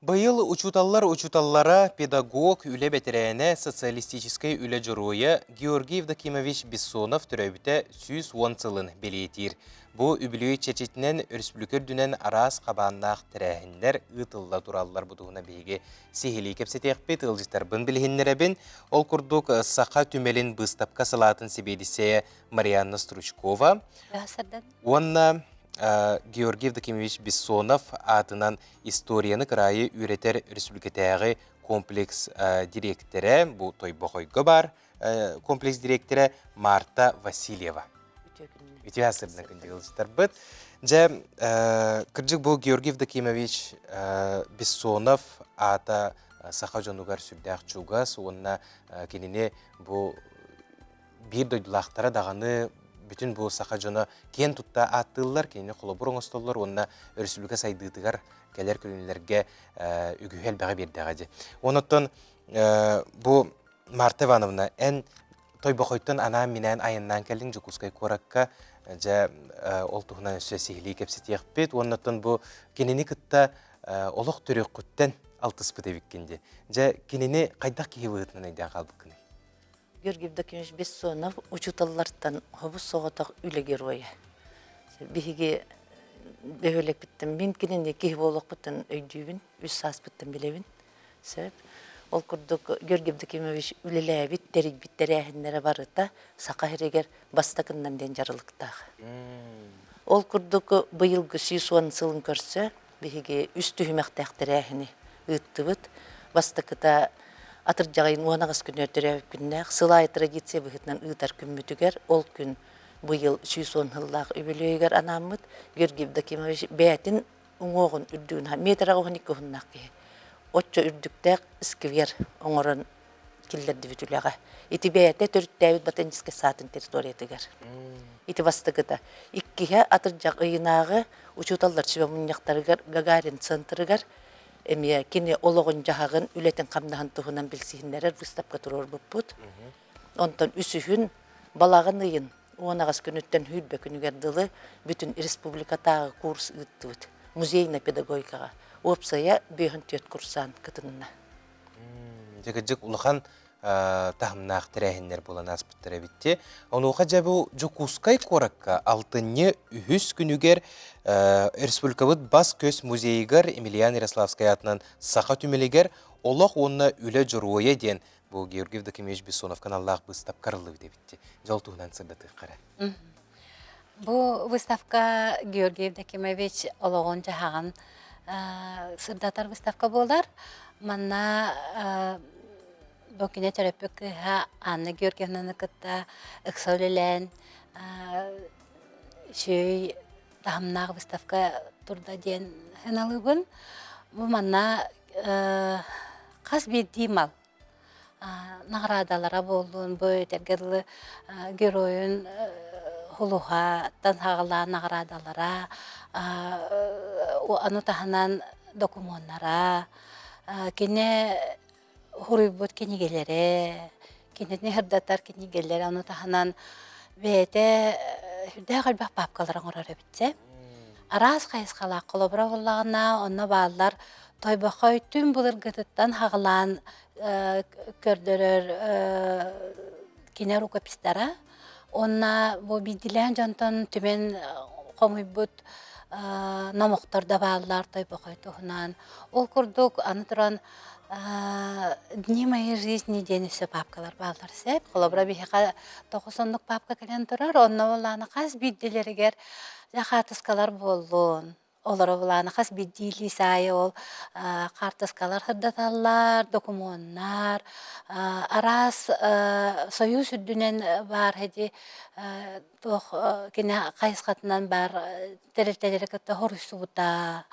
Быйыл учууталлар учууталлара, педагог, үлэ бэтэрээнэ, социалистическай үлэ дьоруойа Георгий Евдокимович Бессонов төрөөбүтэ 110 сылын бэлиэтиир. Бу үбүлүөй чэрчитинэн өрөспүүбүлүкэ үрдүнэн араас хабааннаах тэрээһиннэр ыытылла тураллар. Бу туһунан биһиги сиһилии кэпсэтиэхпит, ыалдьыттарбын билиһиннэрэбин. Ол курдук, Саха түмэлин быыстапка салаатын сэбиэдиссэйэ Марианна Стручкова уонна Георгий Евдокимович Бессонов аатынан историяны кыраайы үөрэтэр республикатааҕы комплекс дириэктэрэ, бу Тойбохойго баар комплекс дириэктэрэ Марта Васильева. Үтүө сырдык күндү ыалдьыттарбыт. Дьэ, кырдьык бу Георгий Евдокимович Бессонов аата саха дьонугар сүрдээх чугас уонна кинини бу биир дойдулаахтара даҕаны бүтүн бу саха дьоно киэн тутта ааттыыллар, кинини холобур оҥостоллор уонна өрөспүүбүлүкэ сайдыытыгар кэлэр көлүөнэлэргэ үгүһү элбэҕи биэрдэҕэ дии. Онон бу Марта Ивановна, эн Тойбохойтон анаан-минээн айаннаан кэллиҥ Дьокуускай куоракка. Дьэ, ол туһунан өссө сиһилии кэпсэтиэхпит. Уоннаттан бу кинини кытта олох төрүөххүттэн алтыспыт эбиккин дии. Дьэ, кинини хайдах киһи быһыытынан өйдөөн хаалбыккыный? Георгий Евдокимович Бессонов учууталлартан хобус соҕотох үлэ геройа. Биһиги бөһүөлэкпиттэн мин кинини киһи буолуохпуттан өйдүүбүн, үс сааспыттан билэбин. Сөп. Ол курдук Георгий Евдокимович үлэлээбит, тэрийбит тэрээһиннэрэ барыта Саха сиригэр бастакыннан диэн дьарылыктаах. Ол курдук быйылгы 110 сылын көрсө биһиги үс түһүмэхтээх тэрээһини ыыттыбыт. Бастакыта атырдьаҕайын 18 күнүгэр төрөөбүт күннээх сыл аайы традиция быһыытынан ыытар күммүтүгэр ол күн быйыл 110 сыллаах үбүлүөйүгэр анааммыт Георгий Евдокимович бэйэтин уҥуоҕун үрдүгүн метр 12 уһуннаах киһи оччо үрдүктээх сквер оҥорон киллэрдибит үлэҕэ. Ити бэйэтэ төрүттээбит ботаническай саатын территориятыгар. Ити бастакыта. Иккиһэ атырдьах ыйынааҕы учууталлар сүбэ мунньахтарыгар Гагарин центрыгар эмиэ кини олоҕун-дьаһаҕын, үлэтин-хамнаһын туһунан билсиһиннэрэр выставка туруорбуппут. Онтон үсүһүн балаҕан ыйын 18 күнүттэн сүүрбэ күнүгэр дылы бүтүн республикатааҕы курс ыыттыбыт музейнай педагогикаҕа. Уопсайа 54 курсант кытынна. Дьэ кырдьык улахан таһымнаах тэрээһиннэр буолан ааспыттар эбит дии. Онуоха дьэ бу Дьокуускай куоракка алтынньы үһүс күнүгэр республикабыт бас-көс музейыгар Емельян Ярославскай аатынан Саха түмэлигэр Олох уонна үлэ дьоруойа диэн бу Георгий Евдокимович Бессоновка аналлаах быыстапка арыллыбыт эбит. Дьол туһунан сырдатыахха эрэ. Бу выставка Георгий Евдокимович олоҕун-дьаһаҕын сырдатар выставка буолар. Манна бу кини төрөппүт кыыһа Анна Георгиевнаны кытта ыкса үлэлээн үчүгэй таһымнаах выставка турда диэн сыаналыыбын. Бу манна хас биирдии мал наҕараадалара буоллун, бу этэргэ дылы геройун хулуһаттан саҕалаан наҕараадалара, ону таһынан докумуоннара, кини суруйбут кинигэлэрэ, кинини сырдатар кинигэлэрэ, ону таһынан бэйэтэ сүрдээх элбэх паапкалары оҥорор эбит дьэ. Араас хайысхалаах холобура буоллаҕына, онно бааллар Тойбохой түҥ былыргытыттан хаҕылаан көрдөрөр кини рукопистара. Уонна бу биирдиилээн дьонтон түмэн хомуйбут номохтор да бааллар Тойбохой туһунан. Ол курдук аны туран «Дни моей жизни» диэн өссө паапкалар бааллар сөп. Холобура биһиэхэ тоҕус оннук паапка кэлэн турар. Онно буоллаҕына хас биирдиилэригэр дьэ хаартыскалар буоллун, Олоро былаана хас биирдии лиис аайы ол хаартыскалар сырдаталлар, докумуоннар, араас Союз үрдүнэн баар ити туох кини хайысхатынан баар тэрилтэлэри кытта хоруйсубута,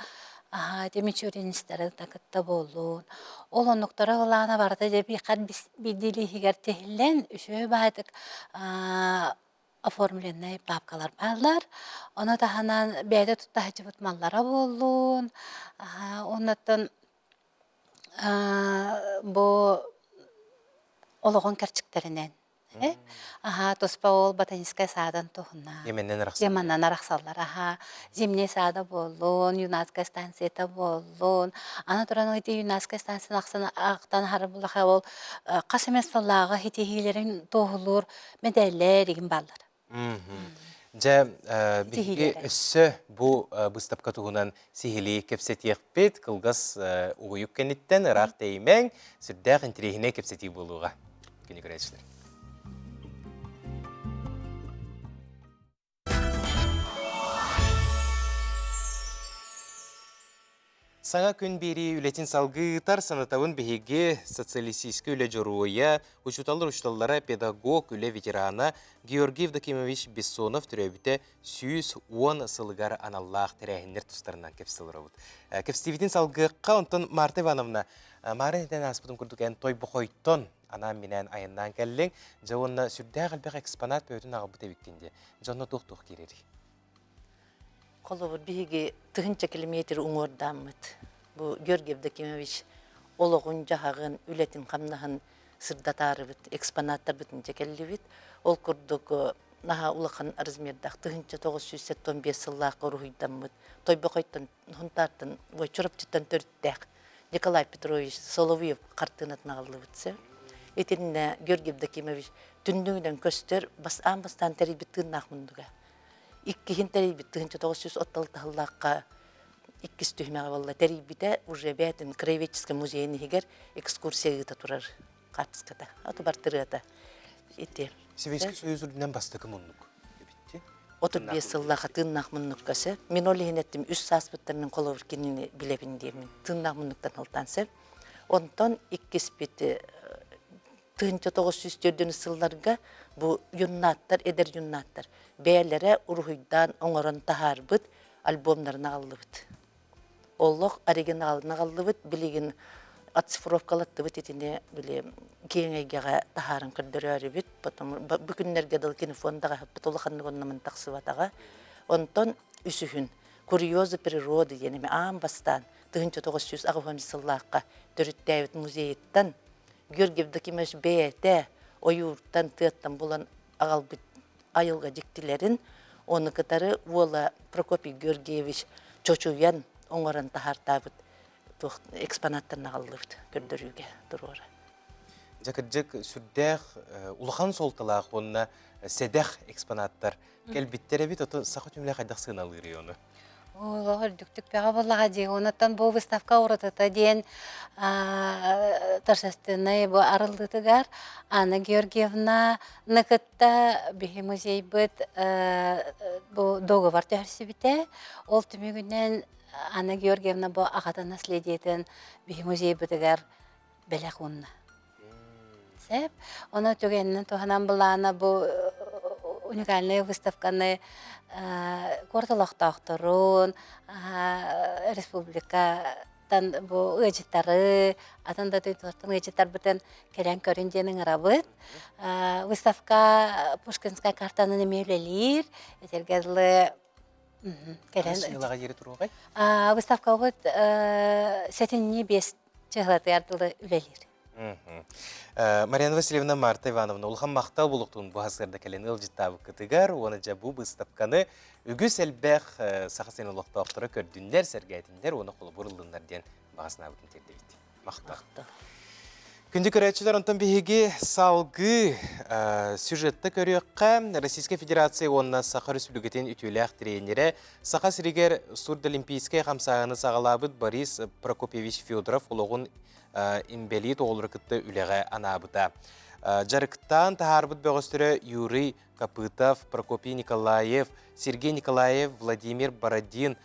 ити мичуринистары кытта буоллун. Ол оннуктара былаана барыта дьэ хас биирдии лииһигэр тиһиллэн үчүгэй баайдык оформленнай паапкалар бааллар. Ону таһынан бэйэтэ тутта сылдьыбыт маллара буоллун, уоннаттан бу олоҕун кэрчиктэринэн аһаа туспа ол ботаническай саадан туһунан Йеменнэн арахсаллар. Йеменнэн арахсаллар аһаа зимняя саада буоллун, юнацкая станцията буоллун. Аны туран ити юнацкая станцияны ахсан ахтан аһара буллаха ол хас эмэ сыллааҕы ситиһиилэрин туоһулуур Мэдээллэр игин бааллар. Дьэ, биһиги өссө бу быыстапка туһунан сиһилии кэпсэтиэхпит. Кылгас угуйук кэнниттэн ыраах тэйимэҥ, сүрдээх интэриэһинэй кэпсэтии буолуоҕа. Күнү көрөөччүлэр. Саҥа күн биэрии үлэтин салгыы ыытар санатабын биһиги социалистическай үлэ дьоруойа, учууталлар учууталлара, педагог, үлэ ветерана Георгий Евдокимович Бессонов төрөөбүтэ 110 сылыгар аналлаах тэрээһиннэр тустарынан кэпсэл олоробут. Кэпсэтиибитин салгыахха, онтон Марта Ивановна, Маарын этэн ааспытын курдук эн Тойбохойтон анаан-минээн айаннаан кэллиҥ. Дьэ уонна сүрдээх элбэх экспонат бөҕөтүн аҕалбыт эбиккин дии. Дьонно туох-туох киирэрий? Холобур, биһиги тыһыынча километр уҥуордааммыт. Бу Георгий Евдокимович олоҕун-дьаһаҕын, үлэтин-хамнаһын сырдатаарыбыт, экспонаттарбытын дьэ кэллибит. Ол курдук наһаа улахан размердаах 1975 сыллаахха уруһуйдаммыт Тойбохойтон, Хунтаартан, Чурапчыттан төрүттээх Николай Петрович Соловьев хартыынатын аҕаллыбыт сөп. Итиннэ Георгий Евдокимович түннүгүнэн көстөр бас аан бастаан тэрийбит тыыннаах муннуга. Иккиһин тэрийбит 1936 сыллаахха иккис түһүмэҕэ буолла тэрийбитэ уже бэйэтин краеведческий музейын иһигэр экскурсия ыыта турар хаартыската аты бартырыата ити Советский Союз үрдүнэн бастакы муннук эбитти. 35 сыллаах тыыннаах муннукка сөп. Мин ол иһин эттим үс сааспыттан мин холобур кинини билэбин диэммин. Тыыннаах муннуктан алтан сөп. Онтон иккиспит 1904 сылларга бу юннааттар, эдэр юннааттар бэйэлэрэ уруһуйдаан оҥорон таһаарбыт альбомнарын аҕаллыбыт. Олох оригиналын аҕаллыбыт, билигин оцифровкалаттыбыт итини били киэҥ эйгэҕэ таһааран көрдөрөөрүбүт. Потом бу күннэргэ дылы кинофондаҕа ыһыппыт улаханнык онномун тахсыбатаҕа. Онтон үсүһүн «Курьезы природы» диэн эми аан бастаан 1980 сыллаахха төрүттээбит музейыттан Георгий Евдокимович бэйэтэ ойууртан, тыаттан булан аҕалбыт айылҕа дьиктилэрин, ону кытары уола Прокопий Георгиевич чочуйан оҥорон таһаартаабыт туох экспонаттарын аҕаллыбыт көрдөрүүгэ туруора. Дьэ кырдьык сүрдээх улахан суолталаах уонна сэдэх экспонаттар кэлбиттэр эбит, ото саха түмэлэ хайдах сыаналыырый ону? Олох үрдүктүк бөҕө буоллаҕа дии. Онуттан бу выставка уратыта диэн торжественнай бу арыллыытыгар Анна Георгиевна кытта биһи музейбыт бу договор түһэрсибитэ. Ол түмүгүнэн Анна Георгиевна бу аҕатын наследиетын биһи музейбытыгар бэлэх уунна. Сөп. Ону түгэнинэн туһанан былаана бу уникальнай выставканы куорат олохтоохторун, республикаттан бу ыалдьыттары, атын да дойдулартан ыалдьыттарбытын кэлэн көрүн диэн ыҥырабыт. Выставка Пушкинская картанан эмиэ үлэлиир. Этэргэ дылы кэлэн Сыалаҕа диэри туруоҕай? Выставкабыт сэтинньи 5 чыһылатыгар дылы үлэлиир. Марьяна Васильевна, Марта Ивановна, улахан махтал булуктун бу хасырда кэлэн ыалдьыттаабыккытыгар уонна дьэ бу быыстапканы үгүс элбэх Саха сирин олохтоохторо көрдүннэр, сэргээтиннэр уонна холобур ыллыннар диэн баҕа санаабытын тиэрдэбит. Махтал. Күндү көрөөччүлэр, онтон биһиги салгыы сюжетта көрүөххэ Российскай Федерация уонна Саха Өрөспүүбүлүкэтин үтүөлээх тренерэ, Саха сиригэр сурдолимпийскай хамсааһыны саҕалаабыт Борис Прокопьевич Федоров олоҕун инбэлиит оҕолору кытта үлэҕэ анаабыта. Дьарыктаан таһаарбыт бөҕөстөрө Юрий Копытов, Прокопий Николаев, Сергей Николаев, Владимир Бородин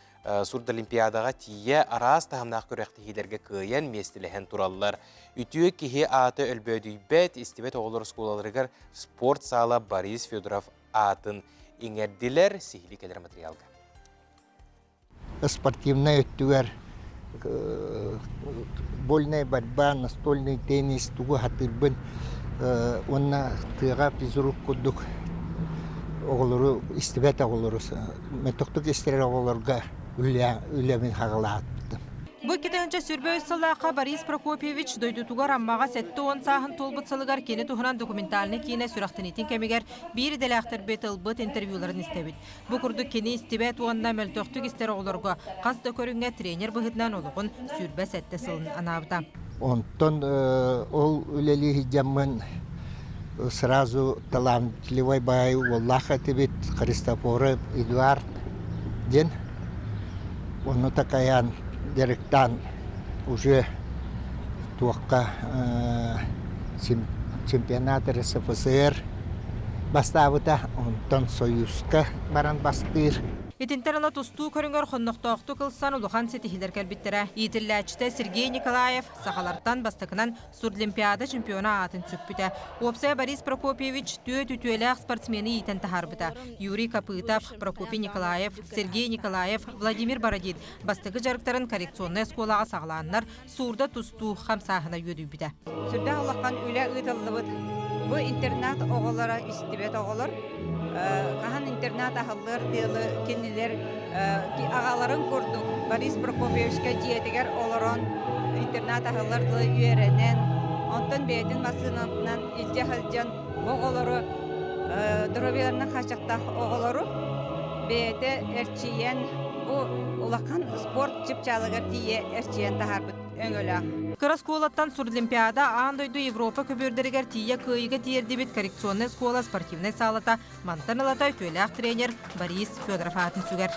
Сурдолимпиадаҕа тиийэ араас таһымнаах күрэхтэһиилэргэ кыайан миэстэлэһэн тураллар. Үтүө киһи аата өлбөөдүйбэт, истибэт оҕолор оскуолаларыгар спорт саала Борис Федоров аатын иҥэрдилэр. Сиһилии кэлэр материалга. Спортивнай өттүгэр вольная борьба, настольный теннис тугу сатыырбын уонна тыаҕа физрук курдук оҕолору истибэт оҕолору мөлтөхтүк истэрэр оҕолорго үлэбин хаҕалаабытым. Бу 2023 сыллаахха Борис Прокопьевич дойдутугар Аммаҕа 70 сааһын туолбут сылыгар кини туһунан документальнай киинэ сүрэхтэниитин кэмигэр биир идэлээхтэрбит ылбыт интервьюларын истэбит. Бу курдук кини истибэт уонна мөлтөхтүк истэр оҕолорго хас да көрүҥҥэ тренер быһыытынан олоҕун 27 сылын анаабыта. Онтон ол үлэлии сылдьаммын сразу талантливай баай уоллаах этибит Христофоров Эдуард диэн. Ону такайан дьарыктаан уже туохха чемпионат РСФСР бастаабыта, онтон Союзка баран бастыыр. Итинтэн ыла тустуу көрүҥэр хоннохтоохтук ылсан улахан ситиһиилэр кэлбиттэрэ. Иитиллээччитэ Сергей Николаев сахалартан бастакынан Сурдлимпиада чемпиона аатын сүкпүтэ. Уопсайа Борис Прокопьевич түөрт үтүөлээх спортсмены иитэн таһаарбыта. Юрий Копытов, Прокопий Николаев, Сергей Николаев, Владимир Бородин бастакы дьарыктарын коррекционнай оскуолаҕа саҕалааннар суурда тустуу хамсааһына үөдүйбүтэ. Сүрдээх улахан үлэ ыытыллыбыт. Бу интернат оҕолоро истибэт оҕолор. Хаһан интернат аһыллыар дылы кинилэр аҕаларын курдук Борис Прокопьевичка дьиэтигэр олорон интернат аһыллар дылы үөрэнэн, онтон бэйэтин массыынатынан илдьэ сылдьан оҕолору доруобуйаларынан хааччахтаах оҕолору бэйэтэ эрчийэн бу улахан спорт чыпчаалыгар тиийэ эрчийэн таһаарбыт өҥөлөөх. Кыра оскуолаттан Сурдлимпиада аан дойду Европа көбүөрдэригэр тиийэ кыайыыга тиэрдибит коррекционнай оскуола спортивнай саалата мантан ылата үтүөлээх тренер Борис Федоров аатын сүгэр.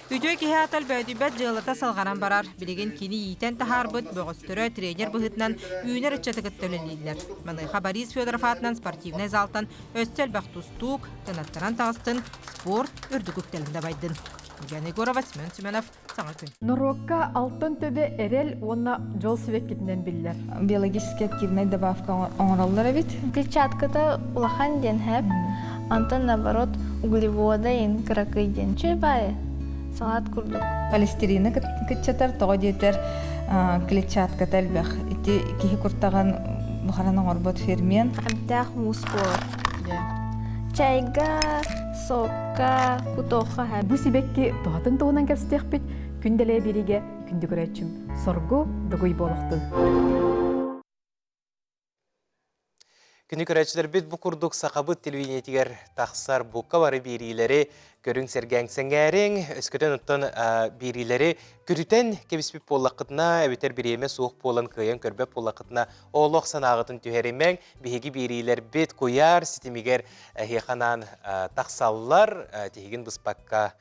Үтүө киһи аата өлбөөдүйбэт дьыалата салҕанан барар. Билигин кини иитэн таһаарбыт бөҕөстөрө тренер быһыытынан үүнэр ыччаты кытта үлэлииллэр. Маныаха Борис Федоров аатынан спортивнай залтан өссө элбэх тустуук, кынаттанан таҕыстын, спорт үрдүк үктэлин дабайдын. Ульяна Егорова, Семен Семенов, Саҥа күн. Норуокка алтан төбө эрэл уонна дьол сибэккитинэн биллэр. Биологически активнай добавка оҥороллор эбит. Клетчатката улахан диэн хэп, онтон наоборот углевода ин кыракый диэн. Чүй баайы, салат курдук. Холестерины кыччатар, тоҕо диэтэр клетчатката элбэх. Ити киһи куртаҕын бухаран оҥорбот фермент. Эмтээх муус буолар. Чайга, сокка, кутуохха Бу сибэкки туһатын туһунан кэпсэтиэхпит күн дэлэ биригэ күндү көрөөччүм соргу дугуй буолуохтун. Күнү көрөөччүлэрбит бу курдук сахабыт телевидениетигэр тахсар бука бары биэриилэри көрүҥ сэргээҥ сэҥээриҥ, өскөтөн оттон биэриилэри күрүтэн кэбиспит буоллаххытына, эбэтэр бириэмэ суох буолан кыайан көрбөт буоллаххытына, олох санааҕытын түһэримэҥ, биһиги биэриилэрбит куйаар ситимигэр эһиэхэ анаан тахсаллар, тиһигин быспакка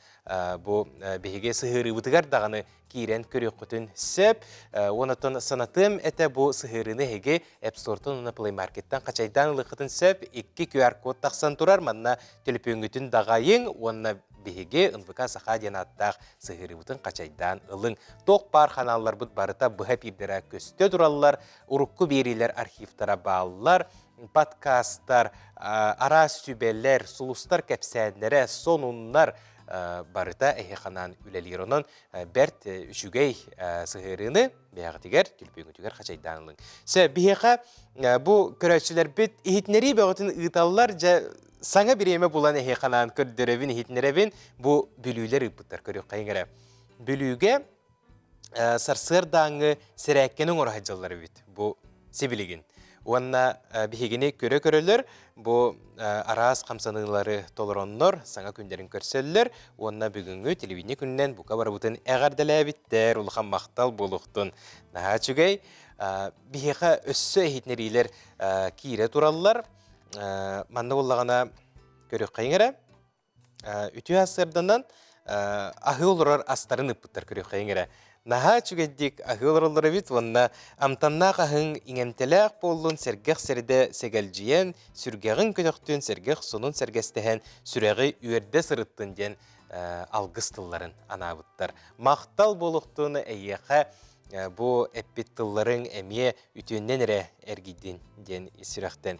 бу биһиги сыһыарыыбытыгар даҕаны киирэн көрүөххүтүн сөп. Онтон санатыам этэ бу сыһыарыыны эһиги App Store-тан уонна Play Market-тан хачайдаан ылыаххытын сөп. Икки QR-код тахсан турар. Манна төлөпүөҥҥүтүн даҕайыҥ уонна биһиги НВК Саха диэн ааттаах сыһыарыыбытын хачайдаан ылыҥ. Туох баар ханаалларбыт барыта быһа эпиирдэрэ көстө тураллар. Урукку биэриилэр архивтара бааллар. Подкастар, араас сүбэлэр, сулустар кэпсээннэрэ, сонуннар барыта эһиэхэ анаан үлэлиир. Онон бэрт үчүгэй сыһыарыыны бэйэҕитигэр, түлпүөҥүтүгэр хачайдаан ылыҥ. Сэ, биһиэхэ бу көрөөччүлэрбит иһитиннэрии бөҕөтүн ыыталлар, дьэ саҥа бириэмэ булан эһиэхэ анаан көрдөрөбүн, иһитиннэрэбин. Бу бүлүүлэр ыыппыттар көрүөххэйиҥ эрэ. Бүлүүгэ сарсыардааҥҥы сэрээккэни оҥоро сылдьаллар эбит бу сибилигин. Уонна биһигини көрө-көрөлөр бу араас хамсаныылары толороннор, саҥа күннэрин көрсөллөр уонна бүгүҥҥү телевидение күнүнэн бука барыбытын эҕэрдэлээбиттэр, улахан махтал буолуохтун. Наһаа үчүгэй. Биһиэхэ өссө иһитиннэриилэр киирэ тураллар. Манна буоллаҕына көрүөххэйиҥ эрэ. Үтүө сарсыарданан аһыы олорор астарын ыппыттар көрүөххэйиҥ эрэ. Наһаа үчүгэйдик аһыы олороллор эбит уонна амтаннаах аһыҥ иҥэмтэлээх буоллун, сэргэх сэрдэ сэгэлдьийэн, сүргэҕин көтөхтүн, сэргэх сонун сэргэстэһэн, сүрэҕи үөрдэ сырыттын диэн алгыс тылларын анаабыттар. Махтал буолуохтун эйиэхэ бу эппит тылларыҥ эмиэ үтүөннэн эрэ эргийдин диэн ис сүрэхтэн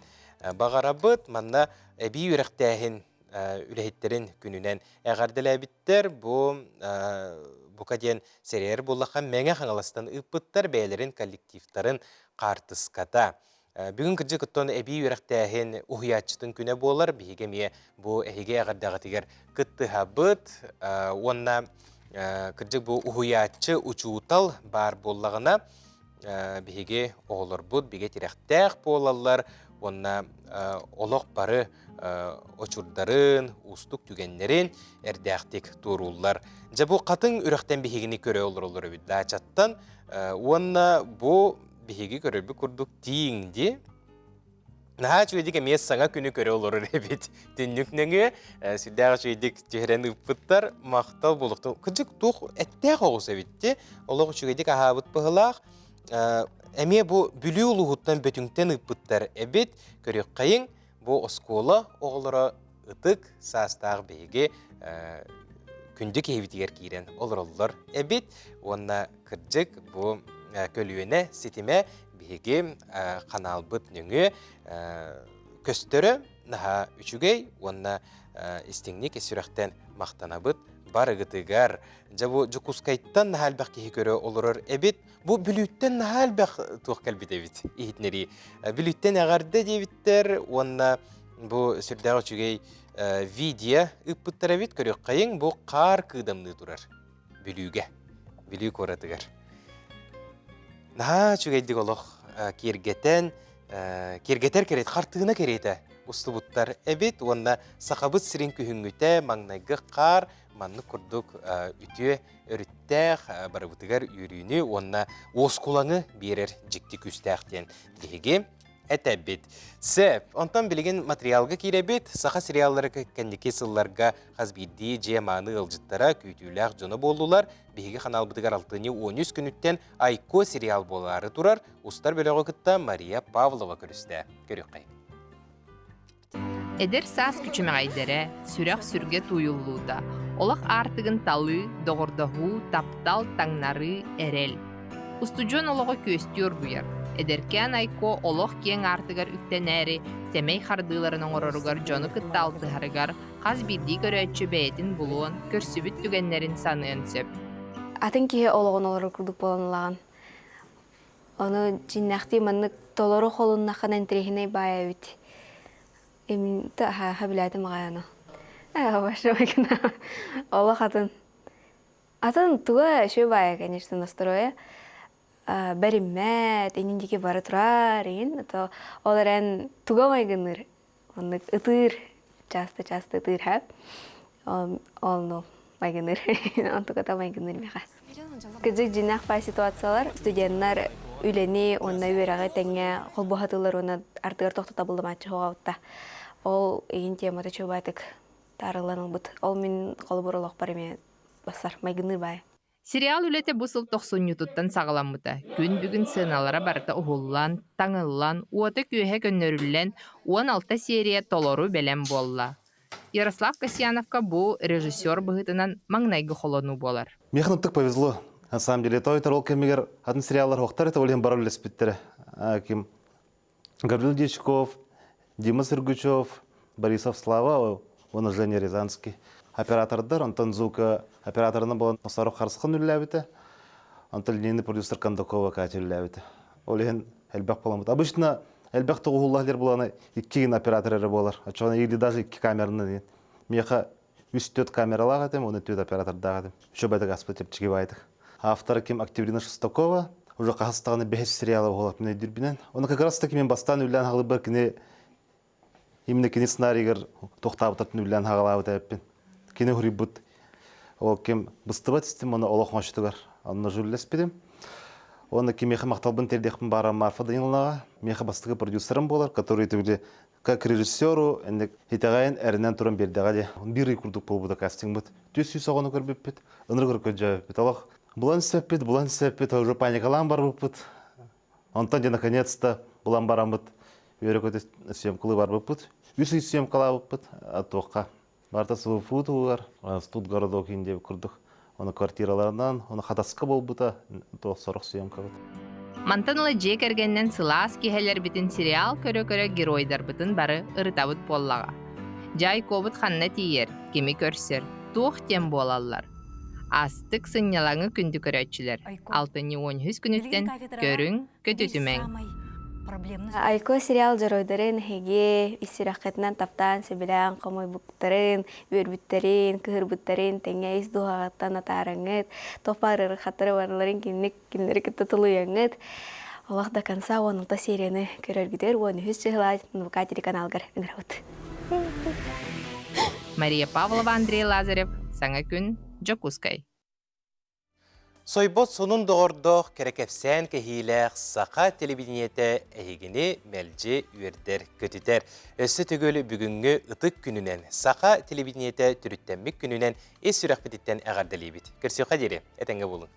баҕарабыт. Манна эбии үөрэхтээһин үлэһиттэрин күнүнэн эҕэрдэлээбиттэр. Бу бука диэн сэрээр буоллахха Мэҥэ Хаҥаластан ыыппыттар бэйэлэрин коллективтарын хаартыската. Бүгүн кырдьык оттон эбии үөрэхтээһин уһуйааччытын күнэ буолар. Биһиги эмиэ бу эһиги эҕэрдэҕитигэр кыттыһабыт уонна кырдьык бу уһуйааччы учуутал баар буоллаҕына биһиги оҕолорбут бигэ тирэхтээх буолаллар уонна олох бары очурдарын, уустук түгэннэрин эрдээхтик туорууллар. Дьэ бу хатыҥ үрэхтэн биһигини көрө олороллор эбит даачаттан уонна бу биһиги көрөрбүт курдук тииҥ ди Наһаа үчүгэйдик эмиэ саҥа күнү көрө олорор эбит. Түннүк нөҥүө сүрдээх үчүгэйдик түһэрэн ыыппыттар. Махтал буолуохтун. Кырдьык туох эттээх оҕус эбит ти. Олох үчүгэйдик аһаабыт быһылаах. Эмиэ бу Бүлүү улууһуттан Бөтүҥтэн ыыппыттар эбит. Көрүөххэйиҥ. Бу оскуола оҕолоро ытык саастаах биһиги күндү киһибитигэр киирэн олороллор эбит уонна кырдьык бу көлүөнэ ситимэ биһиги ханаалбыт нөҥүө көстөрө наһаа үчүгэй уонна истиҥник сүрэхтэн махтанабыт барыгытыгар. Дьэ бу Дьокуускайтан наһаа элбэх киһи көрө олорор эбит. Бу Бүлүүттэн наһаа элбэх туох кэлбит эбит иһитиннэрии. Бүлүүттэн эҕэрдэ диэбиттэр уонна бу сүрдээх үчүгэй видео ыыппыттар эбит. Көрүөххэйиҥ, бу хаар кыыдамныы турар Бүлүүгэ, Бүлүү куоратыгар. Наһаа үчүгэйдик олох киэргэтэн, киэргэтэр кэриэт, хартыына кэриэтэ устубуттар эбит уонна Сахабыт сирин күһүҥҥүтэ маҥнайгы хаар маннык курдук үтүө өрүттээх барыбытыгар үөрүүнү уонна уоскулаҥы биэрэр дьикти күүстээх диэн биһиги этэбит. Сөп. Онтон билигин материалга киирэбит. Саха сериаллара кэнники сылларга хас биирдии дьиэ мааны ыалдьыттара, күүтүүлээх дьоно буоллулар. Биһиги ханаалбытыгар алтынньы 13 күнүттэн Айко сериал буолаары турар. Устар бөлөҕү кытта Мария Павлова көрүстэ. Көрүөххэйиҥ. Эдэр саас күчүмэҕэйдэрэ, сүрэх-сүргэ тууйуллуута, олох аартыгын талыы, доҕордоһуу, таптал, таҥнарыы, эрэл. Устудьуон олоҕо күөстүү оргуйар. Эдэркээн Айко олох киэҥ аартыгар үктэнээри, сэмэй хардыыларын оҥороругар дьону кытта алтыһарыгар хас биирдии көрөөччү бэйэтин булуон, көрсүбүт түгэннэрин саныан сөп. Атын киһи олоҕун олорор курдук буолан ылаҕын. Ону дьиҥнээхтии маннык толору холуннаххына интэриэһинэй баай эбит. Именно билээтим аҕай ону. Олох атын. Атын туга үчүгэй баайа, конечно, настроя. Бэриммэт, иннин диэки бара турар, игин. То ол эрэн туга майгынныыр. Оннук ытыыр, часто-часто ытыыр һэ. Ол майгынныыр. Онтуката майгынныыр миэхэ. Кырдьык дьиҥнээх баай ситуациялар студеннар үлэни уонна үөрэҕи тэҥҥэ холбоһотулар уонна ардыгар тохтотобуллумааччы хоҕаутта. Ол игин темата чуобаатык таарыллан ылбыт. Ол мин холобур олохпор эмиэ бассар майгынныыр баай. Сериал үлэтэ бу сыл тохсунньутуттан саҕаламмыта. Күн бүгүн сыаналара барыта уһуллан, таҥыллан, уота-күөһэ көннөрүллэн, 16 серия толору бэлэм буолла. Ярослав Касьяновка бу режиссер быһыытынан маҥнайгы холонуу буолар. Миэхэ ынтык повезло. На самом деле, той ол кэмигэр атын сериаллар охтар это ол бара үлэлэспиттэрэ. Ким Гаврил Дьячков, Дима Сергучев, Борисов Слава уонна Женя Рязанский. Оператордар, онтон звука операторынан буолан Сорох Харысхан үлэлээбитэ. Онтон линейный продюсер Кондакова Катя үлэлээбитэ. Ол иһин элбэх буоламмыт. Обычно элбэх тоҕуһуллах лер буолана икки гин оператор эрэ буолар. Оччоҕуна или даже икки камеранан иһин. Миэхэ үс төрт камералаах этим, уонна төрт оператордаах этим. Еще байтак аспыт чэпчэки байтак. Автор ким Октябрина Шестакова, уже хаһыстаҕына бэһис сериала буолар мин өйдүүрбүнэн. Оны как раз таки мен бастаан үллээн хаалыбар кини именно кини сценарийгар тохтаабытатын үллээн хаалаабыт эппин. Кини хуруйбут ол ким быстыбат систем оны олох оҥочтугар онно жуллеспитим. Оны кимиэхэ махталбын тердиэхпин баарам Марфа Даниловнаҕа, миэхэ бастакы продюсерым буолар, который түбүлі как режиссеру инник итэҕэйэн эрэнэн туран биэрдэҕэ дии. Биир ый курдук буолбута кастингбыт. Түс сүүс оҕону көрбүппүт, ынырык көрдьөөбүппүт. Олох булан сөппүт, булан сөппүт, уже паникалаан барбыппыт. Онтон дьэ наконец-то булан бараммыт үөрэ-көтө съемкалыы барбыппыт. Үс ый съемкалаабыппыт туохха. Барыта СВФУ туһугар, студгородок индия курдук. Оны квартираларынан, оны хатаска буолбута, туох сорох съемкабыт. Мантан ыла дьиэ кэргэнинэн сылаас киһэлэрбитин сериал көрө-көрө геройдарбытын бары ырытабыт буоллаҕа. Дьайкобут ханна тиийэр, кими көрсөр, туох диэн буолаллар. Астык сынньалаҥы күндү көрөөччүлэр. Алтынньы 13 күнүттэн көрүҥ, көтүтүмэҥ. Айко сериал дьоруойдарын эһиги ис сүрэххитинэн таптаан, сөбүлээн хомуйбуттарын, үөрбүттэрин, кыһырбыттарын тэҥҥэ ис дууһаҕыттан атаарыҥҥыт, туох баар ыарахаттары барыларын кинини кинилэри кытта тулуйаҥҥыт. Олох до конца 16 серияны көрөргүтүгэр 13 чыһылаат НВК телеканалгар ыҥырабыт. Мария Павлова, Андрей Лазарев, Саҥа күн, Дьокуускай. Сойбот сонун доҕордоох кэрэкэпсээн кэһиилээх саха телевидениетэ эһигини мэлдьи үөрдэр көтүтэр. Өссө төгүл бүгүҥҥү ытык күнүнэн, саха телевидениетэ төрүттэммит күнүнэн ис сүрэхпититтэн эҕэрдэлиибит. Көрсүөххэ диэри, этэҥҥэ буолуҥ.